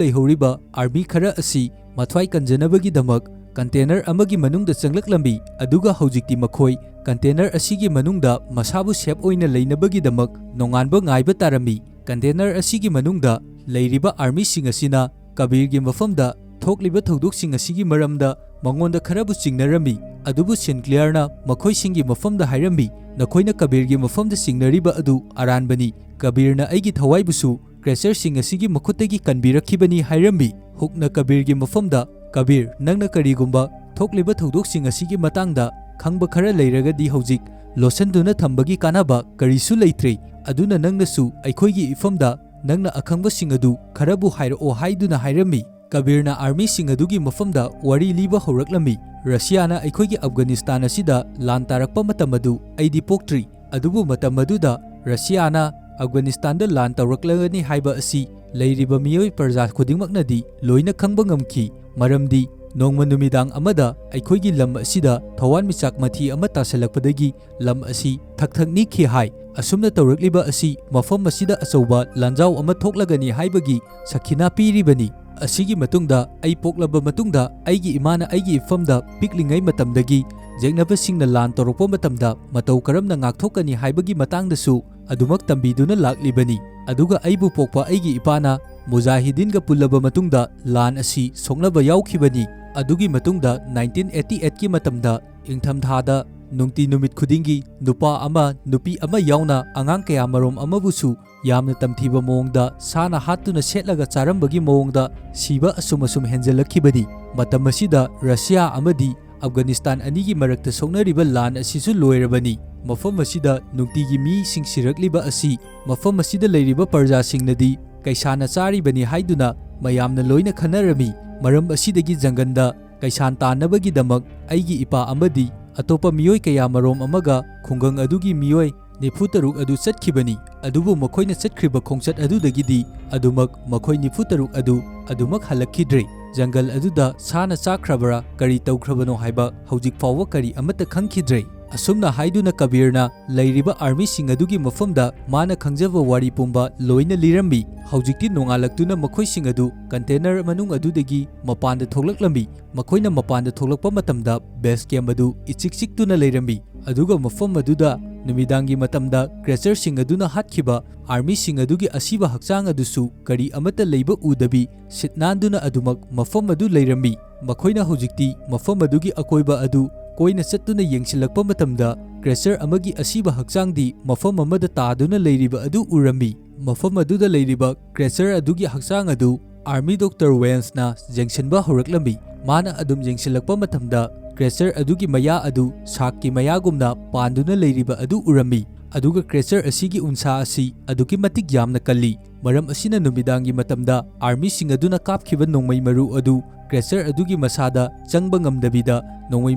ꯂꯩꯍꯧꯔꯤꯕ ꯑꯥꯔꯃꯤ ꯈꯔ ꯑꯁꯤ ꯃꯊ꯭ꯋꯥꯏ ꯀꯟꯖꯅꯕꯒꯤꯗꯃꯛ ꯀꯟꯇꯦꯅꯔ ꯑꯃꯒꯤ ꯃꯅꯨꯡꯗ ꯆꯪꯂꯛꯂꯝꯃꯤ, ꯑꯗꯨꯒ ꯍꯧꯖꯤꯛꯇꯤ ꯃꯈꯣꯏ ꯀꯟꯇꯦꯅꯔ ꯑꯁꯤꯒꯤ ꯃꯅꯨꯡꯗ ꯃꯁꯥꯕꯨ ꯁꯦꯐ ꯑꯣꯏꯅ ꯂꯩꯅꯕꯒꯤꯗꯃꯛ ꯅꯣꯡꯉꯥꯟꯕ ꯉꯥꯏꯕ ꯇꯥꯔꯝꯃꯤ꯫ ꯀꯟꯇꯦꯅꯔ ꯑꯁꯤꯒꯤ ꯃꯅꯨꯡꯗ ꯂꯩꯔꯤꯕ ꯑꯥꯔꯃꯤꯁꯤꯡ ꯑꯁꯤꯅ ꯀꯕꯤꯔꯒꯤ ꯃꯐꯝꯗ ꯊꯣꯛꯂꯤꯕ ꯊꯧꯗꯣꯛꯁꯤꯡ ꯑꯁꯤꯒꯤ ꯃꯔꯝꯗ ꯃꯉꯣꯟꯗ ꯈꯔꯕꯨ ꯆꯤꯡꯅꯔꯝꯃꯤ꯫ ꯑꯗꯨꯕꯨ ꯁꯦꯟ ꯀ꯭ꯂꯤꯌꯥꯔꯅ ꯃꯈꯣꯏꯁꯤꯡꯒꯤ ꯃꯐꯝꯗ ꯍꯥꯏꯔꯝꯃꯤ, "ꯅꯈꯣꯏꯅ ꯀꯕꯤꯔꯒꯤ ꯃꯐꯝꯗ ꯆꯤꯡꯅꯔꯤꯕ ꯑꯗꯨ ꯑꯔꯥꯟꯕꯅꯤ꯫ ꯀꯕꯤꯔꯅ ꯑꯩꯒꯤ ꯊꯋꯥꯏꯕꯨꯁꯨ ꯀ꯭ꯔꯦꯁꯔꯁꯤꯡ ꯑꯁꯤꯒꯤ ꯃꯈꯨꯠꯇꯒꯤ ꯀꯟꯕꯤꯔꯛꯈꯤꯕꯅꯤ" ꯍꯥꯏꯔꯝꯃꯤ꯫ ꯍꯨꯛꯅ ꯀꯕꯤꯔꯒꯤ ꯃꯐꯝꯗ, "ꯀꯕꯤꯔ, ꯅꯪꯅ ꯀꯔꯤꯒꯨꯝꯕ ꯊꯣꯛꯂꯤꯕ ꯊꯧꯗꯣꯛꯁꯤꯡ ꯑꯁꯤꯒꯤ ꯃꯇꯥꯡꯗ ꯈꯪꯕ ꯈꯔ ꯂꯩꯔꯒꯗꯤ ꯍꯧꯖꯤꯛ ꯂꯣꯠꯁꯤꯟꯗꯨꯅ ꯊꯝꯕꯒꯤ ꯀꯥꯟꯅꯕ ꯀꯔꯤꯁꯨ ꯂꯩꯇ꯭ꯔꯦ꯫ ꯑꯗꯨꯅ ꯅꯪꯅꯁꯨ ꯑꯩꯈꯣꯏꯒꯤ ꯏꯐꯝꯗ ꯅꯪꯅ ꯑꯈꯪꯕꯁꯤꯡ ꯑꯗꯨ ꯈꯔꯕꯨ ꯍꯥꯏꯔꯛꯑꯣ" ꯍꯥꯏꯗꯨꯅ ꯍꯥꯏꯔꯝꯃꯤ꯫ ꯀꯕꯤꯔꯅ ꯑꯥꯔꯃꯤꯁꯤꯡ ꯑꯗꯨꯒꯤ ꯃꯐꯝꯗ ꯋꯥꯔꯤ ꯂꯤꯕ ꯍꯧꯔꯛꯂꯝꯃꯤ꯫ "ꯔꯁꯤꯌꯥꯅ ꯑꯩꯈꯣꯏꯒꯤ ꯑꯐꯒꯥꯅꯤꯁꯇꯥꯟ ꯑꯁꯤꯗ ꯂꯥꯟ ꯇꯥꯔꯛꯄ ꯃꯇꯝ ꯑꯗꯨ ꯑꯩꯗꯤ ꯄꯣꯛꯇ꯭ꯔꯤ꯫ ꯑꯗꯨꯕꯨ ꯃꯇꯝ ꯑꯗꯨꯗ ꯔꯁꯤꯌꯥꯅ ꯑꯐꯒꯥꯅꯤꯁꯇꯥꯟꯗ ꯂꯥꯟ ꯇꯧꯔꯛꯂꯒꯅꯤ ꯍꯥꯏꯕ ꯑꯁꯤ ꯂꯩꯔꯤꯕ ꯃꯤꯑꯣꯏ ꯄ꯭ꯔꯖꯥ ꯈꯨꯗꯤꯡꯃꯛꯅꯗꯤ ꯂꯣꯏꯅ ꯈꯪꯕ ꯉꯝꯈꯤ꯫ ꯃꯔꯝꯗꯤ ꯅꯣꯡꯃ ꯅꯨꯃꯤꯗꯥꯡ ꯑꯃꯗ ꯑꯩꯈꯣꯏꯒꯤ ꯂꯝ ꯑꯁꯤꯗ ꯊꯋꯥꯟꯃꯤꯆꯥꯛ ꯃꯊꯤ ꯑꯃ ꯇꯥꯁꯤꯜꯂꯛꯄꯗꯒꯤ ꯂꯝ ꯑꯁꯤ ꯊꯛ ꯊꯛ ꯅꯤꯛꯈꯤ ꯍꯥꯏ꯫ ꯑꯁꯨꯝꯅ ꯇꯧꯔꯛꯂꯤꯕ ꯑꯁꯤ ꯃꯐꯝ ꯑꯁꯤꯗ ꯑꯆꯧꯕ ꯂꯥꯟꯖꯥꯎ ꯑꯃ ꯊꯣꯛꯂꯒꯅꯤ ꯍꯥꯏꯕꯒꯤ ꯁꯈꯤꯅꯥ ꯄꯤꯔꯤꯕꯅꯤ꯫ ꯑꯁꯤꯒꯤ ꯃꯇꯨꯡꯗ ꯑꯩ ꯄꯣꯛꯂꯕ ꯃꯇꯨꯡꯗ ꯑꯩꯒꯤ ꯏꯃꯥꯅ ꯑꯩꯒꯤ ꯏꯐꯝꯗ ꯄꯤꯛꯂꯤꯉꯩ ꯃꯇꯝꯗꯒꯤ ꯌꯦꯛꯅꯕꯁꯤꯡꯅ ꯂꯥꯟ ꯇꯧꯔꯛꯄ ꯃꯇꯝꯗ ꯃꯇꯧ ꯀꯔꯝꯅ ꯉꯥꯛꯊꯣꯛꯀꯅꯤ ꯍꯥꯏꯕꯒꯤ ꯃꯇꯥꯡꯗꯁꯨ ꯑꯗꯨꯃꯛ ꯇꯝꯕꯤꯗꯨꯅ ꯂꯥꯛꯂꯤꯕꯅꯤ꯫ ꯑꯗꯨꯒ ꯑꯩꯕꯨ ꯄꯣꯛꯄ ꯑꯩꯒꯤ ꯏꯄꯥꯅ ꯃꯨꯖꯥꯍꯤꯗꯤꯟꯒ ꯄꯨꯜꯂꯕ ꯃꯇꯨꯡꯗ ꯂꯥꯟ ꯑꯁꯤ ꯁꯣꯛꯅꯕ ꯌꯥꯎꯈꯤꯕꯅꯤ꯫ ꯑꯗꯨꯒꯤ ꯃꯇꯨꯡꯗ ꯅꯥꯏꯟꯇꯤꯟ ꯑꯩꯠꯇꯤ ꯑꯩꯠꯀꯤ ꯃꯇꯝꯗ ꯏꯪꯊꯝꯊꯥꯗ ꯅꯨꯡꯇꯤ ꯅꯨꯃꯤꯠ ꯈꯨꯗꯤꯡꯒꯤ ꯅꯨꯄꯥ ꯑꯃ, ꯅꯨꯄꯤ ꯑꯃ ꯌꯥꯎꯅ ꯑꯉꯥꯡ ꯀꯌꯥ ꯃꯔꯨꯝ ꯑꯃꯕꯨꯁꯨ ꯌꯥꯝꯅ ꯇꯝꯊꯤꯕ ꯃꯑꯣꯡꯗ ꯁꯥꯅ ꯍꯥꯠꯇꯨꯅ ꯁꯦꯠꯂꯒ ꯆꯥꯔꯝꯕꯒꯤ ꯃꯑꯣꯡꯗ ꯁꯤꯕ ꯑꯁꯨꯝ ꯑꯁꯨꯝ ꯍꯦꯟꯖꯜꯂꯛꯈꯤꯕꯅꯤ꯫ ꯃꯇꯝ ꯑꯁꯤꯗ ꯔꯁꯤꯌꯥ ꯑꯃꯗꯤ ꯑꯐꯒꯥꯅꯤꯁꯇꯥꯟ ꯑꯅꯤꯒꯤ ꯃꯔꯛꯇ ꯁꯣꯛꯅꯔꯤꯕ ꯂꯥꯟ ꯑꯁꯤꯁꯨ ꯂꯣꯏꯔꯕꯅꯤ꯫ ꯃꯐꯝ ꯑꯁꯤꯗ ꯅꯨꯡꯇꯤꯒꯤ ꯃꯤꯁꯤꯡ ꯁꯤꯔꯛꯂꯤꯕ ꯑꯁꯤ ꯃꯐꯝ ꯑꯁꯤꯗ ꯂꯩꯔꯤꯕ ꯄ꯭ꯔꯖꯥꯁꯤꯡꯅꯗꯤ ꯀꯩꯁꯥꯅ ꯆꯥꯔꯤꯕꯅꯤ ꯍꯥꯏꯗꯨꯅ ꯃꯌꯥꯝꯅ ꯂꯣꯏꯅ ꯈꯟꯅꯔꯝꯃꯤ꯫ ꯃꯔꯝ ꯑꯁꯤꯗꯒꯤ ꯖꯪꯒꯜꯗ ꯀꯩꯁꯥꯟ ꯇꯥꯟꯅꯕꯒꯤꯗꯃꯛ ꯑꯩꯒꯤ ꯏꯄꯥ ꯑꯃꯗꯤ ꯑꯇꯣꯞꯄ ꯃꯤꯑꯣꯏ ꯀꯌꯥ ꯃꯔꯣꯝ ꯑꯃꯒ ꯈꯨꯡꯒꯪ ꯑꯗꯨꯒꯤ ꯃꯤꯑꯣꯏ ꯅꯤꯐꯨ ꯇꯔꯨꯛ ꯑꯗꯨ ꯆꯠꯈꯤꯕꯅꯤ꯫ ꯑꯗꯨꯕꯨ ꯃꯈꯣꯏꯅ ꯆꯠꯈ꯭ꯔꯤꯕ ꯈꯣꯡꯆꯠ ꯑꯗꯨꯗꯒꯤꯗꯤ ꯑꯗꯨꯃꯛ ꯃꯈꯣꯏ ꯅꯤꯐꯨ ꯇꯔꯨꯛ ꯑꯗꯨ ꯑꯗꯨꯃꯛ ꯍꯜꯂꯛꯈꯤꯗ꯭ꯔꯦ꯫ ꯖꯪꯒꯜ ꯑꯗꯨꯗ ꯁꯥꯅ ꯆꯥꯈ꯭ꯔꯕ꯭ꯔꯥ, ꯀꯔꯤ ꯇꯧꯈ꯭ꯔꯕꯅꯣ ꯍꯥꯏꯕ ꯍꯧꯖꯤꯛ ꯐꯥꯎꯕ ꯀꯔꯤ ꯑꯃꯠꯇ ꯈꯪꯈꯤꯗ꯭ꯔꯦ꯫ ꯑꯁꯨꯝꯅ ꯍꯥꯏꯗꯨꯅ ꯀꯕꯤꯔꯅ ꯂꯩꯔꯤꯕ ꯑꯥꯔꯃꯤꯁꯤꯡ ꯑꯗꯨꯒꯤ ꯃꯐꯝꯗ ꯃꯥꯅ ꯈꯪꯖꯕ ꯋꯥꯔꯤ ꯄꯨꯝꯕ ꯂꯣꯏꯅ ꯂꯤꯔꯝꯃꯤ꯫ ꯍꯧꯖꯤꯛꯇꯤ ꯅꯣꯡꯉꯥꯜꯂꯛꯇꯨꯅ ꯃꯈꯣꯏꯁꯤꯡ ꯑꯗꯨ ꯀꯟꯇꯦꯅꯔ ꯃꯅꯨꯡ ꯑꯗꯨꯗꯒꯤ ꯃꯄꯥꯟꯗ ꯊꯣꯛꯂꯛꯂꯝꯃꯤ꯫ ꯃꯈꯣꯏꯅ ꯃꯄꯥꯟꯗ ꯊꯣꯛꯂꯛꯄ ꯃꯇꯝꯗ ꯕꯦꯁ ꯀꯦꯝꯞ ꯑꯗꯨ ꯏꯆꯤꯛ ꯆꯤꯛꯇꯨꯅ ꯂꯩꯔꯝꯃꯤ꯫ ꯑꯗꯨꯒ ꯃꯐꯝ ꯑꯗꯨꯗ ꯅꯨꯃꯤꯗꯥꯡꯒꯤ ꯃꯇꯝꯗ ꯀ꯭ꯔꯦꯆꯔꯁꯤꯡ ꯑꯗꯨꯅ ꯍꯥꯠꯈꯤꯕ ꯑꯥꯔꯃꯤꯁꯤꯡ ꯑꯗꯨꯒꯤ ꯑꯁꯤꯕ ꯍꯛꯆꯥꯡ ꯑꯗꯨꯁꯨ ꯀꯔꯤ ꯑꯃꯠꯇ ꯂꯩꯕ ꯎꯗꯕꯤ ꯁꯤꯠ ꯅꯥꯟꯗꯨꯅ ꯑꯗꯨꯃꯛ ꯃꯐꯝ ꯑꯗꯨ ꯂꯩꯔꯝꯃꯤ꯫ ꯃꯈꯣꯏꯅ ꯍꯧꯖꯤꯛꯇꯤ ꯃꯐꯝ ꯑꯗꯨꯒꯤ ꯑꯀꯣꯏꯕ ꯑꯗꯨ ꯀꯣꯏꯅ ꯆꯠꯇꯨꯅ ꯌꯦꯡꯁꯤꯜꯂꯛꯄ ꯃꯇꯝꯗ, ꯀ꯭ꯔꯦꯆꯔ ꯑꯃꯒꯤ ꯑꯁꯤꯕ ꯍꯛꯆꯥꯡꯗꯤ ꯃꯐꯝ ꯑꯃꯗ ꯇꯥꯗꯨꯅ ꯂꯩꯔꯤꯕ ꯑꯗꯨ ꯎꯔꯝꯃꯤ꯫ ꯃꯐꯝ ꯑꯗꯨꯗ ꯂꯩꯔꯤꯕ ꯀ꯭ꯔꯦꯆꯔ ꯑꯗꯨꯒꯤ ꯍꯛꯆꯥꯡ ꯑꯗꯨ ꯑꯥꯔꯃꯤ ꯗꯣꯛꯇꯔ ꯋꯦꯟꯁꯅ ꯌꯦꯡꯁꯤꯟꯕ ꯍꯧꯔꯛꯂꯝꯃꯤ꯫ ꯃꯥꯅ ꯑꯗꯨꯝ ꯌꯦꯡꯁꯤꯜꯂꯛꯄ ꯃꯇꯝꯗ, ꯀ꯭ꯔꯦꯆꯔ ꯑꯗꯨꯒꯤ ꯃꯌꯥ ꯑꯗꯨ ꯁꯥꯛꯀꯤ ꯃꯌꯥꯒꯨꯝꯅ ꯄꯥꯟꯗꯨꯅ ꯂꯩꯔꯤꯕ ꯑꯗꯨ ꯎꯔꯝꯃꯤ꯫ ꯑꯗꯨꯒ ꯀ꯭ꯔꯦꯆꯔ ꯑꯁꯤꯒꯤ ꯎꯟꯁꯥ ꯑꯁꯤ ꯑꯗꯨꯛꯀꯤ ꯃꯇꯤꯛ ꯌꯥꯝꯅ ꯀꯜꯂꯤ꯫ ꯃꯔꯝ ꯑꯁꯤꯅ ꯅꯨꯃꯤꯗꯥꯡꯒꯤ ꯃꯇꯝꯗ ꯑꯥꯔꯃꯤꯁꯤꯡ ꯑꯗꯨꯅ ꯀꯥꯞꯈꯤꯕ ꯅꯣꯡꯃꯩ ꯃꯔꯨ ꯑꯗꯨ ꯀ꯭ꯔꯦꯆꯔ ꯑꯗꯨꯒꯤ ꯃꯁꯥꯗ ꯆꯪꯕ ꯉꯝꯗꯕꯤꯗ, ꯅꯣꯡꯃꯩ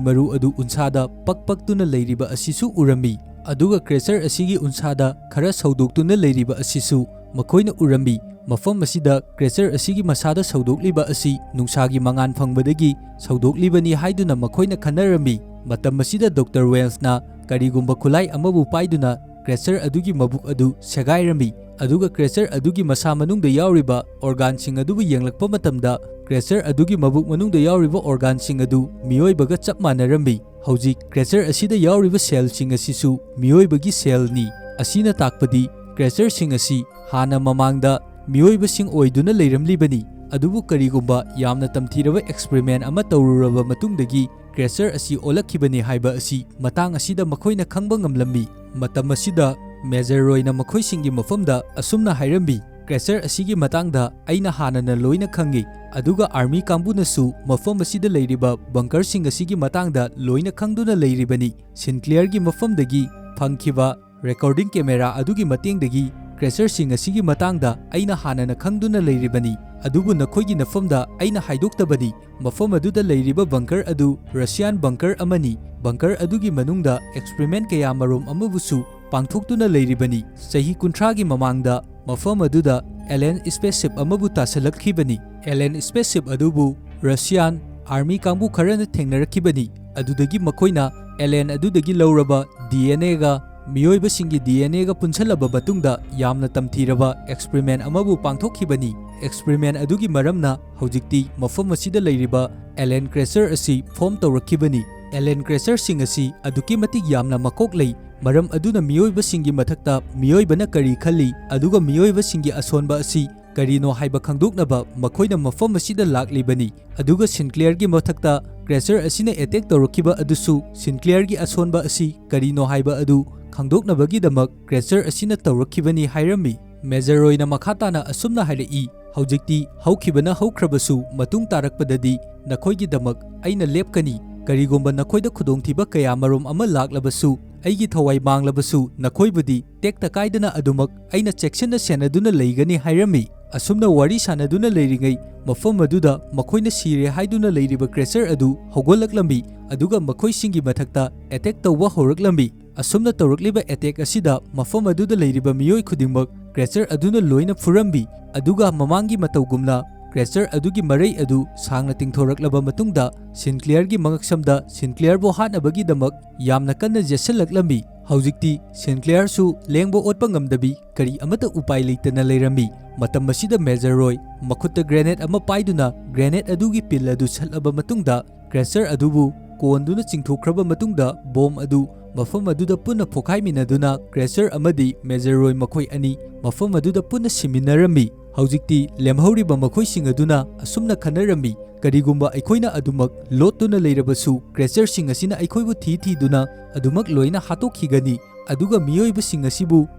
ꯃꯔꯨ ꯑꯗꯨ ꯎꯟꯁꯥꯗ ꯄꯛ ꯄꯛꯇꯨꯅ ꯂꯩꯔꯤꯕ ꯑꯁꯤꯁꯨ ꯎꯔꯝꯃꯤ꯫ ꯑꯗꯨꯒ ꯀ꯭ꯔꯦꯆꯔ ꯑꯁꯤꯒꯤ ꯎꯟꯁꯥꯗ ꯈꯔ ꯁꯧꯗꯣꯛꯇꯨꯅ ꯂꯩꯔꯤꯕ ꯑꯁꯤꯁꯨ ꯃꯈꯣꯏꯅ ꯎꯔꯝꯃꯤ꯫ ꯃꯐꯝ ꯑꯁꯤꯗ ꯀ꯭ꯔꯦꯆꯔ ꯑꯁꯤꯒꯤ ꯃꯁꯥꯗ ꯁꯧꯗꯣꯛꯂꯤꯕ ꯑꯁꯤ ꯅꯨꯡꯁꯥꯒꯤ ꯃꯉꯥꯜ ꯐꯪꯕꯗꯒꯤ ꯁꯧꯗꯣꯛꯂꯤꯕꯅꯤ ꯍꯥꯏꯗꯨꯅ ꯃꯈꯣꯏꯅ ꯈꯟꯅꯔꯝꯃꯤ꯫ ꯃꯇꯝ ꯑꯁꯤꯗ ꯗꯣꯛꯇꯔ ꯋꯦꯟꯁꯅ ꯀꯔꯤꯒꯨꯝꯕ ꯈꯨꯠꯂꯥꯏ ꯑꯃꯕꯨ ꯄꯥꯏꯗꯨꯅ ꯀ꯭ꯔꯦꯆꯔ ꯑꯗꯨꯒꯤ ꯃꯕꯨꯛ ꯑꯗꯨ ꯁꯦꯒꯥꯏꯔꯝꯃꯤ꯫ ꯑꯗꯨꯒ ꯀ꯭ꯔꯦꯆꯔ ꯑꯗꯨꯒꯤ ꯃꯁꯥ ꯃꯅꯨꯡꯗ ꯌꯥꯎꯔꯤꯕ ꯑꯣꯔꯒꯥꯟꯁꯤꯡ ꯑꯗꯨꯕꯨ ꯌꯦꯡꯂꯛꯄ ꯃꯇꯝꯗ, ꯀ꯭ꯔꯦꯆꯔ ꯑꯗꯨꯒꯤ ꯃꯕꯨꯛ ꯃꯅꯨꯡꯗ ꯌꯥꯎꯔꯤꯕ ꯑꯣꯔꯒꯥꯟꯁꯤꯡ ꯑꯗꯨ ꯃꯤꯑꯣꯏꯕꯒ ꯆꯞ ꯃꯥꯟꯅꯔꯝꯃꯤ꯫ ꯍꯧꯖꯤꯛ ꯀ꯭ꯔꯦꯆꯔ ꯑꯁꯤꯗ ꯌꯥꯎꯔꯤꯕ ꯁꯦꯜꯁꯤꯡ ꯑꯁꯤꯁꯨ ꯃꯤꯑꯣꯏꯕꯒꯤ ꯁꯦꯜꯅꯤ꯫ ꯑꯁꯤꯅ ꯇꯥꯛꯄꯗꯤ ꯀ꯭ꯔꯦꯆꯔꯁꯤꯡ ꯑꯁꯤ ꯍꯥꯟꯅ ꯃꯃꯥꯡꯗ ꯃꯤꯑꯣꯏꯕꯁꯤꯡ ꯑꯣꯏꯗꯨꯅ ꯂꯩꯔꯝꯂꯤꯕꯅꯤ꯫ ꯑꯗꯨꯕꯨ ꯀꯔꯤꯒꯨꯝꯕ ꯌꯥꯝꯅ ꯇꯝꯊꯤꯔꯕ ꯑꯦꯛꯁꯄꯔꯤꯃꯦꯟ ꯑꯃ ꯇꯧꯔꯨꯔꯕ ꯃꯇꯨꯡꯗꯒꯤ, ꯀ꯭ꯔꯦꯆꯔ ꯑꯁꯤ ꯑꯣꯜꯂꯛꯈꯤꯕꯅꯤ ꯍꯥꯏꯕ ꯑꯁꯤ ꯃꯇꯥꯡ ꯑꯁꯤꯗ ꯃꯈꯣꯏꯅ ꯈꯪꯕ ꯉꯝꯂꯝꯃꯤ꯫ ꯃꯇꯝ ꯑꯁꯤꯗ ꯃꯦꯖꯔ ꯔꯣꯏꯅ ꯃꯈꯣꯏꯁꯤꯡꯒꯤ ꯃꯐꯝꯗ ꯑꯁꯨꯝꯅ ꯍꯥꯏꯔꯝꯃꯤ, "ꯀ꯭ꯔꯦꯆꯔ ꯑꯁꯤꯒꯤ ꯃꯇꯥꯡꯗ ꯑꯩꯅ ꯍꯥꯟꯅꯅ ꯂꯣꯏꯅ ꯈꯪꯏ, ꯑꯗꯨꯒ ꯑꯥꯔꯃꯤ ꯀꯥꯡꯕꯨꯅꯁꯨ ꯃꯐꯝ ꯑꯁꯤꯗ ꯂꯩꯔꯤꯕ ꯕꯪꯀꯔꯁꯤꯡ ꯑꯁꯤꯒꯤ ꯃꯇꯥꯡꯗ ꯂꯣꯏꯅ ꯈꯪꯗꯨꯅ ꯂꯩꯔꯤꯕꯅꯤ꯫ ꯁꯤꯟꯀ꯭ꯂꯤꯌꯔꯒꯤ ꯃꯐꯝꯗꯒꯤ ꯐꯪꯈꯤꯕ ꯔꯦꯀꯣꯔꯗꯤꯡ ꯀꯦꯃꯦꯔꯥ ꯑꯗꯨꯒꯤ ꯃꯇꯦꯡꯗꯒꯤ ꯀ꯭ꯔꯦꯆꯔꯁꯤꯡ ꯑꯁꯤꯒꯤ ꯃꯇꯥꯡꯗ ꯑꯩꯅ ꯍꯥꯟꯅꯅ ꯈꯪꯗꯨꯅ ꯂꯩꯔꯤꯕꯅꯤ, ꯑꯗꯨꯕꯨ ꯅꯈꯣꯏꯒꯤ ꯅꯐꯝꯗ ꯑꯩꯅ ꯍꯥꯏꯗꯣꯛꯇꯕꯅꯤ꯫ ꯃꯐꯝ ꯑꯗꯨꯗ ꯂꯩꯔꯤꯕ ꯕꯪꯀꯔ ꯑꯗꯨ ꯔꯁꯤꯌꯥꯟ ꯕꯪꯀꯔ ꯑꯃꯅꯤ꯫ ꯕꯪꯀꯔ ꯑꯗꯨꯒꯤ ꯃꯅꯨꯡꯗ ꯑꯦꯛꯁꯄꯔꯤꯃꯦꯟ ꯀꯌꯥ ꯃꯔꯨꯝ ꯑꯃꯕꯨꯁꯨ ꯄꯥꯡꯊꯣꯛꯇꯨꯅ ꯂꯩꯔꯤꯕꯅꯤ꯫ ꯆꯍꯤ ꯀꯨꯟꯊ꯭ꯔꯥꯒꯤ ꯃꯃꯥꯡꯗ ꯃꯐꯝ ꯑꯗꯨꯗ ꯑꯦꯂꯦꯟ ꯁ꯭ꯄꯦꯁꯁꯤꯞ ꯑꯃꯕꯨ ꯇꯥꯁꯤꯜꯂꯛꯈꯤꯕꯅꯤ꯫ ꯑꯦꯂꯦꯟ ꯁ꯭ꯄꯦꯁꯁꯤꯞ ꯑꯗꯨꯕꯨ ꯔꯁꯤꯌꯥꯟ ꯑꯥꯔꯃꯤ ꯀꯥꯡꯕꯨ ꯈꯔꯅ ꯊꯦꯡꯅꯔꯛꯈꯤꯕꯅꯤ꯫ ꯑꯗꯨꯗꯒꯤ ꯃꯈꯣꯏꯅ ꯑꯦꯂꯦꯟ ꯑꯗꯨꯗꯒꯤ ꯂꯧꯔꯕ ꯗꯤ ꯑꯦꯟ ꯑꯦꯒ ꯃꯤꯑꯣꯏꯕꯁꯤꯡꯒꯤ ꯗꯤ ꯑꯦꯟ ꯑꯦꯒ ꯄꯨꯟꯁꯤꯜꯂꯕ ꯃꯇꯨꯡꯗ ꯌꯥꯝꯅ ꯇꯝꯊꯤꯔꯕ ꯑꯦꯛꯁꯄꯔꯤꯃꯦꯟ ꯑꯃꯕꯨ ꯄꯥꯡꯊꯣꯛꯈꯤꯕꯅꯤ꯫ ꯑꯦꯛꯁꯄꯔꯤꯃꯦꯟ ꯑꯗꯨꯒꯤ ꯃꯔꯝꯅ ꯍꯧꯖꯤꯛꯇꯤ ꯃꯐꯝ ꯑꯁꯤꯗ ꯂꯩꯔꯤꯕ ꯑꯦꯂꯦꯟ ꯀ꯭ꯔꯦꯆꯔ ꯑꯁꯤ ꯐꯣꯝ ꯇꯧꯔꯛꯈꯤꯕꯅꯤ꯫ ꯑꯦꯂꯦꯟ ꯀ꯭ꯔꯦꯆꯔꯁꯤꯡ ꯑꯁꯤ ꯑꯗꯨꯛꯀꯤ ꯃꯇꯤꯛ ꯌꯥꯝꯅ ꯃꯀꯣꯛ ꯂꯩ꯫ ꯃꯔꯝ ꯑꯗꯨꯅ ꯃꯤꯑꯣꯏꯕꯁꯤꯡꯒꯤ ꯃꯊꯛꯇ ꯃꯤꯑꯣꯏꯕꯅ ꯀꯔꯤ ꯈꯜꯂꯤ, ꯑꯗꯨꯒ ꯃꯤꯑꯣꯏꯕꯁꯤꯡꯒꯤ ꯑꯁꯣꯟꯕ ꯑꯁꯤ ꯀꯔꯤꯅꯣ ꯍꯥꯏꯕ ꯈꯪꯗꯣꯛꯅꯕ ꯃꯈꯣꯏꯅ ꯃꯐꯝ ꯑꯁꯤꯗ ꯂꯥꯛꯂꯤꯕꯅꯤ꯫ ꯑꯗꯨꯒ ꯁꯤꯟꯀ꯭ꯂꯤꯌꯔꯒꯤ ꯃꯊꯛꯇ ꯀ꯭ꯔꯦꯆꯔ ꯑꯁꯤꯅ ꯑꯦꯇꯦꯛ ꯇꯧꯔꯛꯈꯤꯕ ꯑꯗꯨꯁꯨ ꯁꯤꯟꯀ꯭ꯂꯤꯌꯔꯒꯤ ꯑꯁꯣꯟꯕ ꯑꯁꯤ ꯀꯔꯤꯅꯣ ꯍꯥꯏꯕ ꯑꯗꯨ ꯈꯪꯗꯣꯛꯅꯕꯒꯤꯗꯃꯛ ꯀ꯭ꯔꯦꯆꯔ ꯑꯁꯤꯅ ꯇꯧꯔꯛꯈꯤꯕꯅꯤ ꯍꯥꯏꯔꯝꯃꯤ꯫ ꯃꯦꯖꯔ ꯔꯣꯏꯅ ꯃꯈꯥ ꯇꯥꯅ ꯑꯁꯨꯝꯅ ꯍꯥꯏꯔꯛꯏ, "ꯍꯧꯖꯤꯛꯇꯤ ꯍꯧꯈꯤꯕꯅ ꯍꯧꯈ꯭ꯔꯕꯁꯨ, ꯃꯇꯨꯡ ꯇꯥꯔꯛꯄꯗꯗꯤ ꯅꯈꯣꯏꯒꯤꯗꯃꯛ ꯑꯩꯅ ꯂꯦꯞꯀꯅꯤ꯫ ꯀꯔꯤꯒꯨꯝꯕ ꯅꯈꯣꯏꯗ ꯈꯨꯗꯣꯡꯊꯤꯕ ꯀꯌꯥꯃꯔꯨꯝ ꯑꯃ ꯂꯥꯛꯂꯕꯁꯨ, ꯑꯩꯒꯤ ꯊꯋꯥꯏ ꯃꯥꯡꯂꯕꯁꯨ, ꯅꯈꯣꯏꯕꯨꯗꯤ ꯇꯦꯛꯇ ꯀꯥꯏꯗꯅ ꯑꯗꯨꯃꯛ ꯑꯩꯅ ꯆꯦꯛꯁꯤꯟꯅ ꯁꯦꯟꯅꯗꯨꯅ ꯂꯩꯒꯅꯤ" ꯍꯥꯏꯔꯝꯃꯤ꯫ ꯑꯁꯨꯝꯅ ꯋꯥꯔꯤ ꯁꯥꯟꯅꯗꯨꯅ ꯂꯩꯔꯤꯉꯩ, ꯃꯐꯝ ꯑꯗꯨꯗ ꯃꯈꯣꯏꯅ ꯁꯤꯔꯦ ꯍꯥꯏꯗꯨꯅ ꯂꯩꯔꯤꯕ ꯀ꯭ꯔꯦꯆꯔ ꯑꯗꯨ ꯍꯧꯒꯠꯂꯛꯂꯝꯃꯤ, ꯑꯗꯨꯒ ꯃꯈꯣꯏꯁꯤꯡꯒꯤ ꯃꯊꯛꯇ ꯑꯦꯇꯦꯛ ꯇꯧꯕ ꯍꯧꯔꯛꯂꯝꯃꯤ꯫ ꯑꯁꯨꯝꯅ ꯇꯧꯔꯛꯂꯤꯕ ꯑꯦꯇꯦꯛ ꯑꯁꯤꯗ ꯃꯐꯝ ꯑꯗꯨꯗ ꯂꯩꯔꯤꯕ ꯃꯤꯑꯣꯏ ꯈꯨꯗꯤꯡꯃꯛ ꯀ꯭ꯔꯦꯆꯔ ꯑꯗꯨꯅ ꯂꯣꯏꯅ ꯐꯨꯔꯝꯃꯤ, ꯑꯗꯨꯒ ꯃꯃꯥꯡꯒꯤ ꯃꯇꯧꯒꯨꯝꯅ ꯀ꯭ꯔꯦꯆꯔ ꯑꯗꯨꯒꯤ ꯃꯔꯩ ꯑꯗꯨ ꯁꯥꯡꯅ ꯇꯤꯡꯊꯣꯔꯛꯂꯕ ꯃꯇꯨꯡꯗ, ꯁꯤꯟꯀ꯭ꯂꯤꯌꯔꯒꯤ ꯃꯉꯛꯁꯝꯗ ꯁꯤꯟꯀ꯭ꯂꯤꯌꯔꯕꯨ ꯍꯥꯠꯅꯕꯒꯤꯗꯃꯛ ꯌꯥꯝꯅ ꯀꯟꯅ ꯌꯦꯠꯁꯤꯜꯂꯛꯂꯝꯃꯤ꯫ ꯍꯧꯖꯤꯛꯇꯤ ꯁꯤꯟꯀ꯭ꯂꯤꯌꯔꯁꯨ ꯂꯦꯡꯕ ꯑꯣꯠꯄ ꯉꯝꯗꯕꯤ ꯀꯔꯤ ꯑꯃꯠꯇ ꯎꯄꯥꯏ ꯂꯩꯇꯅ ꯂꯩꯔꯝꯃꯤ꯫ ꯃꯇꯝ ꯑꯁꯤꯗ ꯃꯦꯖꯔ ꯔꯣꯏ ꯃꯈꯨꯠꯇ ꯒ꯭ꯔꯦꯅꯦꯗ ꯑꯃ ꯄꯥꯏꯗꯨꯅ ꯒ꯭ꯔꯦꯅꯦꯗ ꯑꯗꯨꯒꯤ ꯄꯤꯜ ꯑꯗꯨ ꯁꯠꯂꯕ ꯃꯇꯨꯡꯗ, ꯀ꯭ꯔꯦꯆꯔ ꯑꯗꯨꯕꯨ ꯀꯣꯟꯗꯨꯅ ꯆꯤꯡꯊꯣꯛꯈ꯭ꯔꯕ ꯃꯇꯨꯡꯗ, ꯕꯣꯝ ꯑꯗꯨ ꯃꯐꯝ ꯑꯗꯨꯗ ꯄꯨꯟꯅ ꯄꯣꯈꯥꯏꯃꯤꯟꯅꯗꯨꯅ ꯀ꯭ꯔꯦꯆꯔ ꯑꯃꯗꯤ ꯃꯦꯖꯔ ꯔꯣꯏ ꯃꯈꯣꯏ ꯑꯅꯤ ꯃꯐꯝ ꯑꯗꯨꯗ ꯄꯨꯟꯅ ꯁꯤꯃꯤꯟꯅꯔꯝꯃꯤ꯫ ꯍꯧꯖꯤꯛꯇꯤ ꯂꯦꯝꯍꯧꯔꯤꯕ ꯃꯈꯣꯏꯁꯤꯡ ꯑꯗꯨꯅ ꯑꯁꯨꯝꯅ ꯈꯟꯅꯔꯝꯃꯤ, "ꯀꯔꯤꯒꯨꯝꯕ ꯑꯩꯈꯣꯏꯅ ꯑꯗꯨꯃꯛ ꯂꯣꯠꯇꯨꯅ ꯂꯩꯔꯕꯁꯨ, ꯀ꯭ꯔꯦꯆꯔꯁꯤꯡ ꯑꯁꯤꯅ ꯑꯩꯈꯣꯏꯕꯨ ꯊꯤ ꯊꯤꯗꯨꯅ ꯑꯗꯨꯃꯛ ꯂꯣꯏꯅ ꯍꯥꯠꯇꯣꯛꯈꯤꯒꯅꯤ꯫ ꯑꯗꯨꯒ ꯃꯤꯑꯣꯏꯕꯁꯤꯡ ꯑꯁꯤꯕꯨ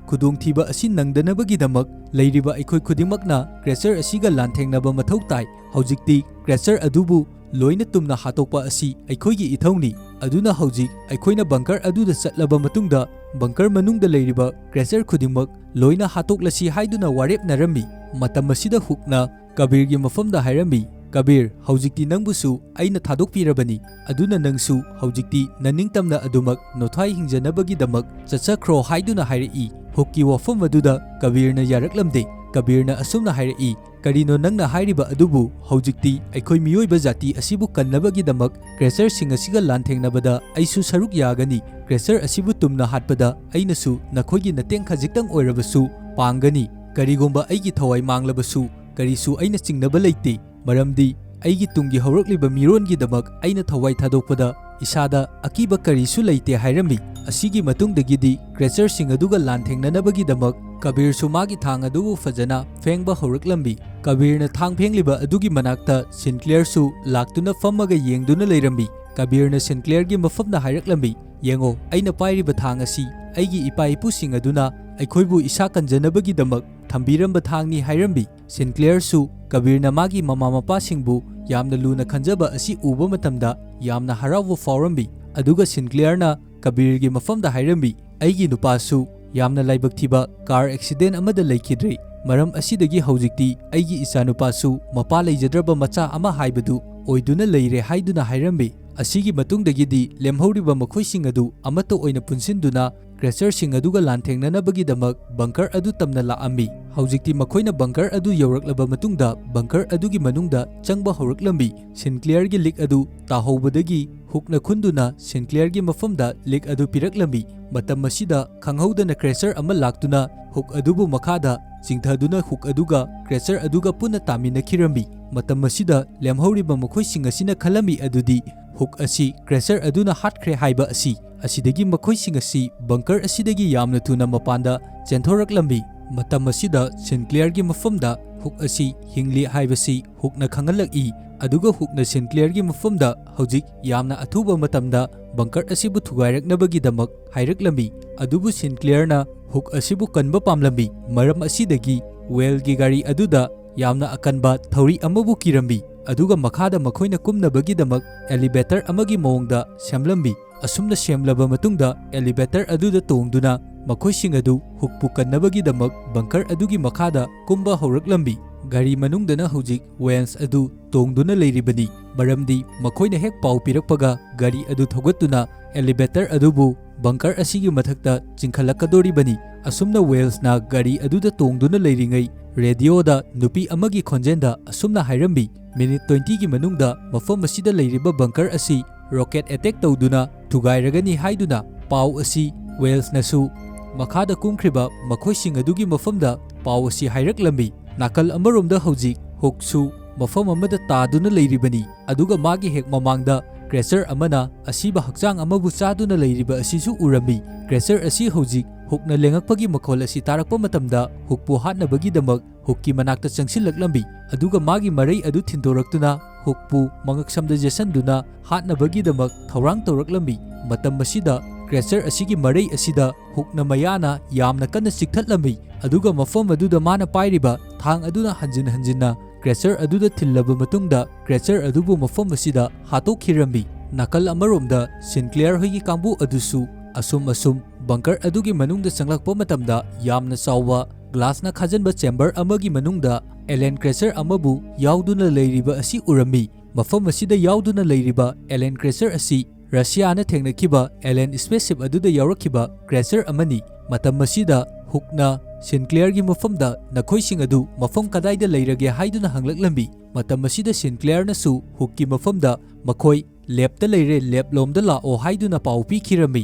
ꯈꯨꯗꯣꯡꯊꯤꯕ ꯑꯁꯤ ꯅꯪꯗꯅꯕꯒꯤꯗꯃꯛ ꯂꯩꯔꯤꯕ ꯑꯩꯈꯣꯏ ꯈꯨꯗꯤꯡꯃꯛꯅ ꯀ꯭ꯔꯦꯆꯔ ꯑꯁꯤꯒ ꯂꯥꯟꯊꯦꯡꯅꯕ ꯃꯊꯧ ꯇꯥꯏ꯫ ꯍꯧꯖꯤꯛꯇꯤ ꯀ꯭ꯔꯦꯆꯔ ꯑꯗꯨꯕꯨ ꯂꯣꯏꯅ ꯇꯨꯝꯅ ꯍꯥꯠꯇꯣꯛꯄ ꯑꯁꯤ ꯑꯩꯈꯣꯏꯒꯤ ꯏꯊꯧꯅꯤ꯫ ꯑꯗꯨꯅ ꯍꯧꯖꯤꯛ ꯑꯩꯈꯣꯏꯅ ꯕꯪꯀꯔ ꯑꯗꯨꯗ ꯆꯠꯂꯕ ꯃꯇꯨꯡꯗ, ꯕꯪꯀꯔ ꯃꯅꯨꯡꯗ ꯂꯩꯔꯤꯕ ꯀ꯭ꯔꯦꯆꯔ ꯈꯨꯗꯤꯡꯃꯛ ꯂꯣꯏꯅ ꯍꯥꯠꯇꯣꯛꯂꯁꯤ" ꯍꯥꯏꯗꯨꯅ ꯋꯥꯔꯦꯞꯅꯔꯝꯃꯤ꯫ ꯃꯇꯝ ꯑꯁꯤꯗ ꯍꯨꯛꯅ ꯀꯕꯤꯔꯒꯤ ꯃꯐꯝꯗ ꯍꯥꯏꯔꯝꯃꯤ, "ꯀꯕꯤꯔ, ꯍꯧꯖꯤꯛꯇꯤ ꯅꯪꯕꯨꯁꯨ ꯑꯩꯅ ꯊꯥꯗꯣꯛꯄꯤꯔꯕꯅꯤ, ꯑꯗꯨꯅ ꯅꯪꯁꯨ ꯍꯧꯖꯤꯛꯇꯤ ꯅꯅꯤꯡꯇꯝꯅ ꯑꯗꯨꯃꯛ ꯅꯣꯊꯥꯏ ꯍꯤꯡꯖꯅꯕꯒꯤꯗꯃꯛ ꯆꯠꯆꯈ꯭ꯔꯣ" ꯍꯥꯏꯗꯨꯅ ꯍꯥꯏꯔꯛꯏ꯫ ꯍꯨꯛꯀꯤ ꯋꯥꯐꯝ ꯑꯗꯨꯗ ꯀꯕꯤꯔꯅ ꯌꯥꯔꯛꯂꯝꯗꯦ꯫ ꯀꯕꯤꯔꯅ ꯑꯁꯨꯝꯅ ꯍꯥꯏꯔꯛꯏ, "ꯀꯔꯤꯅꯣ ꯅꯪꯅ ꯍꯥꯏꯔꯤꯕ ꯑꯗꯨꯕꯨ? ꯍꯧꯖꯤꯛꯇꯤ ꯑꯩꯈꯣꯏ ꯃꯤꯑꯣꯏꯕ ꯖꯥꯇꯤ ꯑꯁꯤꯕꯨ ꯀꯟꯅꯕꯒꯤꯗꯃꯛ ꯀ꯭ꯔꯦꯆꯔꯁꯤꯡ ꯑꯁꯤꯒ ꯂꯥꯟꯊꯦꯡꯅꯕꯗ ꯑꯩꯁꯨ ꯁꯔꯨꯛ ꯌꯥꯒꯅꯤ꯫ ꯀ꯭ꯔꯦꯆꯔ ꯑꯁꯤꯕꯨ ꯇꯨꯝꯅ ꯍꯥꯠꯄꯗ ꯑꯩꯅꯁꯨ ꯅꯈꯣꯏꯒꯤ ꯃꯇꯦꯡ ꯈꯖꯤꯛꯇꯪ ꯑꯣꯏꯔꯕꯁꯨ ꯄꯥꯡꯒꯅꯤ꯫ ꯀꯔꯤꯒꯨꯝꯕ ꯑꯩꯒꯤ ꯊꯋꯥꯏ ꯃꯥꯡꯂꯕꯁꯨ, ꯀꯔꯤꯁꯨ ꯑꯩꯅ ꯆꯤꯡꯅꯕ ꯂꯩꯇꯦ, ꯃꯔꯝꯗꯤ ꯑꯩꯒꯤ ꯇꯨꯡꯒꯤ ꯍꯧꯔꯛꯂꯤꯕ ꯃꯤꯔꯣꯟꯒꯤꯗꯃꯛ ꯑꯩꯅ ꯊꯋꯥꯏ ꯊꯥꯗꯣꯛꯄꯗ ꯏꯁꯥꯗ ꯑꯀꯤꯕ ꯀꯔꯤꯁꯨ ꯂꯩꯇꯦ ꯍꯥꯏꯔꯝꯃꯤ꯫ ꯑꯁꯤꯒꯤ ꯃꯇꯨꯡꯗꯒꯤꯗꯤ creatureꯁꯤꯡ ꯑꯗꯨꯒ ꯂꯥꯟꯊꯦꯡꯅꯅꯕꯒꯤꯗꯃꯛ ꯀꯕꯤꯔꯁꯨ ꯃꯥꯒꯤ ꯊꯥꯡ ꯑꯗꯨꯕꯨ ꯐꯖꯅ ꯐꯦꯡꯕ ꯍꯧꯔꯛꯂꯝꯃꯤ꯫ ꯀꯕꯤꯔꯅ ꯊꯥꯡ ꯐꯦꯡꯂꯤꯕ ꯑꯗꯨꯒꯤ ꯃꯅꯥꯛꯇ ꯁꯤꯟꯀ꯭ꯂꯤꯌꯔꯁꯨ ꯂꯥꯛꯇꯨꯅ ꯐꯝꯃꯒ ꯌꯦꯡꯗꯨꯅ ꯂꯩꯔꯝꯃꯤ꯫ ꯀꯕꯤꯔꯅ ꯁꯤꯟꯀ꯭ꯂꯤꯌꯔꯒꯤ ꯃꯐꯝꯗ ꯍꯥꯏꯔꯛꯂꯝꯃꯤ, "ꯌꯦꯡꯉꯣ, ꯑꯩꯅ ꯄꯥꯏꯔꯤꯕ ꯊꯥꯡ ꯑꯁꯤ ꯑꯩꯒꯤ ꯏꯄꯥ ꯏꯄꯨꯁꯤꯡ ꯑꯗꯨꯅ ꯑꯩꯈꯣꯏꯕꯨ ꯏꯁꯥ ꯀꯟꯖꯅꯕꯒꯤꯗꯃꯛ ꯊꯝꯕꯤꯔꯝꯕ ꯊꯥꯡꯅꯤ" ꯍꯥꯏꯔꯝꯃꯤ꯫ ꯁꯤꯟꯀ꯭ꯂꯤꯌꯔꯁꯨ ꯀꯕꯤꯔꯅ ꯃꯥꯒꯤ ꯃꯃꯥ ꯃꯄꯥꯁꯤꯡꯕꯨ ꯌꯥꯝꯅ ꯂꯨꯅ ꯈꯟꯖꯕ ꯑꯁꯤ ꯎꯕ ꯃꯇꯝꯗ ꯌꯥꯝꯅ ꯍꯔꯥꯎꯕ ꯐꯥꯎꯔꯝꯃꯤ꯫ ꯑꯗꯨꯒ ꯁꯤꯟꯀ꯭ꯂꯤꯌꯔꯅ ꯀꯕꯤꯔꯒꯤ ꯃꯐꯝꯗ ꯍꯥꯏꯔꯝꯃꯤ, "ꯑꯩꯒꯤ ꯅꯨꯄꯥꯁꯨ ꯌꯥꯝꯅ ꯂꯥꯏꯕꯛ ꯊꯤꯕ car accident ꯑꯃꯗ ꯂꯩꯈꯤꯗ꯭ꯔꯦ꯫ ꯃꯔꯝ ꯑꯁꯤꯗꯒꯤ ꯍꯧꯖꯤꯛꯇꯤ ꯑꯩꯒꯤ ꯏꯆꯥꯅꯨꯄꯥꯁꯨ ꯃꯄꯥ ꯂꯩꯖꯗ꯭ꯔꯕ ꯃꯆꯥ ꯑꯃ ꯍꯥꯏꯕꯗꯨ ꯑꯣꯏꯗꯨꯅ ꯂꯩꯔꯦ" ꯍꯥꯏꯗꯨꯅ ꯍꯥꯏꯔꯝꯃꯤ꯫ ꯑꯁꯤꯒꯤ ꯃꯇꯨꯡꯗꯒꯤꯗꯤ ꯂꯦꯝꯍꯧꯔꯤꯕ ꯃꯈꯣꯏꯁꯤꯡ ꯑꯗꯨ ꯑꯃꯠꯇ ꯑꯣꯏꯅ ꯄꯨꯟꯁꯤꯟꯗꯨꯅ creatureꯁꯤꯡ ꯑꯗꯨꯒ ꯂꯥꯟꯊꯦꯡꯅꯅꯕꯒꯤꯗꯃꯛ bunker ꯑꯗꯨ ꯇꯝꯅ ꯂꯥꯛꯑꯝꯃꯤ꯫ ꯍꯧꯖꯤꯛꯇꯤ ꯃꯈꯣꯏꯅ bunker ꯑꯗꯨ ꯌꯧꯔꯛꯂꯕ ꯃꯇꯨꯡꯗ bunker ꯑꯗꯨꯒꯤ ꯃꯅꯨꯡꯗ ꯆꯪꯕ ꯍꯧꯔꯛꯂꯝꯃꯤ꯫ ꯁꯤꯟꯀ꯭ꯂꯤꯌꯔꯒꯤ ꯂꯤꯛ ꯑꯗꯨ ꯇꯥꯍꯧꯕꯗꯒꯤ ꯍꯨꯛꯅ ꯈꯨꯟꯗꯨꯅ ꯁꯤꯟꯀ꯭ꯂꯤꯌꯔꯒꯤ ꯃꯐꯝꯗ ꯂꯤꯛ ꯑꯗꯨ ꯄꯤꯔꯛꯂꯝꯃꯤ꯫ ꯃꯇꯝ ꯑꯁꯤꯗ ꯈꯪꯍꯧꯗꯅ creature ꯑꯃ ꯂꯥꯛꯇꯨꯅ ꯍꯨꯛ ꯑꯗꯨꯕꯨ ꯃꯈꯥꯗ ꯆꯤꯡꯊꯗꯨꯅ ꯍꯨꯛ ꯑꯗꯨꯒ creature ꯑꯗꯨꯒ ꯄꯨꯟꯅ ꯇꯥꯃꯤꯟꯅꯈꯤꯔꯝꯃꯤ꯫ ꯃꯇꯝ ꯑꯁꯤꯗ ꯂꯦꯝꯍꯧꯔꯤꯕ ꯃꯈꯣꯏꯁꯤꯡ ꯑꯁꯤꯅ ꯈꯜꯂꯝꯃꯤ ꯑꯗꯨꯗꯤ ꯍꯨꯛ ꯑꯁꯤ creature ꯑꯗꯨꯅ ꯍꯥꯠꯈ꯭ꯔꯦ ꯍꯥꯏꯕ ꯑꯁꯤ꯫ ꯑꯁꯤꯗꯒꯤ ꯃꯈꯣꯏꯁꯤꯡ ꯑꯁꯤ bunker ꯑꯁꯤꯗꯒꯤ ꯌꯥꯝꯅ ꯊꯨꯅ ꯃꯄꯥꯟꯗ ꯆꯦꯟꯊꯣꯔꯛꯂꯝꯃꯤ꯫ ꯃꯇꯝ ꯑꯁꯤꯗ ꯁꯤꯟꯀ꯭ꯂꯤꯌꯔꯒꯤ ꯃꯐꯝꯗ ꯍꯨꯛ ꯑꯁꯤ ꯍꯤꯡꯂꯤ ꯍꯥꯏꯕꯁꯤ ꯍꯨꯛꯅ ꯈꯪꯍꯜꯂꯛꯏ, ꯑꯗꯨꯒ ꯍꯨꯛꯅ ꯁꯤꯟꯀ꯭ꯂꯤꯌꯔꯒꯤ ꯃꯐꯝꯗ ꯍꯧꯖꯤꯛ ꯌꯥꯝꯅ ꯑꯊꯨꯕ ꯃꯇꯝꯗ bunker ꯑꯁꯤꯕꯨ ꯊꯨꯒꯥꯏꯔꯛꯅꯕꯒꯤꯗꯃꯛ ꯍꯥꯏꯔꯛꯂꯝꯃꯤ꯫ ꯑꯗꯨꯕꯨ ꯁꯤꯟꯀ꯭ꯂꯤꯌꯔꯅ ꯍꯨꯛ ꯑꯁꯤꯕꯨ ꯀꯟꯕ ꯄꯥꯝꯂꯝꯃꯤ꯫ ꯃꯔꯝ ꯑꯁꯤꯗꯒꯤ ꯋꯦꯜꯒꯤ ꯒꯥꯔꯤ ꯑꯗꯨꯗ ꯌꯥꯝꯅ ꯑꯀꯟꯕ ꯊꯧꯔꯤ ꯑꯃꯕꯨ ꯀꯤꯔꯝꯃꯤ, ꯑꯗꯨꯒ ꯃꯈꯥꯗ ꯃꯈꯣꯏꯅ ꯀꯨꯝꯅꯕꯒꯤꯗꯃꯛ elevator ꯑꯃꯒꯤ ꯃꯑꯣꯡꯗ ꯁꯦꯝꯂꯝꯃꯤ꯫ ꯑꯁꯨꯝꯅ ꯁꯦꯝꯂꯕ ꯃꯇꯨꯡꯗ elevator ꯑꯗꯨꯗ ꯇꯣꯡꯗꯨꯅ ꯃꯈꯣꯏꯁꯤꯡ ꯑꯗꯨ ꯍꯨꯛꯄꯨ ꯀꯟꯅꯕꯒꯤꯗꯃꯛ bunker ꯑꯗꯨꯒꯤ ꯃꯈꯥꯗ ꯀꯨꯝꯕ ꯍꯧꯔꯛꯂꯝꯃꯤ꯫ ꯒꯥꯔꯤ ꯃꯅꯨꯡꯗꯅ ꯍꯧꯖꯤꯛ ꯋꯦꯜꯁ ꯑꯗꯨ ꯇꯣꯡꯗꯨꯅ ꯂꯩꯔꯤꯕꯅꯤ, ꯃꯔꯝꯗꯤ ꯃꯈꯣꯏꯅ ꯍꯦꯛ ꯄꯥꯎ ꯄꯤꯔꯛꯄꯒ ꯒꯥꯔꯤ ꯑꯗꯨ ꯊꯧꯒꯠꯇꯨꯅ elevator ꯑꯗꯨꯕꯨ bunker ꯑꯁꯤꯒꯤ ꯃꯊꯛꯇ ꯆꯤꯡꯈꯠꯂꯛꯀꯗꯧꯔꯤꯕꯅꯤ꯫ ꯑꯁꯨꯝꯅ ꯋꯦꯜꯁꯅ ꯒꯥꯔꯤ ꯑꯗꯨꯗ ꯇꯣꯡꯗꯨꯅ ꯂꯩꯔꯤꯉꯩ radioꯗ ꯅꯨꯄꯤ ꯑꯃꯒꯤ ꯈꯣꯟꯖꯦꯜꯗ ꯑꯁꯨꯝꯅ ꯍꯥꯏꯔꯝꯃꯤ, "Minute twentyꯒꯤ ꯃꯅꯨꯡꯗ ꯃꯐꯝ ꯑꯁꯤꯗ ꯂꯩꯔꯤꯕ bunker ꯑꯁꯤ rocket attack ꯇꯧꯗꯨꯅ ꯊꯨꯒꯥꯏꯔꯒꯅꯤ" ꯍꯥꯏꯗꯨꯅ꯫ ꯄꯥꯎ ꯑꯁꯤ ꯋꯦꯜꯁꯅꯁꯨ ꯃꯈꯥꯗ ꯀꯨꯝꯈ꯭ꯔꯤꯕ ꯃꯈꯣꯏꯁꯤꯡ ꯑꯗꯨꯒꯤ ꯃꯐꯝꯗ ꯄꯥꯎ ꯑꯁꯤ ꯍꯥꯏꯔꯛꯂꯝꯃꯤ꯫ ꯅꯥꯀꯜ ꯑꯃꯔꯣꯝꯗ ꯍꯧꯖꯤꯛ ꯍꯨꯛꯁꯨ ꯃꯐꯝ ꯑꯃꯗ ꯇꯥꯗꯨꯅ ꯂꯩꯔꯤꯕꯅꯤ, ꯑꯗꯨꯒ ꯃꯥꯒꯤ ꯍꯦꯛ ꯃꯃꯥꯡꯗ ꯀ꯭ꯔꯦꯆꯔ ꯑꯃꯅ ꯑꯁꯤꯕ ꯍꯛꯆꯥꯡ ꯑꯃꯕꯨ ꯆꯥꯗꯨꯅ ꯂꯩꯔꯤꯕ ꯑꯁꯤꯁꯨ ꯎꯔꯝꯃꯤ꯫ ꯀ꯭ꯔꯦꯆꯔ ꯑꯁꯤ ꯍꯧꯖꯤꯛ ꯍꯨꯛꯅ ꯂꯦꯡꯉꯛꯄꯒꯤ ꯃꯈꯣꯜ ꯑꯁꯤ ꯇꯥꯔꯛꯄ ꯃꯇꯝꯗ ꯍꯨꯛꯄꯨ ꯍꯥꯠꯅꯕꯒꯤꯗꯃꯛ ꯍꯨꯛꯀꯤ ꯃꯅꯥꯛꯇ ꯆꯪꯁꯤꯜꯂꯛꯂꯝꯃꯤ, ꯑꯗꯨꯒ ꯃꯥꯒꯤ ꯃꯔꯩ ꯑꯗꯨ ꯊꯤꯟꯗꯣꯔꯛꯇꯨꯅ ꯍꯨꯛꯄꯨ ꯃꯉꯛꯁꯝꯗ ꯌꯦꯠꯁꯟꯗꯨꯅ ꯍꯥꯠꯅꯕꯒꯤꯗꯃꯛ ꯊꯧꯔꯥꯡ ꯇꯧꯔꯛꯂꯝꯃꯤ꯫ ꯃꯇꯝ ꯑꯁꯤꯗ ꯀ꯭ꯔꯦꯆꯔ ꯑꯁꯤꯒꯤ ꯃꯔꯩ ꯑꯁꯤꯗ ꯍꯨꯛꯅ ꯃꯌꯥꯅ ꯌꯥꯝꯅ ꯀꯟꯅ ꯆꯤꯛꯊꯠꯂꯝꯃꯤ, ꯑꯗꯨꯒ ꯃꯐꯝ ꯑꯗꯨꯗ ꯃꯥꯅ ꯄꯥꯏꯔꯤꯕ ꯊꯥꯡ ꯑꯗꯨꯅ ꯍꯟꯖꯤꯟ ꯍꯟꯖꯤꯟꯅ ꯀ꯭ꯔꯦꯆꯔ ꯑꯗꯨꯗ ꯊꯤꯜꯂꯕ ꯃꯇꯨꯡꯗ ꯀ꯭ꯔꯦꯆꯔ ꯑꯗꯨꯕꯨ ꯃꯐꯝ ꯑꯁꯤꯗ ꯍꯥꯠꯇꯣꯛꯈꯤꯔꯝꯃꯤ꯫ ꯅꯥꯀꯜ ꯑꯃꯔꯣꯝꯗ ꯁꯤꯟꯀ꯭ꯂꯤꯌꯔ ꯍꯣꯏꯒꯤ ꯀꯥꯡꯕꯨ ꯑꯗꯨꯁꯨ ꯑꯁꯨꯝ ꯑꯁꯨꯝ ꯕꯪꯀꯔ ꯑꯗꯨꯒꯤ ꯃꯅꯨꯡꯗ ꯆꯪꯂꯛꯄ ꯃꯇꯝꯗ ꯌꯥꯝꯅ ꯆꯥꯎꯕ ꯒ꯭ꯂꯥꯁꯅ ꯈꯥꯖꯤꯟꯕ ꯆꯦꯝꯕꯔ ꯑꯃꯒꯤ ꯃꯅꯨꯡꯗ ꯑꯦꯂꯦꯟ ꯀ꯭ꯔꯦꯆꯔ ꯑꯃꯕꯨ ꯌꯥꯎꯗꯨꯅ ꯂꯩꯔꯤꯕ ꯑꯁꯤ ꯎꯔꯝꯃꯤ꯫ ꯃꯐꯝ ꯑꯁꯤꯗ ꯌꯥꯎꯗꯨꯅ ꯂꯩꯔꯤꯕ ꯑꯦꯂꯦꯟ ꯀ꯭ꯔꯦꯆꯔ ꯑꯁꯤ ꯔꯁꯤꯌꯥꯅ ꯊꯦꯡꯅꯈꯤꯕ ꯑꯦꯂꯦꯟ ꯁ꯭ꯄꯦꯁꯁꯤꯞ ꯑꯗꯨꯗ ꯌꯥꯎꯔꯛꯈꯤꯕ ꯀ꯭ꯔꯦꯆꯔ ꯑꯃꯅꯤ꯫ ꯃꯇꯝ ꯑꯁꯤꯗ ꯍꯨꯛꯅ ꯁꯤꯟꯀ꯭ꯂꯤꯌꯔꯒꯤ ꯃꯐꯝꯗ "ꯅꯈꯣꯏꯁꯤꯡ ꯑꯗꯨ ꯃꯐꯝ ꯀꯗꯥꯏꯗ ꯂꯩꯔꯒꯦ?" ꯍꯥꯏꯗꯨꯅ ꯍꯪꯂꯛꯂꯝꯃꯤ꯫ ꯃꯇꯝ ꯑꯁꯤꯗ ꯁꯤꯟꯀ꯭ꯂꯤꯌꯔꯅꯁꯨ ꯍꯨꯛꯀꯤ ꯃꯐꯝꯗ "ꯃꯈꯣꯏ ꯂꯦꯞꯇ ꯂꯩꯔꯦ, ꯂꯦꯞ ꯂꯣꯝꯗ ꯂꯥꯛꯑꯣ" ꯍꯥꯏꯗꯨꯅ ꯄꯥꯎ ꯄꯤꯈꯤꯔꯝꯃꯤ꯫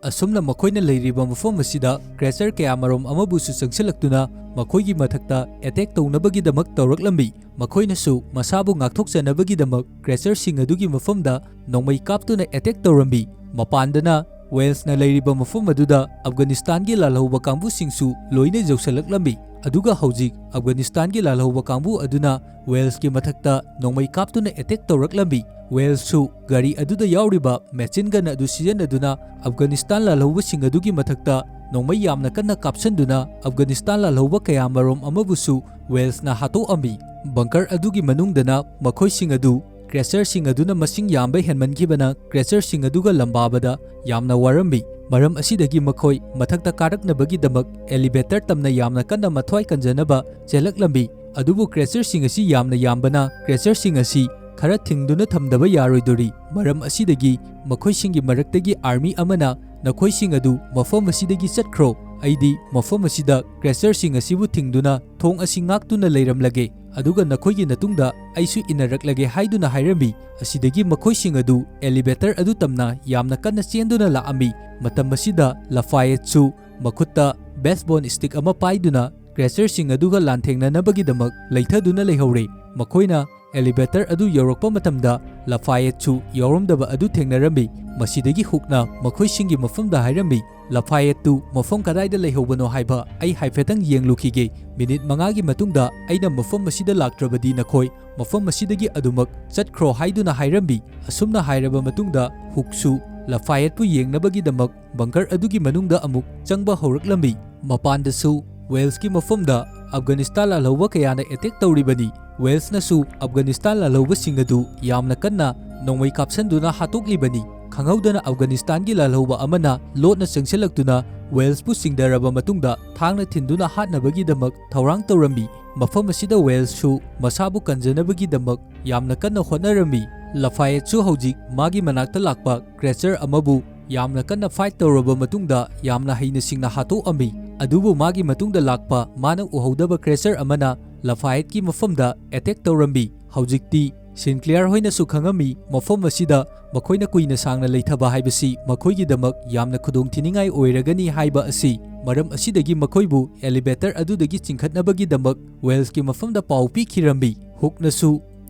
ꯑꯁꯨꯝꯅ ꯃꯈꯣꯏꯅ ꯂꯩꯔꯤꯕ ꯃꯐꯝ ꯑꯁꯤꯗ ꯀ꯭ꯔꯦꯆꯔ ꯀꯌꯥꯃꯔꯨꯝ ꯑꯃꯕꯨꯁꯨ ꯆꯪꯁꯤꯜꯂꯛꯇꯨꯅ ꯃꯈꯣꯏꯒꯤ ꯃꯊꯛꯇ ꯑꯦꯇꯦꯛ ꯇꯧꯅꯕꯒꯤꯗꯃꯛ ꯇꯧꯔꯛꯂꯝꯃꯤ꯫ ꯃꯈꯣꯏꯅꯁꯨ ꯃꯁꯥꯕꯨ ꯉꯥꯛꯊꯣꯛꯆꯅꯕꯒꯤꯗꯃꯛ ꯀ꯭ꯔꯦꯆꯔꯁꯤꯡ ꯑꯗꯨꯒꯤ ꯃꯐꯝꯗ ꯅꯣꯡꯃꯩ ꯀꯥꯞꯇꯨꯅ ꯑꯦꯇꯦꯛ ꯇꯧꯔꯝꯃꯤ꯫ ꯃꯄꯥꯟꯗꯅ ꯋꯦꯜꯁꯅ ꯂꯩꯔꯤꯕ ꯃꯐꯝ ꯑꯗꯨꯗ ꯑꯐꯒꯥꯅꯤꯁꯇꯥꯟꯒꯤ ꯂꯥꯜꯍꯧꯕ ꯀꯥꯡꯕꯨꯁꯤꯡꯁꯨ ꯂꯣꯏꯅ ꯌꯧꯁꯤꯜꯂꯛꯂꯝꯃꯤ꯫ ꯑꯗꯨꯒ ꯍꯧꯖꯤꯛ ꯑꯐꯒꯥꯅꯤꯁꯇꯥꯟꯒꯤ ꯂꯥꯜꯍꯧꯕ ꯀꯥꯡꯕꯨ ꯑꯗꯨꯅ ꯋꯦꯜꯁꯀꯤ ꯃꯊꯛꯇ ꯅꯣꯡꯃꯩ ꯀꯥꯞꯇꯨꯅ ꯑꯦꯇꯦꯛ ꯇꯧꯔꯛꯂꯝꯃꯤ꯫ ꯋꯦꯜꯁꯁꯨ ꯒꯥꯔꯤ ꯑꯗꯨꯗ ꯌꯥꯎꯔꯤꯕ ꯃꯦꯆꯤꯟ ꯒꯟ ꯑꯗꯨ ꯁꯤꯖꯤꯟꯅꯗꯨꯅ ꯑꯐꯒꯥꯅꯤꯁꯇꯥꯟ ꯂꯥꯜꯍꯧꯕꯁꯤꯡ ꯑꯗꯨꯒꯤ ꯃꯊꯛꯇ ꯅꯣꯡꯃꯩ ꯌꯥꯝꯅ ꯀꯟꯅ ꯀꯥꯞꯁꯤꯟꯗꯨꯅ ꯑꯐꯒꯥꯅꯤꯁꯇꯥꯟ ꯂꯥꯜꯍꯧꯕ ꯀꯌꯥꯃꯔꯨꯝ ꯑꯃꯕꯨꯁꯨ ꯋꯦꯜꯁꯅ ꯍꯥꯠꯇꯣꯛꯑꯝꯃꯤ꯫ ꯕꯪꯀꯔ ꯑꯗꯨꯒꯤ ꯃꯅꯨꯡꯗꯅ ꯃꯈꯣꯏꯁꯤꯡ ꯑꯗꯨ ꯀ꯭ꯔꯦꯆꯔꯁꯤꯡ ꯑꯗꯨꯅ ꯃꯁꯤꯡ ꯌꯥꯝꯕ ꯍꯦꯟꯃꯟꯈꯤꯕꯅ ꯀ꯭ꯔꯦꯆꯔꯁꯤꯡ ꯑꯗꯨꯒ ꯂꯝꯕꯥꯕꯗ ꯌꯥꯝꯅ ꯋꯥꯔꯝꯃꯤ꯫ ꯃꯔꯝ ꯑꯁꯤꯗꯒꯤ ꯃꯈꯣꯏ ꯃꯊꯛꯇ ꯀꯥꯔꯛꯅꯕꯒꯤꯗꯃꯛ ꯑꯦꯂꯤꯚꯦꯇꯔ ꯇꯝꯅ ꯌꯥꯝꯅ ꯀꯟꯅ ꯃꯊ꯭ꯋꯥꯏ ꯀꯟꯖꯅꯕ ꯆꯦꯜꯂꯛꯂꯝꯃꯤ꯫ ꯑꯗꯨꯕꯨ ꯀ꯭ꯔꯦꯆꯔꯁꯤꯡ ꯑꯁꯤ ꯌꯥꯝꯅ ꯌꯥꯝꯕꯅ ꯀ꯭ꯔꯦꯆꯔꯁꯤꯡ ꯑꯁꯤ ꯈꯔ ꯊꯤꯡꯗꯨꯅ ꯊꯝꯗꯕ ꯌꯥꯔꯣꯏꯗꯣꯔꯤ꯫ ꯃꯔꯝ ꯑꯁꯤꯗꯒꯤ ꯃꯈꯣꯏꯁꯤꯡꯒꯤ ꯃꯔꯛꯇꯒꯤ ꯑꯥꯔꯃꯤ ꯑꯃꯅ "ꯅꯈꯣꯏꯁꯤꯡ ꯑꯗꯨ ꯃꯐꯝ ꯑꯁꯤꯗꯒꯤ ꯆꯠꯈ꯭ꯔꯣ, ꯑꯩꯗꯤ ꯃꯐꯝ ꯑꯁꯤꯗ ꯀ꯭ꯔꯦꯆꯔꯁꯤꯡ ꯑꯁꯤꯕꯨ ꯊꯤꯡꯗꯨꯅ ꯊꯣꯡ ꯑꯁꯤ ꯉꯥꯛꯇꯨꯅ ꯂꯩꯔꯝꯂꯒꯦ, ꯑꯗꯨꯒ ꯅꯈꯣꯏꯒꯤ ꯃꯇꯨꯡꯗ ꯑꯩꯁꯨ ꯏꯟꯅꯔꯛꯂꯒꯦ" ꯍꯥꯏꯗꯨꯅ ꯍꯥꯏꯔꯝꯃꯤ꯫ ꯑꯁꯤꯗꯒꯤ ꯃꯈꯣꯏꯁꯤꯡ ꯑꯗꯨ ꯑꯦꯂꯤꯚꯦꯇꯔ ꯑꯗꯨ ꯇꯝꯅ ꯌꯥꯝꯅ ꯀꯟꯅ ꯆꯦꯟꯗꯨꯅ ꯂꯥꯛꯑꯝꯃꯤ꯫ ꯃꯇꯝ ꯑꯁꯤꯗ ꯂꯐꯥꯌꯦꯠꯁꯨ ꯃꯈꯨꯠꯇ ꯕꯦꯁꯕꯣꯜ ꯁ꯭ꯇꯤꯛ ꯑꯃ ꯄꯥꯏꯗꯨꯅ ꯀ꯭ꯔꯦꯆꯔꯁꯤꯡ ꯑꯗꯨꯒ ꯂꯥꯟꯊꯦꯡꯅꯅꯕꯒꯤꯗꯃꯛ ꯂꯩꯊꯗꯨꯅ ꯂꯩꯍꯧꯔꯦ꯫ ꯃꯈꯣꯏꯅ ꯑꯦꯂꯤꯚꯦꯇꯔ ꯑꯗꯨ ꯌꯧꯔꯛꯄ ꯃꯇꯝꯗ ꯂꯐꯥꯌꯦꯠꯁꯨ ꯌꯥꯎꯔꯝꯗꯕ ꯑꯗꯨ ꯊꯦꯡꯅꯔꯝꯃꯤ꯫ ꯃꯁꯤꯗꯒꯤ ꯍꯨꯛꯅ ꯃꯈꯣꯏꯁꯤꯡꯒꯤ ꯃꯐꯝꯗ ꯍꯥꯏꯔꯝꯃꯤ, "ꯂꯐꯥꯌꯦꯠꯇꯨ ꯃꯐꯝ ꯀꯗꯥꯏꯗ ꯂꯩꯍꯧꯕꯅꯣ ꯍꯥꯏꯕ ꯑꯩ ꯍꯥꯏꯐꯦꯠꯇꯪ ꯌꯦꯡꯂꯨꯈꯤꯒꯦ꯫ ꯃꯤꯅꯤꯠ ꯃꯉꯥꯒꯤ ꯃꯇꯨꯡꯗ ꯑꯩꯅ ꯃꯐꯝ ꯑꯁꯤꯗ ꯂꯥꯛꯇ꯭ꯔꯕꯗꯤ ꯅꯈꯣꯏ ꯃꯐꯝ ꯑꯁꯤꯗꯒꯤ ꯑꯗꯨꯃꯛ ꯆꯠꯈ꯭ꯔꯣ" ꯍꯥꯏꯗꯨꯅ ꯍꯥꯏꯔꯝꯃꯤ꯫ ꯑꯁꯨꯝꯅ ꯍꯥꯏꯔꯕ ꯃꯇꯨꯡꯗ ꯍꯨꯛꯁꯨ ꯂꯐꯥꯌꯦꯠꯄꯨ ꯌꯦꯡꯅꯕꯒꯤꯗꯃꯛ ꯕꯪꯀꯔ ꯑꯗꯨꯒꯤ ꯃꯅꯨꯡꯗ ꯑꯃꯨꯛ ꯆꯪꯕ ꯍꯧꯔꯛꯂꯝꯃꯤ꯫ ꯃꯄꯥꯟꯗꯁꯨ ꯋꯦꯜꯁꯀꯤ ꯃꯐꯝꯗ ꯑꯐꯒꯥꯅꯤꯁꯇꯥꯟ ꯂꯥꯜꯍꯧꯕ ꯀꯌꯥꯅ ꯑꯦꯇꯦꯛ ꯇꯧꯔꯤꯕꯅꯤ꯫ ꯋꯦꯜꯁꯅꯁꯨ ꯑꯐꯒꯥꯅꯤꯁꯇꯥꯟ ꯂꯥꯜꯍꯧꯕꯁꯤꯡ ꯑꯗꯨ ꯌꯥꯝꯅ ꯀꯟꯅ ꯅꯣꯡꯃꯩ ꯀꯥꯞꯁꯟꯗꯨꯅ ꯍꯥꯠꯇꯣꯛꯂꯤꯕꯅꯤ꯫ ꯈꯪꯍꯧꯗꯅ ꯑꯐꯒꯥꯅꯤꯁꯇꯥꯟꯒꯤ ꯂꯥꯜꯍꯧꯕ ꯑꯃꯅ ꯂꯣꯠꯅ ꯆꯪꯁꯤꯜꯂꯛꯇꯨꯅ ꯋꯦꯜꯁꯄꯨ ꯁꯤꯡꯗꯔꯕ ꯃꯇꯨꯡꯗ ꯊꯥꯡꯅ ꯊꯤꯟꯗꯨꯅ ꯍꯥꯠꯅꯕꯒꯤꯗꯃꯛ ꯊꯧꯔꯥꯡ ꯇꯧꯔꯝꯃꯤ꯫ ꯃꯐꯝ ꯑꯁꯤꯗ ꯋꯦꯜꯁꯁꯨ ꯃꯁꯥꯕꯨ ꯀꯟꯖꯅꯕꯒꯤꯗꯃꯛ ꯌꯥꯝꯅ ꯀꯟꯅ ꯍꯣꯠꯅꯔꯝꯃꯤ꯫ ꯂꯐꯥꯌꯦꯠꯁꯨ ꯍꯧꯖꯤꯛ ꯃꯥꯒꯤ ꯃꯅꯥꯛꯇ ꯂꯥꯛꯄ ꯀ꯭ꯔꯦꯆꯔ ꯑꯃꯕꯨ ꯌꯥꯝꯅ ꯀꯟꯅ ꯐꯥꯏꯠ ꯇꯧꯔꯕ ꯃꯇꯨꯡꯗ ꯌꯥꯝꯅ ꯍꯩꯅ ꯁꯤꯡꯅ ꯍꯥꯠꯇꯣꯛꯑꯝꯃꯤ꯫ ꯑꯗꯨꯕꯨ ꯃꯥꯒꯤ ꯃꯇꯨꯡꯗ ꯂꯥꯛꯄ ꯃꯥꯅ ꯎꯍꯧꯗꯕ ꯀ꯭ꯔꯦꯆꯔ ꯑꯃꯅ ꯂꯐꯥꯌꯦꯠꯀꯤ ꯃꯐꯝꯗ ꯑꯦꯇꯦꯛ ꯇꯧꯔꯝꯃꯤ꯫ ꯍꯧꯖꯤꯛꯇꯤ ꯁꯤꯟꯀ꯭ꯂꯤꯌꯥꯔ ꯍꯣꯏꯅꯁꯨ ꯈꯪꯉꯝꯃꯤ, ꯃꯐꯝ ꯑꯁꯤꯗ ꯃꯈꯣꯏꯅ ꯀꯨꯏꯅ ꯁꯥꯡꯅ ꯂꯩꯊꯕ ꯍꯥꯏꯕꯁꯤ ꯃꯈꯣꯏꯒꯤꯗꯃꯛ ꯌꯥꯝꯅ ꯈꯨꯗꯣꯡꯊꯤꯅꯤꯡꯉꯥꯏ ꯑꯣꯏꯔꯒꯅꯤ ꯍꯥꯏꯕ ꯑꯁꯤ꯫ ꯃꯔꯝ ꯑꯁꯤꯗꯒꯤ ꯃꯈꯣꯏꯕꯨ ꯑꯦꯂꯤꯚꯦꯇꯔ ꯑꯗꯨꯗꯒꯤ ꯆꯤꯡꯈꯠꯅꯕꯒꯤꯗꯃꯛ ꯋꯦꯜꯁꯀꯤ ꯃꯐꯝꯗ ꯄꯥꯎ ꯄꯤꯈꯤꯔꯝꯃꯤ꯫ ꯍꯨꯛꯅꯁꯨ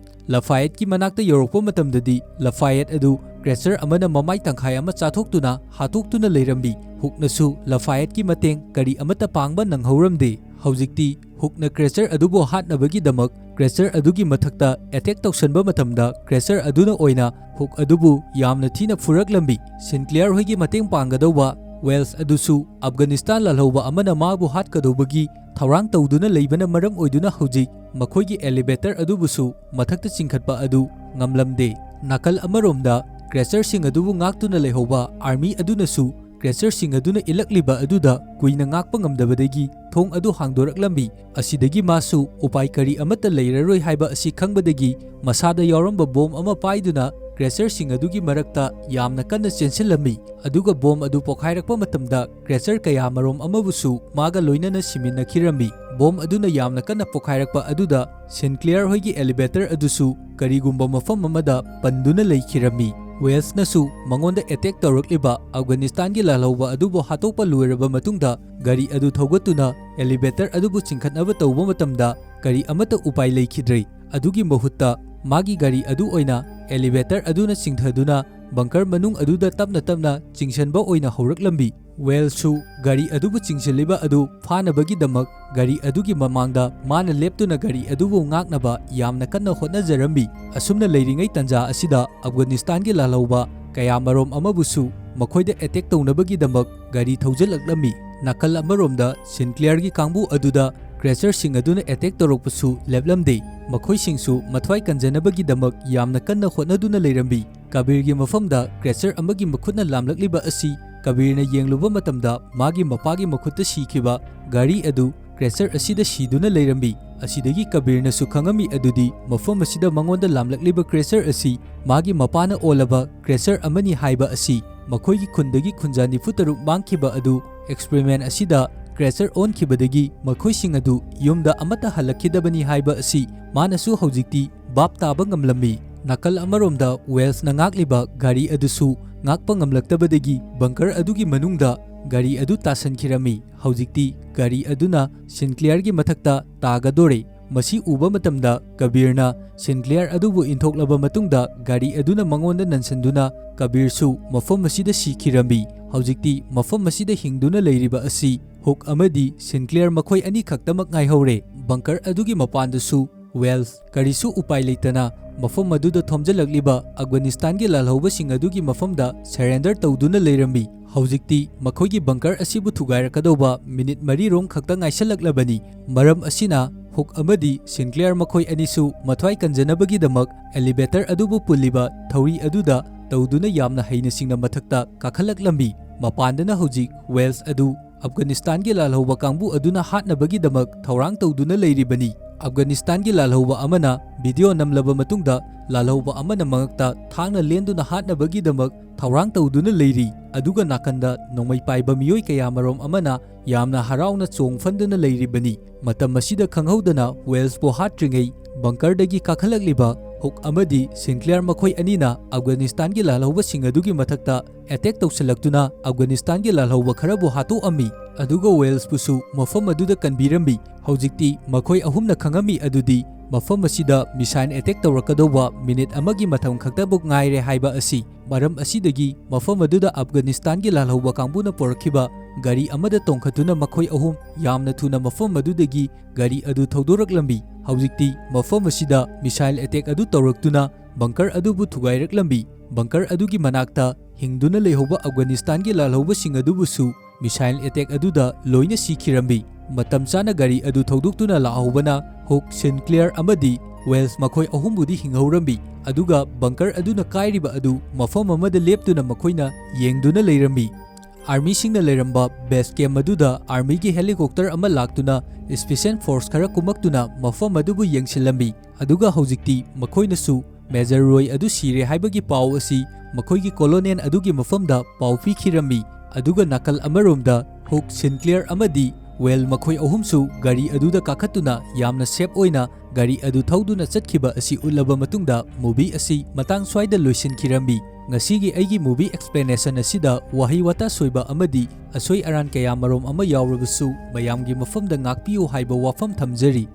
ꯂꯐꯥꯌꯦꯠꯀꯤ ꯃꯅꯥꯛꯇ ꯌꯧꯔꯛꯄ ꯃꯇꯝꯗꯗꯤ ꯂꯐꯥꯌꯦꯠ ꯑꯗꯨ ꯀ꯭ꯔꯦꯆꯔ ꯑꯃꯅ ꯃꯃꯥꯏ ꯇꯪꯈꯥꯏ ꯑꯃ ꯆꯥꯊꯣꯛꯇꯨꯅ ꯍꯥꯠꯇꯣꯛꯇꯨꯅ ꯂꯩꯔꯝꯃꯤ꯫ ꯍꯨꯛꯅꯁꯨ ꯂꯐꯥꯌꯦꯠꯀꯤ ꯃꯇꯦꯡ ꯀꯔꯤ ꯑꯃꯠꯇ ꯄꯥꯡꯕ ꯅꯪꯍꯧꯔꯝꯗꯦ꯫ ꯍꯧꯖꯤꯛꯇꯤ ꯍꯨꯛꯅ ꯀ꯭ꯔꯦꯆꯔ ꯑꯗꯨꯕꯨ ꯍꯥꯠꯅꯕꯒꯤꯗꯃꯛ ꯀ꯭ꯔꯦꯆꯔ ꯑꯗꯨꯒꯤ ꯃꯊꯛꯇ ꯑꯦꯇꯦꯛ ꯇꯧꯁꯟꯕ ꯃꯇꯝꯗ ꯀ꯭ꯔꯦꯆꯔ ꯑꯗꯨꯅ ꯑꯣꯏꯅ ꯍꯨꯛ ꯑꯗꯨꯕꯨ ꯌꯥꯝꯅ ꯊꯤꯅ ꯐꯨꯔꯛꯂꯝꯃꯤ꯫ ꯁꯤꯟꯀ꯭ꯂꯤꯌꯥꯔ ꯍꯣꯏꯒꯤ ꯃꯇꯦꯡ ꯄꯥꯡꯒꯗꯧꯕ ꯋꯦꯜꯁ ꯑꯗꯨꯁꯨ ꯑꯐꯒꯥꯅꯤꯁꯇꯥꯟ ꯂꯥꯜꯍꯧꯕ ꯑꯃꯅ ꯃꯥꯕꯨ ꯍꯥꯠꯀꯗꯧꯕꯒꯤ ꯊꯧꯔꯥꯡ ꯇꯧꯗꯨꯅ ꯂꯩꯕꯅ ꯃꯔꯝ ꯑꯣꯏꯗꯨꯅ ꯍꯧꯖꯤꯛ ꯃꯈꯣꯏꯒꯤ ꯑꯦꯂꯤꯚꯦꯇꯔ ꯑꯗꯨꯕꯨꯁꯨ ꯃꯊꯛꯇ ꯆꯤꯡꯈꯠꯄ ꯑꯗꯨ ꯉꯝꯂꯝꯗꯦ꯫ ꯅꯥꯀꯜ ꯑꯃꯔꯣꯝꯗ ꯀ꯭ꯔꯦꯆꯔꯁꯤꯡ ꯑꯗꯨꯕꯨ ꯉꯥꯛꯇꯨꯅ ꯂꯩꯍꯧꯕ ꯑꯥꯔꯃꯤ ꯑꯗꯨꯅꯁꯨ ꯀ꯭ꯔꯦꯆꯔꯁꯤꯡ ꯑꯗꯨꯅ ꯏꯜꯂꯛꯂꯤꯕ ꯑꯗꯨꯗ ꯀꯨꯏꯅ ꯉꯥꯛꯄ ꯉꯝꯗꯕꯗꯒꯤ ꯊꯣꯡ ꯑꯗꯨ ꯍꯥꯡꯗꯣꯔꯛꯂꯝꯃꯤ꯫ ꯑꯁꯤꯗꯒꯤ ꯃꯥꯁꯨ ꯎꯄꯥꯏ ꯀꯔꯤ ꯑꯃꯠꯇ ꯂꯩꯔꯔꯣꯏ ꯍꯥꯏꯕ ꯑꯁꯤ ꯈꯪꯕꯗꯒꯤ ꯃꯁꯥꯗ ꯌꯥꯎꯔꯝꯕ ꯕꯣꯝ ꯑꯃ ꯄꯥꯏꯗꯨꯅ ꯀ꯭ꯔꯦꯆꯔꯁꯤꯡ ꯑꯗꯨꯒꯤ ꯃꯔꯛꯇ ꯌꯥꯝꯅ ꯀꯟꯅ ꯆꯦꯟꯁꯤꯜꯂꯝꯃꯤ꯫ ꯑꯗꯨꯒ ꯕꯣꯝ ꯑꯗꯨ ꯄꯣꯈꯥꯏꯔꯛꯄ ꯃꯇꯝꯗ ꯀ꯭ꯔꯦꯆꯔ ꯀꯌꯥ ꯃꯔꯨꯝ ꯑꯃꯕꯨꯁꯨ ꯃꯥꯒ ꯂꯣꯏꯅꯅ ꯁꯤꯃꯤꯟꯅꯈꯤꯔꯝꯃꯤ꯫ ꯕꯣꯝ ꯑꯗꯨꯅ ꯌꯥꯝꯅ ꯀꯟꯅ ꯄꯣꯈꯥꯏꯔꯛꯄ ꯑꯗꯨꯗ ꯁꯤꯟꯀ꯭ꯂꯤꯌꯥꯔ ꯍꯣꯏꯒꯤ ꯑꯦꯂꯤꯚꯦꯇꯔ ꯑꯗꯨꯁꯨ ꯀꯔꯤꯒꯨꯝꯕ ꯃꯐꯝ ꯑꯃꯗ ꯄꯟꯗꯨꯅ ꯂꯩꯈꯤꯔꯝꯃꯤ꯫ ꯋꯦꯜꯁꯅꯁꯨ ꯃꯉꯣꯟꯗ ꯑꯦꯇꯦꯛ ꯇꯧꯔꯛꯂꯤꯕ ꯑꯐꯒꯥꯅꯤꯁꯇꯥꯟꯒꯤ ꯂꯥꯜꯍꯧꯕ ꯑꯗꯨꯕꯨ ꯍꯥꯠꯇꯣꯛꯄ ꯂꯣꯏꯔꯕ ꯃꯇꯨꯡꯗ ꯒꯥꯔꯤ ꯑꯗꯨ ꯊꯧꯒꯠꯇꯨꯅ ꯑꯦꯂꯤꯚꯦꯇꯔ ꯑꯗꯨꯕꯨ ꯆꯤꯡꯈꯠꯅꯕ ꯇꯧꯕ ꯃꯇꯝꯗ ꯀꯔꯤ ꯑꯃꯠꯇ ꯎꯄꯥꯏ ꯂꯩꯈꯤꯗ꯭ꯔꯦ꯫ ꯑꯗꯨꯒꯤ ꯃꯍꯨꯠꯇ ꯃꯥꯒꯤ ꯒꯥꯔꯤ ꯑꯗꯨ ꯑꯣꯏꯅ elevator ꯑꯗꯨꯅ ꯆꯤꯡꯊꯗꯨꯅ bunker ꯃꯅꯨꯡ ꯑꯗꯨꯗ ꯇꯞꯅ ꯇꯞꯅ ꯆꯤꯡꯁꯤꯟꯕ ꯑꯣꯏꯅ ꯍꯧꯔꯛꯂꯝꯃꯤ꯫ Wellesꯁꯨ ꯒꯥꯔꯤ ꯑꯗꯨꯕꯨ ꯆꯤꯡꯁꯤꯜꯂꯤꯕ ꯑꯗꯨ ꯐꯥꯅꯕꯒꯤꯗꯃꯛ ꯒꯥꯔꯤ ꯑꯗꯨꯒꯤ ꯃꯃꯥꯡꯗ ꯃꯥꯅ ꯂꯦꯞꯇꯨꯅ ꯒꯥꯔꯤ ꯑꯗꯨꯕꯨ ꯉꯥꯛꯅꯕ ꯌꯥꯝꯅ ꯀꯟꯅ ꯍꯣꯠꯅꯖꯔꯝꯃꯤ꯫ ꯑꯁꯨꯝꯅ ꯂꯩꯔꯤꯉꯩ ꯇꯥꯟꯖꯥ ꯑꯁꯤꯗ ꯑꯐꯒꯥꯅꯤꯁꯇꯥꯟꯒꯤ ꯂꯥꯜꯍꯧꯕ ꯀꯌꯥꯃꯔꯣꯝ ꯑꯃꯕꯨꯁꯨ ꯃꯈꯣꯏꯗ attack ꯇꯧꯅꯕꯒꯤꯗꯃꯛ ꯒꯥꯔꯤ ꯊꯧꯖꯤꯜꯂꯛꯂꯝꯃꯤ꯫ ꯅꯥꯀꯜ ꯑꯃꯔꯣꯝꯗ ꯁꯤꯟꯀ꯭ꯂꯤꯌꯔꯒꯤ ꯀꯥꯡꯕꯨ ꯑꯗꯨꯗ crusherꯁꯤꯡ ꯑꯗꯨꯅ attack ꯇꯧꯔꯛꯄꯁꯨ ꯂꯦꯞꯂꯝꯗꯦ꯫ ꯃꯈꯣꯏꯁꯤꯡꯁꯨ ꯃꯊ꯭ꯋꯥꯏ ꯀꯟꯖꯅꯕꯒꯤꯗꯃꯛ ꯌꯥꯝꯅ ꯀꯟꯅ ꯍꯣꯠꯅꯗꯨꯅ ꯂꯩꯔꯝꯃꯤ꯫ ꯀꯕꯤꯔꯒꯤ ꯃꯐꯝꯗ crusher ꯑꯃꯒꯤ ꯃꯈꯨꯠꯅ ꯂꯥꯝꯂꯛꯂꯤꯕ ꯑꯁꯤ ꯀꯕꯤꯔꯅ ꯌꯦꯡꯂꯨꯕ ꯃꯇꯝꯗ ꯃꯥꯒꯤ ꯃꯄꯥꯒꯤ ꯃꯈꯨꯠꯇ ꯁꯤꯈꯤꯕ ꯒꯥꯔꯤ ꯑꯗꯨ crusher ꯑꯁꯤꯗ ꯁꯤꯗꯨꯅ ꯂꯩꯔꯝꯃꯤ꯫ ꯑꯁꯤꯗꯒꯤ ꯀꯕꯤꯔꯅꯁꯨ ꯈꯪꯉꯝꯃꯤ ꯑꯗꯨꯗꯤ ꯃꯐꯝ ꯑꯁꯤꯗ ꯃꯉꯣꯟꯗ ꯂꯥꯝꯂꯛꯂꯤꯕ crusher ꯑꯁꯤ ꯃꯥꯒꯤ ꯃꯄꯥꯅ ꯑꯣꯜꯂꯕ crusher ꯑꯃꯅꯤ ꯍꯥꯏꯕ ꯑꯁꯤ꯫ ꯃꯈꯣꯏꯒꯤ ꯈꯨꯟꯗꯒꯤ ꯈꯨꯟꯖꯥ ꯅꯤꯐꯨ ꯇꯔꯨꯛ ꯃꯥꯡꯈꯤꯕ ꯑꯗꯨ experiment ꯑꯁꯤꯗ crusher ꯑꯣꯟꯈꯤꯕꯗꯒꯤ ꯃꯈꯣꯏꯁꯤꯡ ꯑꯗꯨ ꯌꯨꯝꯗ ꯑꯃꯠꯇ ꯍꯜꯂꯛꯈꯤꯗꯕꯅꯤ ꯍꯥꯏꯕ ꯑꯁꯤ ꯃꯥꯅꯁꯨ ꯍꯧꯖꯤꯛꯇꯤ ꯚꯥꯞ ꯇꯥꯕ ꯉꯝꯂꯝꯃꯤ꯫ ꯅꯥꯀꯜ ꯑꯃꯔꯣꯝꯗ Wellesꯅ ꯉꯥꯛꯂꯤꯕ ꯒꯥꯔꯤ ꯑꯗꯨꯁꯨ ꯉꯥꯛꯄ ꯉꯝꯂꯛꯇꯕꯗꯒꯤ bunker ꯑꯗꯨꯒꯤ ꯃꯅꯨꯡꯗ ꯒꯥꯔꯤ ꯑꯗꯨ ꯇꯥꯁꯟꯈꯤꯔꯝꯃꯤ꯫ ꯍꯧꯖꯤꯛꯇꯤ ꯒꯥꯔꯤ ꯑꯗꯨꯅ ꯁꯤꯟꯀ꯭ꯂꯤꯌꯔꯒꯤ ꯃꯊꯛꯇ ꯇꯥꯒꯗꯣꯔꯦ꯫ ꯃꯁꯤ ꯎꯕ ꯃꯇꯝꯗ ꯀꯕꯤꯔꯅ ꯁꯤꯟꯀ꯭ꯂꯤꯌꯔ ꯑꯗꯨꯕꯨ ꯏꯟꯊꯣꯛꯂꯕ ꯃꯇꯨꯡꯗ ꯒꯥꯔꯤ ꯑꯗꯨꯅ ꯃꯉꯣꯟꯗ ꯅꯟꯁꯤꯟꯗꯨꯅ ꯀꯕꯤꯔꯁꯨ ꯃꯐꯝ ꯑꯁꯤꯗ ꯁꯤꯈꯤꯔꯝꯃꯤ꯫ ꯍꯧꯖꯤꯛꯇꯤ ꯃꯐꯝ ꯑꯁꯤꯗ ꯍꯤꯡꯗꯨꯅ ꯂꯩꯔꯤꯕ ꯑꯁꯤ ꯍꯨꯛ ꯑꯃꯗꯤ ꯁꯤꯟꯀ꯭ꯂꯤꯌꯔ ꯃꯈꯣꯏ ꯑꯅꯤꯈꯛꯇꯃꯛ ꯉꯥꯏꯍꯧꯔꯦ꯫ Bunker ꯑꯗꯨꯒꯤ ꯃꯄꯥꯟꯗꯁꯨ Welles ꯀꯔꯤꯁꯨ ꯎꯄꯥꯏ ꯂꯩꯇꯅ ꯃꯐꯝ ꯑꯗꯨꯗ ꯊꯣꯝꯖꯤꯜꯂꯛꯂꯤꯕ ꯑꯐꯒꯥꯅꯤꯁꯇꯥꯟꯒꯤ ꯂꯥꯜꯍꯧꯕꯁꯤꯡ ꯑꯗꯨꯒꯤ ꯃꯐꯝꯗ surrender ꯇꯧꯗꯨꯅ ꯂꯩꯔꯝꯃꯤ꯫ ꯍꯧꯖꯤꯛꯇꯤ ꯃꯈꯣꯏꯒꯤ bunker ꯑꯁꯤꯕꯨ ꯊꯨꯒꯥꯏꯔꯛꯀꯗꯧꯕ ꯃꯤꯅꯤꯠ ꯃꯔꯤꯔꯣꯝ ꯈꯛꯇ ꯉꯥꯏꯁꯜꯂꯛꯂꯕꯅꯤ꯫ ꯃꯔꯝ ꯑꯁꯤꯅ ꯍꯨꯛ ꯑꯃꯗꯤ ꯁꯤꯟꯀ꯭ꯂꯤꯌꯔ ꯃꯈꯣꯏ ꯑꯅꯤꯁꯨ ꯃꯊ꯭ꯋꯥꯏ ꯀꯟꯖꯅꯕꯒꯤꯗꯃꯛ elevator ꯑꯗꯨꯕꯨ ꯄꯨꯜꯂꯤꯕ ꯊꯧꯔꯤ ꯑꯗꯨꯗ ꯇꯧꯗꯨꯅ ꯌꯥꯝꯅ ꯍꯩꯅ ꯁꯤꯡꯅ ꯃꯊꯛꯇ ꯀꯥꯈꯠꯂꯛꯂꯝꯃꯤ꯫ ꯃꯄꯥꯟꯗꯅ ꯍꯧꯖꯤꯛ Welles ꯑꯗꯨ ꯑꯐꯒꯥꯅꯤꯁꯇꯥꯟꯒꯤ ꯂꯥꯜꯍꯧꯕ ꯀꯥꯡꯕꯨ ꯑꯗꯨꯅ ꯍꯥꯠꯅꯕꯒꯤꯗꯃꯛ ꯊꯧꯔꯥꯡ ꯇꯧꯗꯨꯅ ꯂꯩꯔꯤꯕꯅꯤ꯫ ꯑꯐꯒꯥꯅꯤꯁꯇꯥꯟꯒꯤ ꯂꯥꯜꯍꯧꯕ ꯑꯃꯅ video ꯅꯝꯂꯕ ꯃꯇꯨꯡꯗ ꯂꯥꯜꯍꯧꯕ ꯑꯃꯅ ꯃꯉꯛꯇ ꯊꯥꯡꯅ ꯂꯦꯟꯗꯨꯅ ꯍꯥꯠꯅꯕꯒꯤꯗꯃꯛ ꯊꯧꯔꯥꯡ ꯇꯧꯗꯨꯅ ꯂꯩꯔꯤ꯫ ꯑꯗꯨꯒ ꯅꯥꯀꯟꯗ ꯅꯣꯡꯃꯩ ꯄꯥꯏꯕ ꯃꯤꯑꯣꯏ ꯀꯌꯥꯃꯔꯣꯝ ꯑꯃꯅ ꯌꯥꯝꯅ ꯍꯔꯥꯎꯅ ꯆꯣꯡ ꯐꯟꯗꯨꯅ ꯂꯩꯔꯤꯕꯅꯤ꯫ ꯃꯇꯝ ꯑꯁꯤꯗ ꯈꯪꯍꯧꯗꯅ Wellesꯄꯨ ꯍꯥꯠꯇ꯭ꯔꯤꯉꯩ bunkerꯗꯒꯤ ꯀꯥꯈꯠꯂꯛꯂꯤꯕ ꯍꯨꯛ ꯑꯃꯗꯤ ꯁꯤꯟꯀ꯭ꯂꯤꯌꯔ ꯃꯈꯣꯏ ꯑꯅꯤꯅ ꯑꯐꯒꯥꯅꯤꯁꯇꯥꯟꯒꯤ ꯂꯥꯜꯍꯧꯕꯁꯤꯡ ꯑꯗꯨꯒꯤ ꯃꯊꯛꯇ attack ꯇꯧꯁꯤꯜꯂꯛꯇꯨꯅ ꯑꯐꯒꯥꯅꯤꯁꯇꯥꯟꯒꯤ ꯂꯥꯜꯍꯧꯕ ꯈꯔꯕꯨ ꯍꯥꯠꯇꯣꯛꯑꯝꯃꯤ꯫ ꯑꯗꯨꯒ Wellesꯄꯨꯁꯨ ꯃꯐꯝ ꯑꯗꯨꯗ ꯀꯟꯕꯤꯔꯝꯃꯤ꯫ ꯍꯧꯖꯤꯛꯇꯤ ꯃꯈꯣꯏ ꯑꯍꯨꯝꯅ ꯈꯪꯉꯝꯃꯤ ꯑꯗꯨꯗꯤ ꯃꯐꯝ ꯑꯁꯤꯗ missile attack ꯇꯧꯔꯛꯀꯗꯧꯕ minute ꯑꯃꯒꯤ ꯃꯇꯝ ꯈꯛꯇꯕꯨ ꯉꯥꯏꯔꯦ ꯍꯥꯏꯕ ꯑꯁꯤ꯫ ꯃꯔꯝ ꯑꯁꯤꯗꯒꯤ ꯃꯐꯝ ꯑꯗꯨꯗ ꯑꯐꯒꯥꯅꯤꯁꯇꯥꯟꯒꯤ ꯂꯥꯜꯍꯧꯕ ꯀꯥꯡꯕꯨꯅ ꯄꯨꯔꯛꯈꯤꯕ ꯒꯥꯔꯤ ꯑꯃꯗ ꯇꯣꯡꯈꯠꯇꯨꯅ ꯃꯈꯣꯏ ꯑꯍꯨꯝ ꯌꯥꯝꯅ ꯊꯨꯅ ꯃꯐꯝ ꯑꯗꯨꯗꯒꯤ ꯒꯥꯔꯤ ꯑꯗꯨ ꯊꯧꯗꯣꯔꯛꯂꯝꯃꯤ꯫ ꯍꯧꯖꯤꯛꯇꯤ ꯃꯐꯝ ꯑꯁꯤꯗ missile attack ꯑꯗꯨ ꯇꯧꯔꯛꯇꯨꯅ bunker ꯑꯗꯨꯕꯨ ꯊꯨꯒꯥꯏꯔꯛꯂꯝꯃꯤ꯫ Bunker ꯑꯗꯨꯒꯤ ꯃꯅꯥꯛꯇ ꯍꯤꯡꯗꯨꯅ ꯂꯩꯍꯧꯕ ꯑꯐꯒꯥꯅꯤꯁꯇꯥꯟꯒꯤ ꯂꯥꯜꯍꯧꯕꯁꯤꯡ ꯑꯗꯨꯕꯨꯁꯨ missile attack ꯑꯗꯨꯗ ꯂꯣꯏꯅ ꯁꯤꯈꯤꯔꯝꯃꯤ꯫ ꯃꯇꯝ ꯆꯥꯅ ꯒꯥꯔꯤ ꯑꯗꯨ ꯊꯧꯗꯣꯛꯇꯨꯅ ꯂꯥꯛꯍꯧꯕꯅ ꯍꯨꯛ, ꯁꯤꯟꯀ꯭ꯂꯤꯌꯔ ꯑꯃꯗꯤ ꯋꯦꯜꯁ ꯃꯈꯣꯏ ꯑꯍꯨꯝꯕꯨꯗꯤ ꯍꯤꯡꯍꯧꯔꯝꯃꯤ, ꯑꯗꯨꯒ bunker ꯑꯗꯨꯅ ꯀꯥꯏꯔꯤꯕ ꯑꯗꯨ ꯃꯐꯝ ꯑꯃꯗ ꯂꯦꯞꯇꯨꯅ ꯃꯈꯣꯏꯅ ꯌꯦꯡꯗꯨꯅ ꯂꯩꯔꯝꯃꯤ꯫ ꯑꯥꯔꯃꯤꯁꯤꯡꯅ ꯂꯩꯔꯝꯕ base camp ꯑꯗꯨꯗ ꯑꯥꯔꯃꯤꯒꯤ helicopter ꯑꯃ ꯂꯥꯛꯇꯨꯅ special force ꯈꯔ ꯀꯨꯝꯃꯛꯇꯨꯅ ꯃꯐꯝ ꯑꯗꯨꯕꯨ ꯌꯦꯡꯁꯤꯜꯂꯝꯃꯤ, ꯑꯗꯨꯒ ꯍꯧꯖꯤꯛꯇꯤ ꯃꯈꯣꯏꯅꯁꯨ ꯃꯦꯖꯔ ꯔꯣꯏ ꯑꯗꯨ ꯁꯤꯔꯦ ꯍꯥꯏꯕꯒꯤ ꯄꯥꯎ ꯑꯁꯤ ꯃꯈꯣꯏꯒꯤ ꯀꯣꯂꯣꯅꯦꯜ ꯑꯗꯨꯒꯤ ꯃꯐꯝꯗ ꯄꯥꯎ ꯄꯤꯈꯤꯔꯝꯃꯤ꯫ ꯑꯗꯨꯒ ꯅꯥꯀꯜ ꯑꯃꯔꯣꯝꯗ ꯍꯨꯛ, ꯁꯤꯟꯀ꯭ꯂꯤꯌꯔ ꯑꯃꯗꯤ ꯋꯦꯜ ꯃꯈꯣꯏ ꯑꯍꯨꯝꯁꯨ ꯒꯥꯔꯤ ꯑꯗꯨꯗ ꯀꯥꯈꯠꯇꯨꯅ ꯌꯥꯝꯅ ꯁꯦꯐ ꯑꯣꯏꯅ ꯒꯥꯔꯤ ꯑꯗꯨ ꯊꯧꯗꯨꯅ ꯆꯠꯈꯤꯕ ꯑꯁꯤ ꯎꯠꯂꯕ ꯃꯇꯨꯡꯗ movie ꯑꯁꯤ ꯃꯇꯥꯡ ꯁ꯭ꯋꯥꯏꯗ ꯂꯣꯏꯁꯤꯟꯈꯤꯔꯝꯃꯤ꯫ ꯉꯁꯤꯒꯤ ꯑꯩꯒꯤ movie explanation ꯑꯁꯤꯗ ꯋꯥꯍꯩ ꯋꯥꯇꯥ ꯁꯣꯏꯕ ꯑꯃꯗꯤ ꯑꯁꯣꯏ ꯑꯔꯥꯟ ꯀꯌꯥ ꯃꯔꯣꯝ ꯑꯃ ꯌꯥꯎꯔꯕꯁꯨ ꯃꯌꯥꯝꯒꯤ ꯃꯐꯝꯗ ꯉꯥꯛꯄꯤꯌꯨ ꯍꯥꯏꯕ ꯋꯥꯐꯝ ꯊꯝꯖꯔꯤ꯫